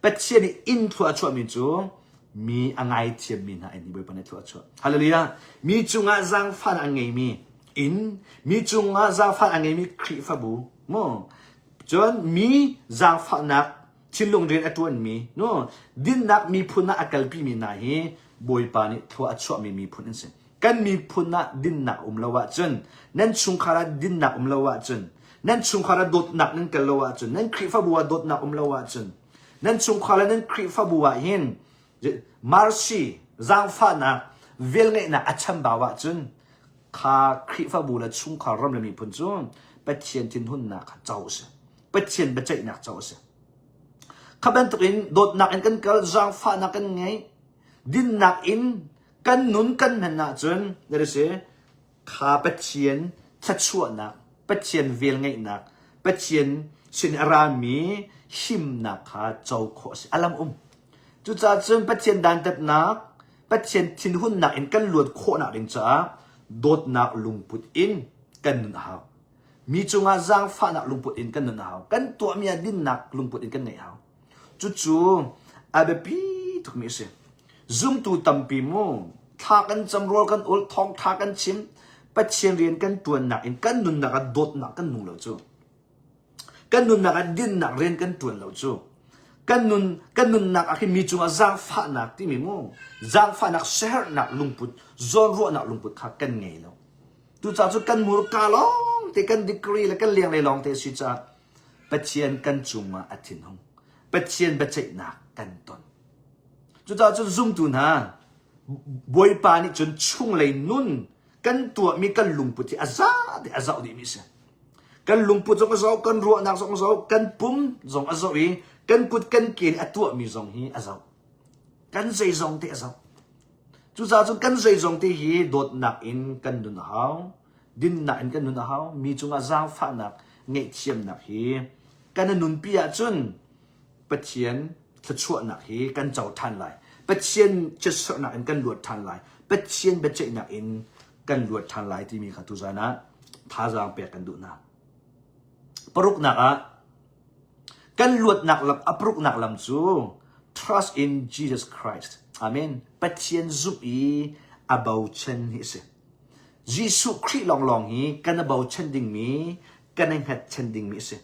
Pathian nih inn thlua a chuahmi cu mi a ngaithiammi hna in Bawipa nih thlua a chuah. Hallelujah. Mi cungah zaangfahnak a ngeimi inn, mi cungah zaangfahnak a ngeimi Khrihfabu, mu. Cun mi zaangfahnak thinlung rian a ṭuanmi, no, dinnak miphun ah a kalpimi hna hi Bawipa nih thlua a chuahmi miphun an si. Kan miphun ah dinnak um lo ahcun, nan chungkhar ah dinnak um lo ahcun, nan chungkhar ah dawtnak nan kal lo ahcun, nan Khrihfabu ah dawtnak um lo ahcun, nan chungkhar le nan Khrihfabu ah hin mercy, zaangfahnak, velngeihnak a chambau ahcun kha Khrihfabu le chungkhar ram le miphun cu Pathian thinhunnak kha co a si. Pathian biaceihnak co a si. Kha bantukin dawtnak in kan kal, zaangfahnak kan ngei, dinnak in kan nun kan hman ahcun si kha Pathian thluachuahnak Pathian velngeihnak Pathian sin a rami himnak kha co khawh a si alam um cucaah cun Pathian dantatnak Pathian thinhunnak in kan luat khawhnak ding caah dawtnak lungput in kan nun a hau mi cungah zaangfahnak lungput in kan nun a hau kan tuahmi ah dinnak lungput in kan ngeih a hau Cucu a biapi tukmi a si. Zumtu tampi mu thla kan cam, rawl kan ul, thawngtha kan chim, Pathian rian kan tuannak in kan nunnak ah dawtnak kan nung lo cu. Kan nunnak ah dinnak rian kan tuan lo cu. Kan nun kan nunnak ah hin mi cungah zaangfahnak timi mu zaangfahnak siaherhnak lungput zawnruahnak lungput kha kan ngei lo. Tucaah cu kan murka lawng te kan degree le kan lenglei lawng te a si caah Pathian kan cungah a thinhung. Pathian biaceihnak kan ton. Cucaah cun zumtu hna, Bawipa nih cun chunglei nun kan tuahmi kan lungput hi a za te a zoh dihmi a si. Kan lungput zong a zoh, kan ruahnak zong a zoh, kan pum zong a zoh i kan kut kan ke nih a tuahmi zong hi a zoh. Kan zeizong te a zoh. Cucaah cun kan zeizong te hi dawtnak in kan nun a hau. Dinnak in kan nun a hau. Mi cungah zaangfahnak, ngaihthiamnak hi kan i nunpi ahcun Pathian thluachuahnak hi kan co ṭhan lai. Pathian chiatserhnak in kan luat ṭhan lai. Pathian biaceihnak in kan luat ṭhan lai timi kha tuzan ah thazaang pek kan duh hna. Paruknak ah kan luatnak lam a paruknak lam cu trust in Jesus Christ. Amen. Pathian zumh i a bochan hi a si. Jesuh Khrih lawnglawng hi kan i bochan dingmi, kan i hngatchan dingmi a si.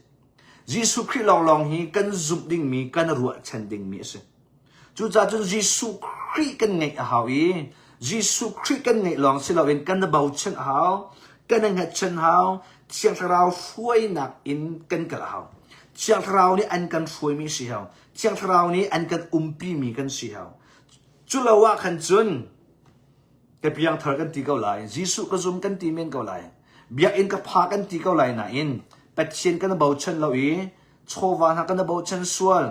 Jesuh Khrih lawnglawng hi kan zumh dingmi, kan ruahchan dingmi a si. Cucaah cun Jesuh Khrih kan ngeih a hau i Jesuh Khrih kan ngeih lawng si loin kan i bochan a hau, kan i hngatchan hau, Thiang Thlarau hruainak in kan kal a hau. Thiang Thlarau nih an kan hruaimi si hau. Thiang Thlarau nih an kan umpimi kan si hau. Cu lo ah khan cun ka piangthar kan ti ko lai, Jesuh ka zum kan ti men ko lai, biakinn ka pha kan ti ko lai nain Pathian kan i bochan lo i chawva hna kan i bochan sual,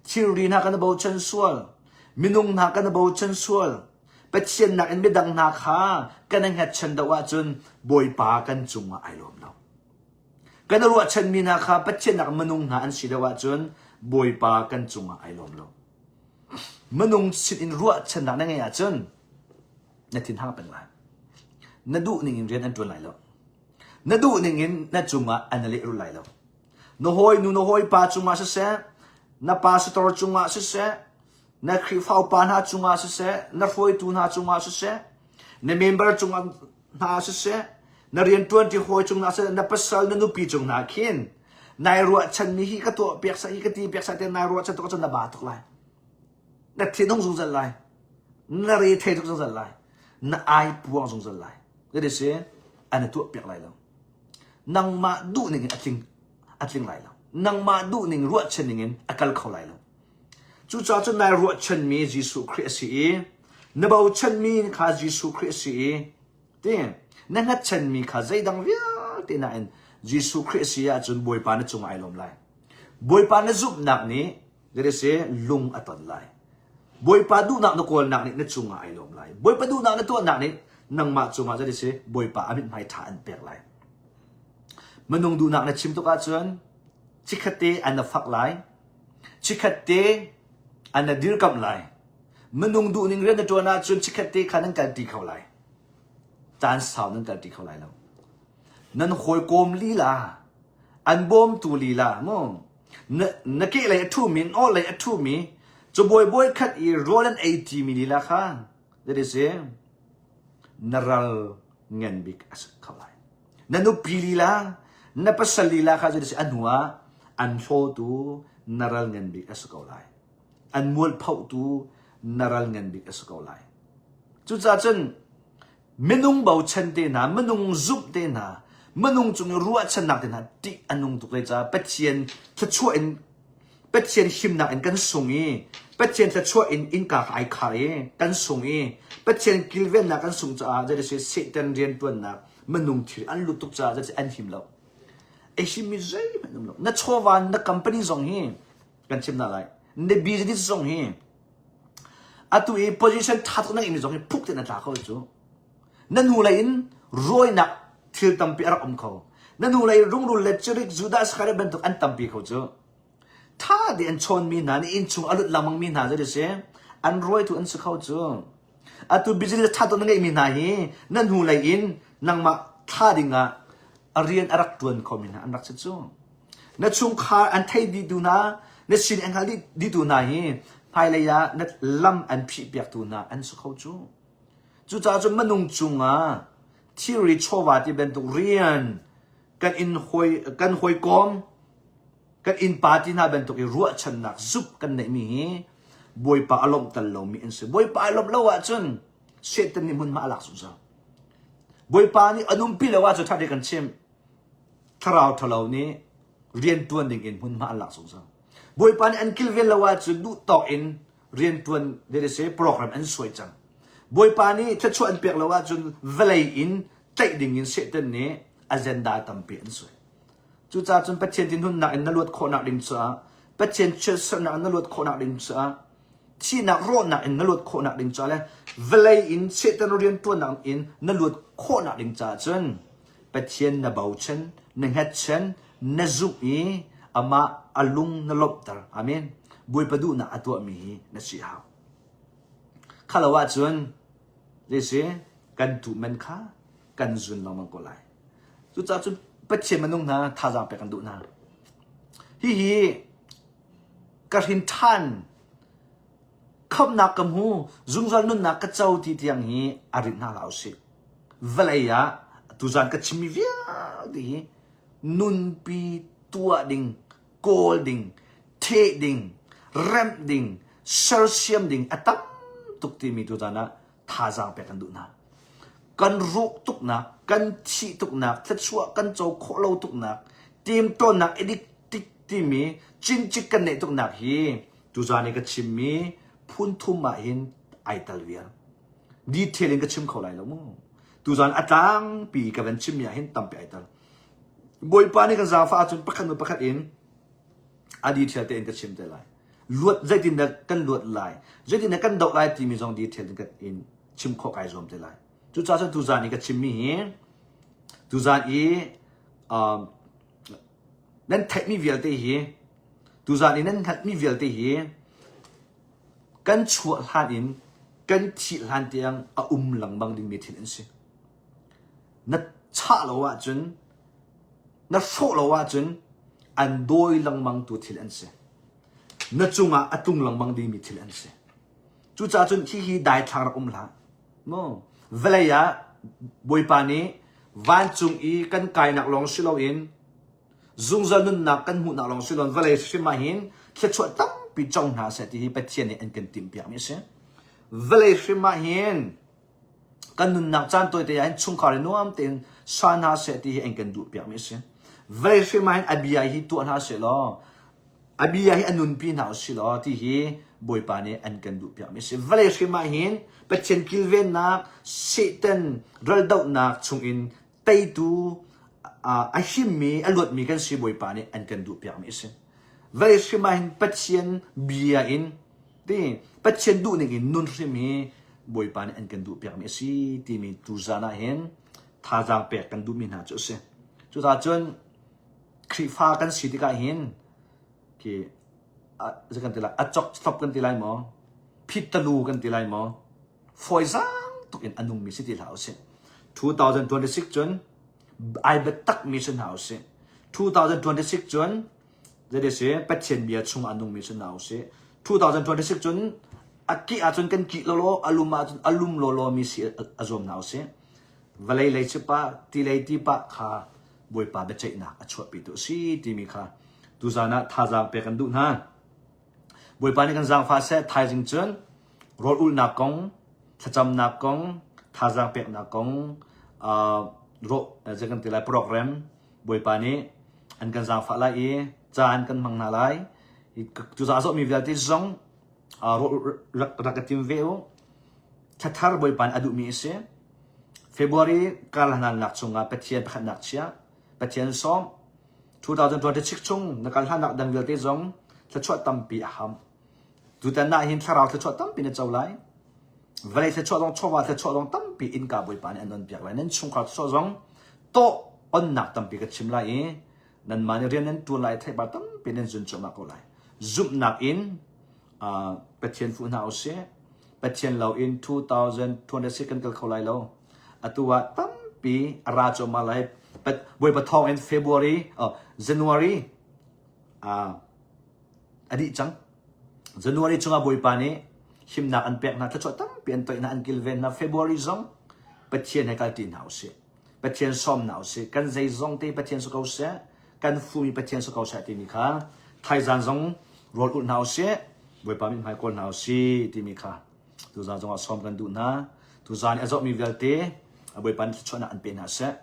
thilri hna kan i bochan sual, minung hna kan i bochan sual, Pathian nakin midang hna kha kan i hngatchan deuh ahcun Bawipa kan cungah ai lawm lo. Kan i ruahchanmi hna kha Pathian nak minung hna an si deuh ahcun Bawipa kan cungah ai lawm lo. Minung sin in ruahchannak na ngeih ahcun na thinhang peng lai. Na duh ning in rian an ṭuan lai lo. Na duh ning in na cungah an i lehrulh lai lo. Na hawinu na hawipa cungah siseh, na pastor cungah siseh, na Khrihfa upa hna cungah siseh, na hruaitu hna cungah siseh, na member cungah hna siseh, na rianṭuanṭi hawi cung hna siseh, na pasal na nupi cung hna khin nai ruahchanmi hi ka tuah piak sah hi ka ti piak sah tiah nai ruahchan tuk ahcun na ba tuk lai. Na thinhung zungzal lai. Na re thei tuk zungzal lai. Na ai puang zungzal lai. That is an i tuah piak lai lo. Nangmah duh ning in a tling a tling lai lo. Nangmah duh ning ruahchan ning in a kal kho lai lo. Cucaah cun nai ruahchanmi Jesuh Khrih a si i na bochanmi kha Jesuh Khrih a si i ti na hngatchanmi kha zeidang vialte nain Jesuh Khrih a si ahcun Bawipa na cungah ai lawm lai. Bawipa na zumhnak nih zei si lung a ton lai. Bawipa duhnak na kawlnak nih na cungah ai lawm lai. Bawipa duhnak na tuahnak nih nangmah cungah zei si Bawipa a mithmai ṭha an pek lai. Minung duhnak na chim tuk ahcun chikkhatte an na fak lai. Chikkhatte an na dirkamh lai. Minung duhning rian na ṭuan ahcun chikkhatte kha nan kalṭi kho lai. Caan sau nan kalṭi kho lai lo. Nan hawikom lila, an bawmtu lila, mu na, na kehlei a ṭhumi, na awlei a ṭhumi, cabuai bawi khat i rawl an ei ṭimi lila kha, that is na ral ngan bik a si kho lai. Na nupi lila, na pasal lila kha cu a hnu ah an hlawtu na ral ngan bik a si ko lai. An mualphohtu na ral ngan bik a si ko lai. Cucaah cun minung bochan te hna, minung zumh te hna, minung cung i ruahchannak te hna ṭih a nung tuk lai caah Pathian thluachuah in Pathian himnak in kan sung i Pathian thluachuah in innka kha ai khar i kan sung i Pathian kilvennak kan sung caah zei si Satan rianṭuannak minung thil an lut tuk caah zei an him lo. Ei himmi zeihmanh um lo. Na chawva na company zong hi kan chim na lai. Na business zong hi atu i position ṭha tuk na ngeihmi zong hi phuk te na tla kho cu. Na nu lei in rawinak thil tampi a rak um kho. Na nu lei rungrul le cirik Judas Iscariot bantuk an tampi kho cu. Tha te an chawnmi hna nih innchung a lut lengmangmi hna cu si an rawitu an si kho cu. Atu business ṭha tuk na ngeihmi hna hi na hnu lei in nangmah thla dingah a rian a rak ṭuan khomi hna an rak si cu. Na chungkhar an thei dihtu hna, na sin an hngal dihtu hna hi hmailei ah na lam an phihpiaktu hna an si kho cu. Cucaah cun minung cungah thilri chawva ti bantuk rian kan in hawi kan hawikom kan innpa ti hna bantuk i ruahchannak zup kan neihmi hi Bawipa a lawmhter lomi an si. Bawipa a lawmh lo ahcun Satan nih hmunhma a lak zungzal. Bawipa nih a numpi lo ahcun ṭha kan chim. Thlarau ṭhalo nih rianṭuan ding in hmunhma an lak zungzal. Bawipa nih an kilven lo ahcun duh tawk in rianṭuan si program an suai cang. Bawipa nih thluachuah an pek lo ahcun vawlei in tlaih ding in Satan nih agenda tampi an suai. Cucaah cun Pathian thinhunnak in na luat khawhnak ding caah, Pathian chiatserhnak in na luat khawhnak ding caah, thihnak rawhnak in na luat khawhnak ding caah le vawlei in Satan rianṭuannak in na luat khawhnak ding caah cun Pathian na bochan, na hngatchan, na zumh i amah a lung na lawmhter. Amen. Bawipa duhnak a tuahmi hi na si hau. Kha lo ahcun zei si kan tuh men kha kan zun lengmang ko lai. Cucaah cun Pathian minung hna thazaang pek kan duh hna. Hihi ka hrin ṭhan khamhnak ka hmu zungzal nunnak ka co ti tiang hi a rinh hna hlah usih. Vawlei ah tuzan ka chimmi vialte hi nunpi tuah ding kawl ding theh ding remh ding sersiam ding a tam tuk timi tuzan ah thazaang pek kan duh hna. Kan rawh tuknak, kan thih tuknak, thluachuah kan co khawh lo tuknak, temtawnnak edik tik timi cincik kan neih tuknak hi tuzan i ka chimmi phun thum ah hin ai tal viar. Detail in ka chim kho lai lo mu. Tuzan a tlangpi ka van chimmi ah hin tampi ai tal. Bawipa nih kan zaangfah ahcun pakhat hnu pakhat in a detail tein ka chim te lai. Luat zeitindah kan luat lai, zeitindah kan doh lai timi zong detail in, in chim khawh kai zuam te lai. Cucaah cun tuzan i ka chimmi hi tuzan i um, nan theihmi vialte hi tuzan i nan hngalhmi vialte hi kan chuah hlan in kan thih hlan tiang a um lengmang dingmi thil an si. Na chah lo ahcun na hrawh lo ahcun an dawi lengmang tu thil an si. Na cungah a tlung lengmang dingmi thil an si. Cucaah cun hihi daithlang rak um hlah. No. Vawlei ah Bawipa nih vancung i kan kainak lawng si loin zungzal nunnak kan hmuhnak lawng si loin vawlei hrim ah hin thluachuah tampi co hna seh ti hi Pathian nih an kan timhpiakmi a si. Vawlei hrim ah hin kan nunnak caan tawite ah hin chungkhar i nuam tein sa hna seh ti hi an kan duhpiakmi a si. Vawlei hrim ah hin a bia hi tuah hna seh law a bia hi a nunpi hna usih law ti hi Bawipa nih an kan duhpiakmi a si. Vawlei hrim ah hin Pathian kilvennak Satan raldohnak chungin teitu a himmi a luatmi kan si Bawipa nih an kan duhpiakmi a si. Vawlei hrim ah hin Pathian bia in ti Pathian duhning in nun hrim hi Bawipa nih an kan duhpiakmi a si timi tuzan ah hin thazaang pek kan duhmi hna cu a si. Cucaah cun Khrihfa kan si tikah hin khi zei kan ti lai a chok stop kan ti lai maw phit talu kan ti lai maw fawizaang tuk in a nungmi si ti hlah usih. 2026 cun ai biatakmi si hna usih. 2026 cun zei si Pathian bia chung a nungmi si hna usih. 2026 cun a kih ahcun kan kih lawlaw a lum ahcun a lum lawlaw mi si a zuam hna usih. Vawlei lei si pah, ti lei ti pah kha Bawipa biaceihnak a chuahpitu a si timi kha tuzan ah thazaang pek kan duh hna. Bawipa nih kan zaangfah seh thaizing cun rawl ulhnak kong, thlacamnak kong, thazaang peknak kong, uh, rawh zei kan ti lai program Bawipa nih an kan zaangfah lai i caan kan hmang hna lai. Cucaah zawhmi vialte zong uh, rak rak ka tim ve u. Thlathar Bawipa nih a duhmi a si. February karhlannak chungah Pathian pakhatnak chia, Pathian sawm, 2026 chung na kal hlannak dang vialte zong thluachuah tampi a ham. Tutan ah hin thlarau thluachuah tampi na co lai. Vawlei thluachuah zong chawva thluachuah zong tampi innka Bawipa nih an on piak lai. Nan chungkhar thluachuah zong tawh onnak tampi ka chim lai i nanmah nih rian nan tuan lai theipar tampi nan zun cuahmah ko lai. Zumhnak in uh, Pathian fuh hna usih. Pathian lo in 2026 kan kal kho lai lo. Atu ah tampi a ra cuahmah lai. Bawipa thawng in February, oh, January uh, a dih cang. January chungah Bawipa nih himnak an pek hna, thluachuah tampi an toih hna, an kilven hna. February zong Pathian he kalṭi hna usih. Pathian sawm hna usih. Kan zeizong te Pathian si ko seh, kan fumi Pathian si ko seh timi kha thaizan zong rawl ulh hna usih, Bawipa mithmai kawl hna usih timi kha tuzan zongah sawm kan duh hna. Tuzan i a zawhmi vialte Bawipa nih thluachuahnak an pe hna seh.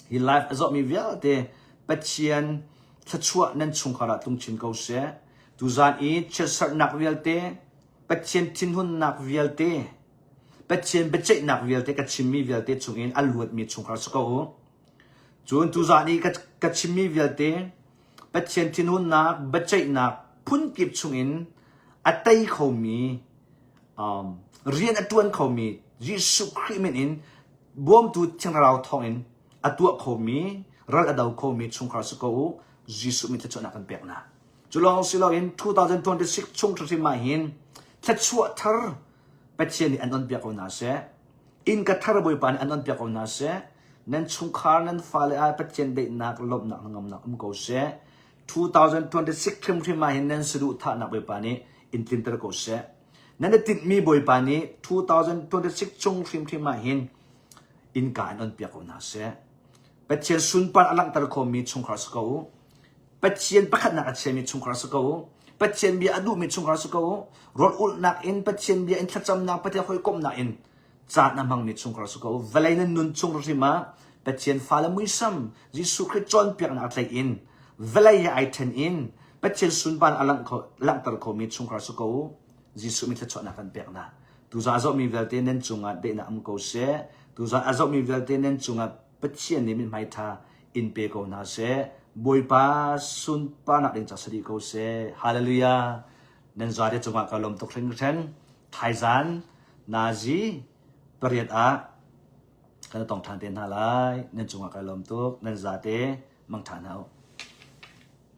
Hi live a zawhmi vialte Pathian thluachuah nan chungkhar ah tlung chin ko seh. Tuzan i chiatserhnak vialte, Pathian thinhunnak vialte, Pathian biaceihnak vialte ka chimmi vialte chungin a luatmi chungkhar si ko u. Cun tuzan i ka, ka chimmi vialte Pathian thinhunnak, biaceihnak phunkip chungin a tei khomi um, rian a ṭuan khomi Jesuh Khrih min in bawmtu Thiang Thlarau thawngin a tuah khomi ral a do khomi chungkhar si ko u Jesuh min thluachuahnak kan pek hna. Cu lawng si loin 2026 chung hrimhrim ah hin thluachuah thar. Pathian nih an on piak ko hna seh. Innka thar Bawipa nih an on piak ko hna seh. Nan chungkhar nan fale ah Pathian daihnak lawmhnak hnangamnak um ko seh. 2026 hrimhrim ah hin nan saduhthahnak Bawipa nih in tlinter ko seh. Nan i tinhmi Bawipa nih 2026 chung hrimhrim ah hin innka an on piak ko hna seh. Pathian sunpar a langhter khomi chungkhar si ko u. Pathian pakhatnak a chiami chungkhar si ko u. Pathian bia a duhmi chungkhar si ko u. Rawl ulhnak in Pathian bia in thlacamnak Pathian hawikomhnak in caan a hmangmi chungkhar si ko u. Vawlei nan nun chung hrim ah Pathian fale muisam Jesuh Khrih cawnpiaknak tlaih in vawlei he ai then in Pathian sunpar a langhter khomi chungkhar si ko u. Jesuh min thluachuahnak kan pek hna. Tuzan a zohmi vialte nan cungah daihnak um ko seh. Tuzan a zohmi vialte nan cungah Pathian nih mithmai ṭha in pe ko hna seh. Bawipa sunparnak ding ca si dih ko seh. Hallelujah. Nan zate cungah ka lawm tuk hringhran. Thaizan nazi pariat ah kan tong ṭhan te hna lai. Nan cungah ka lawm tuk. Nan zate mangṭha hna u.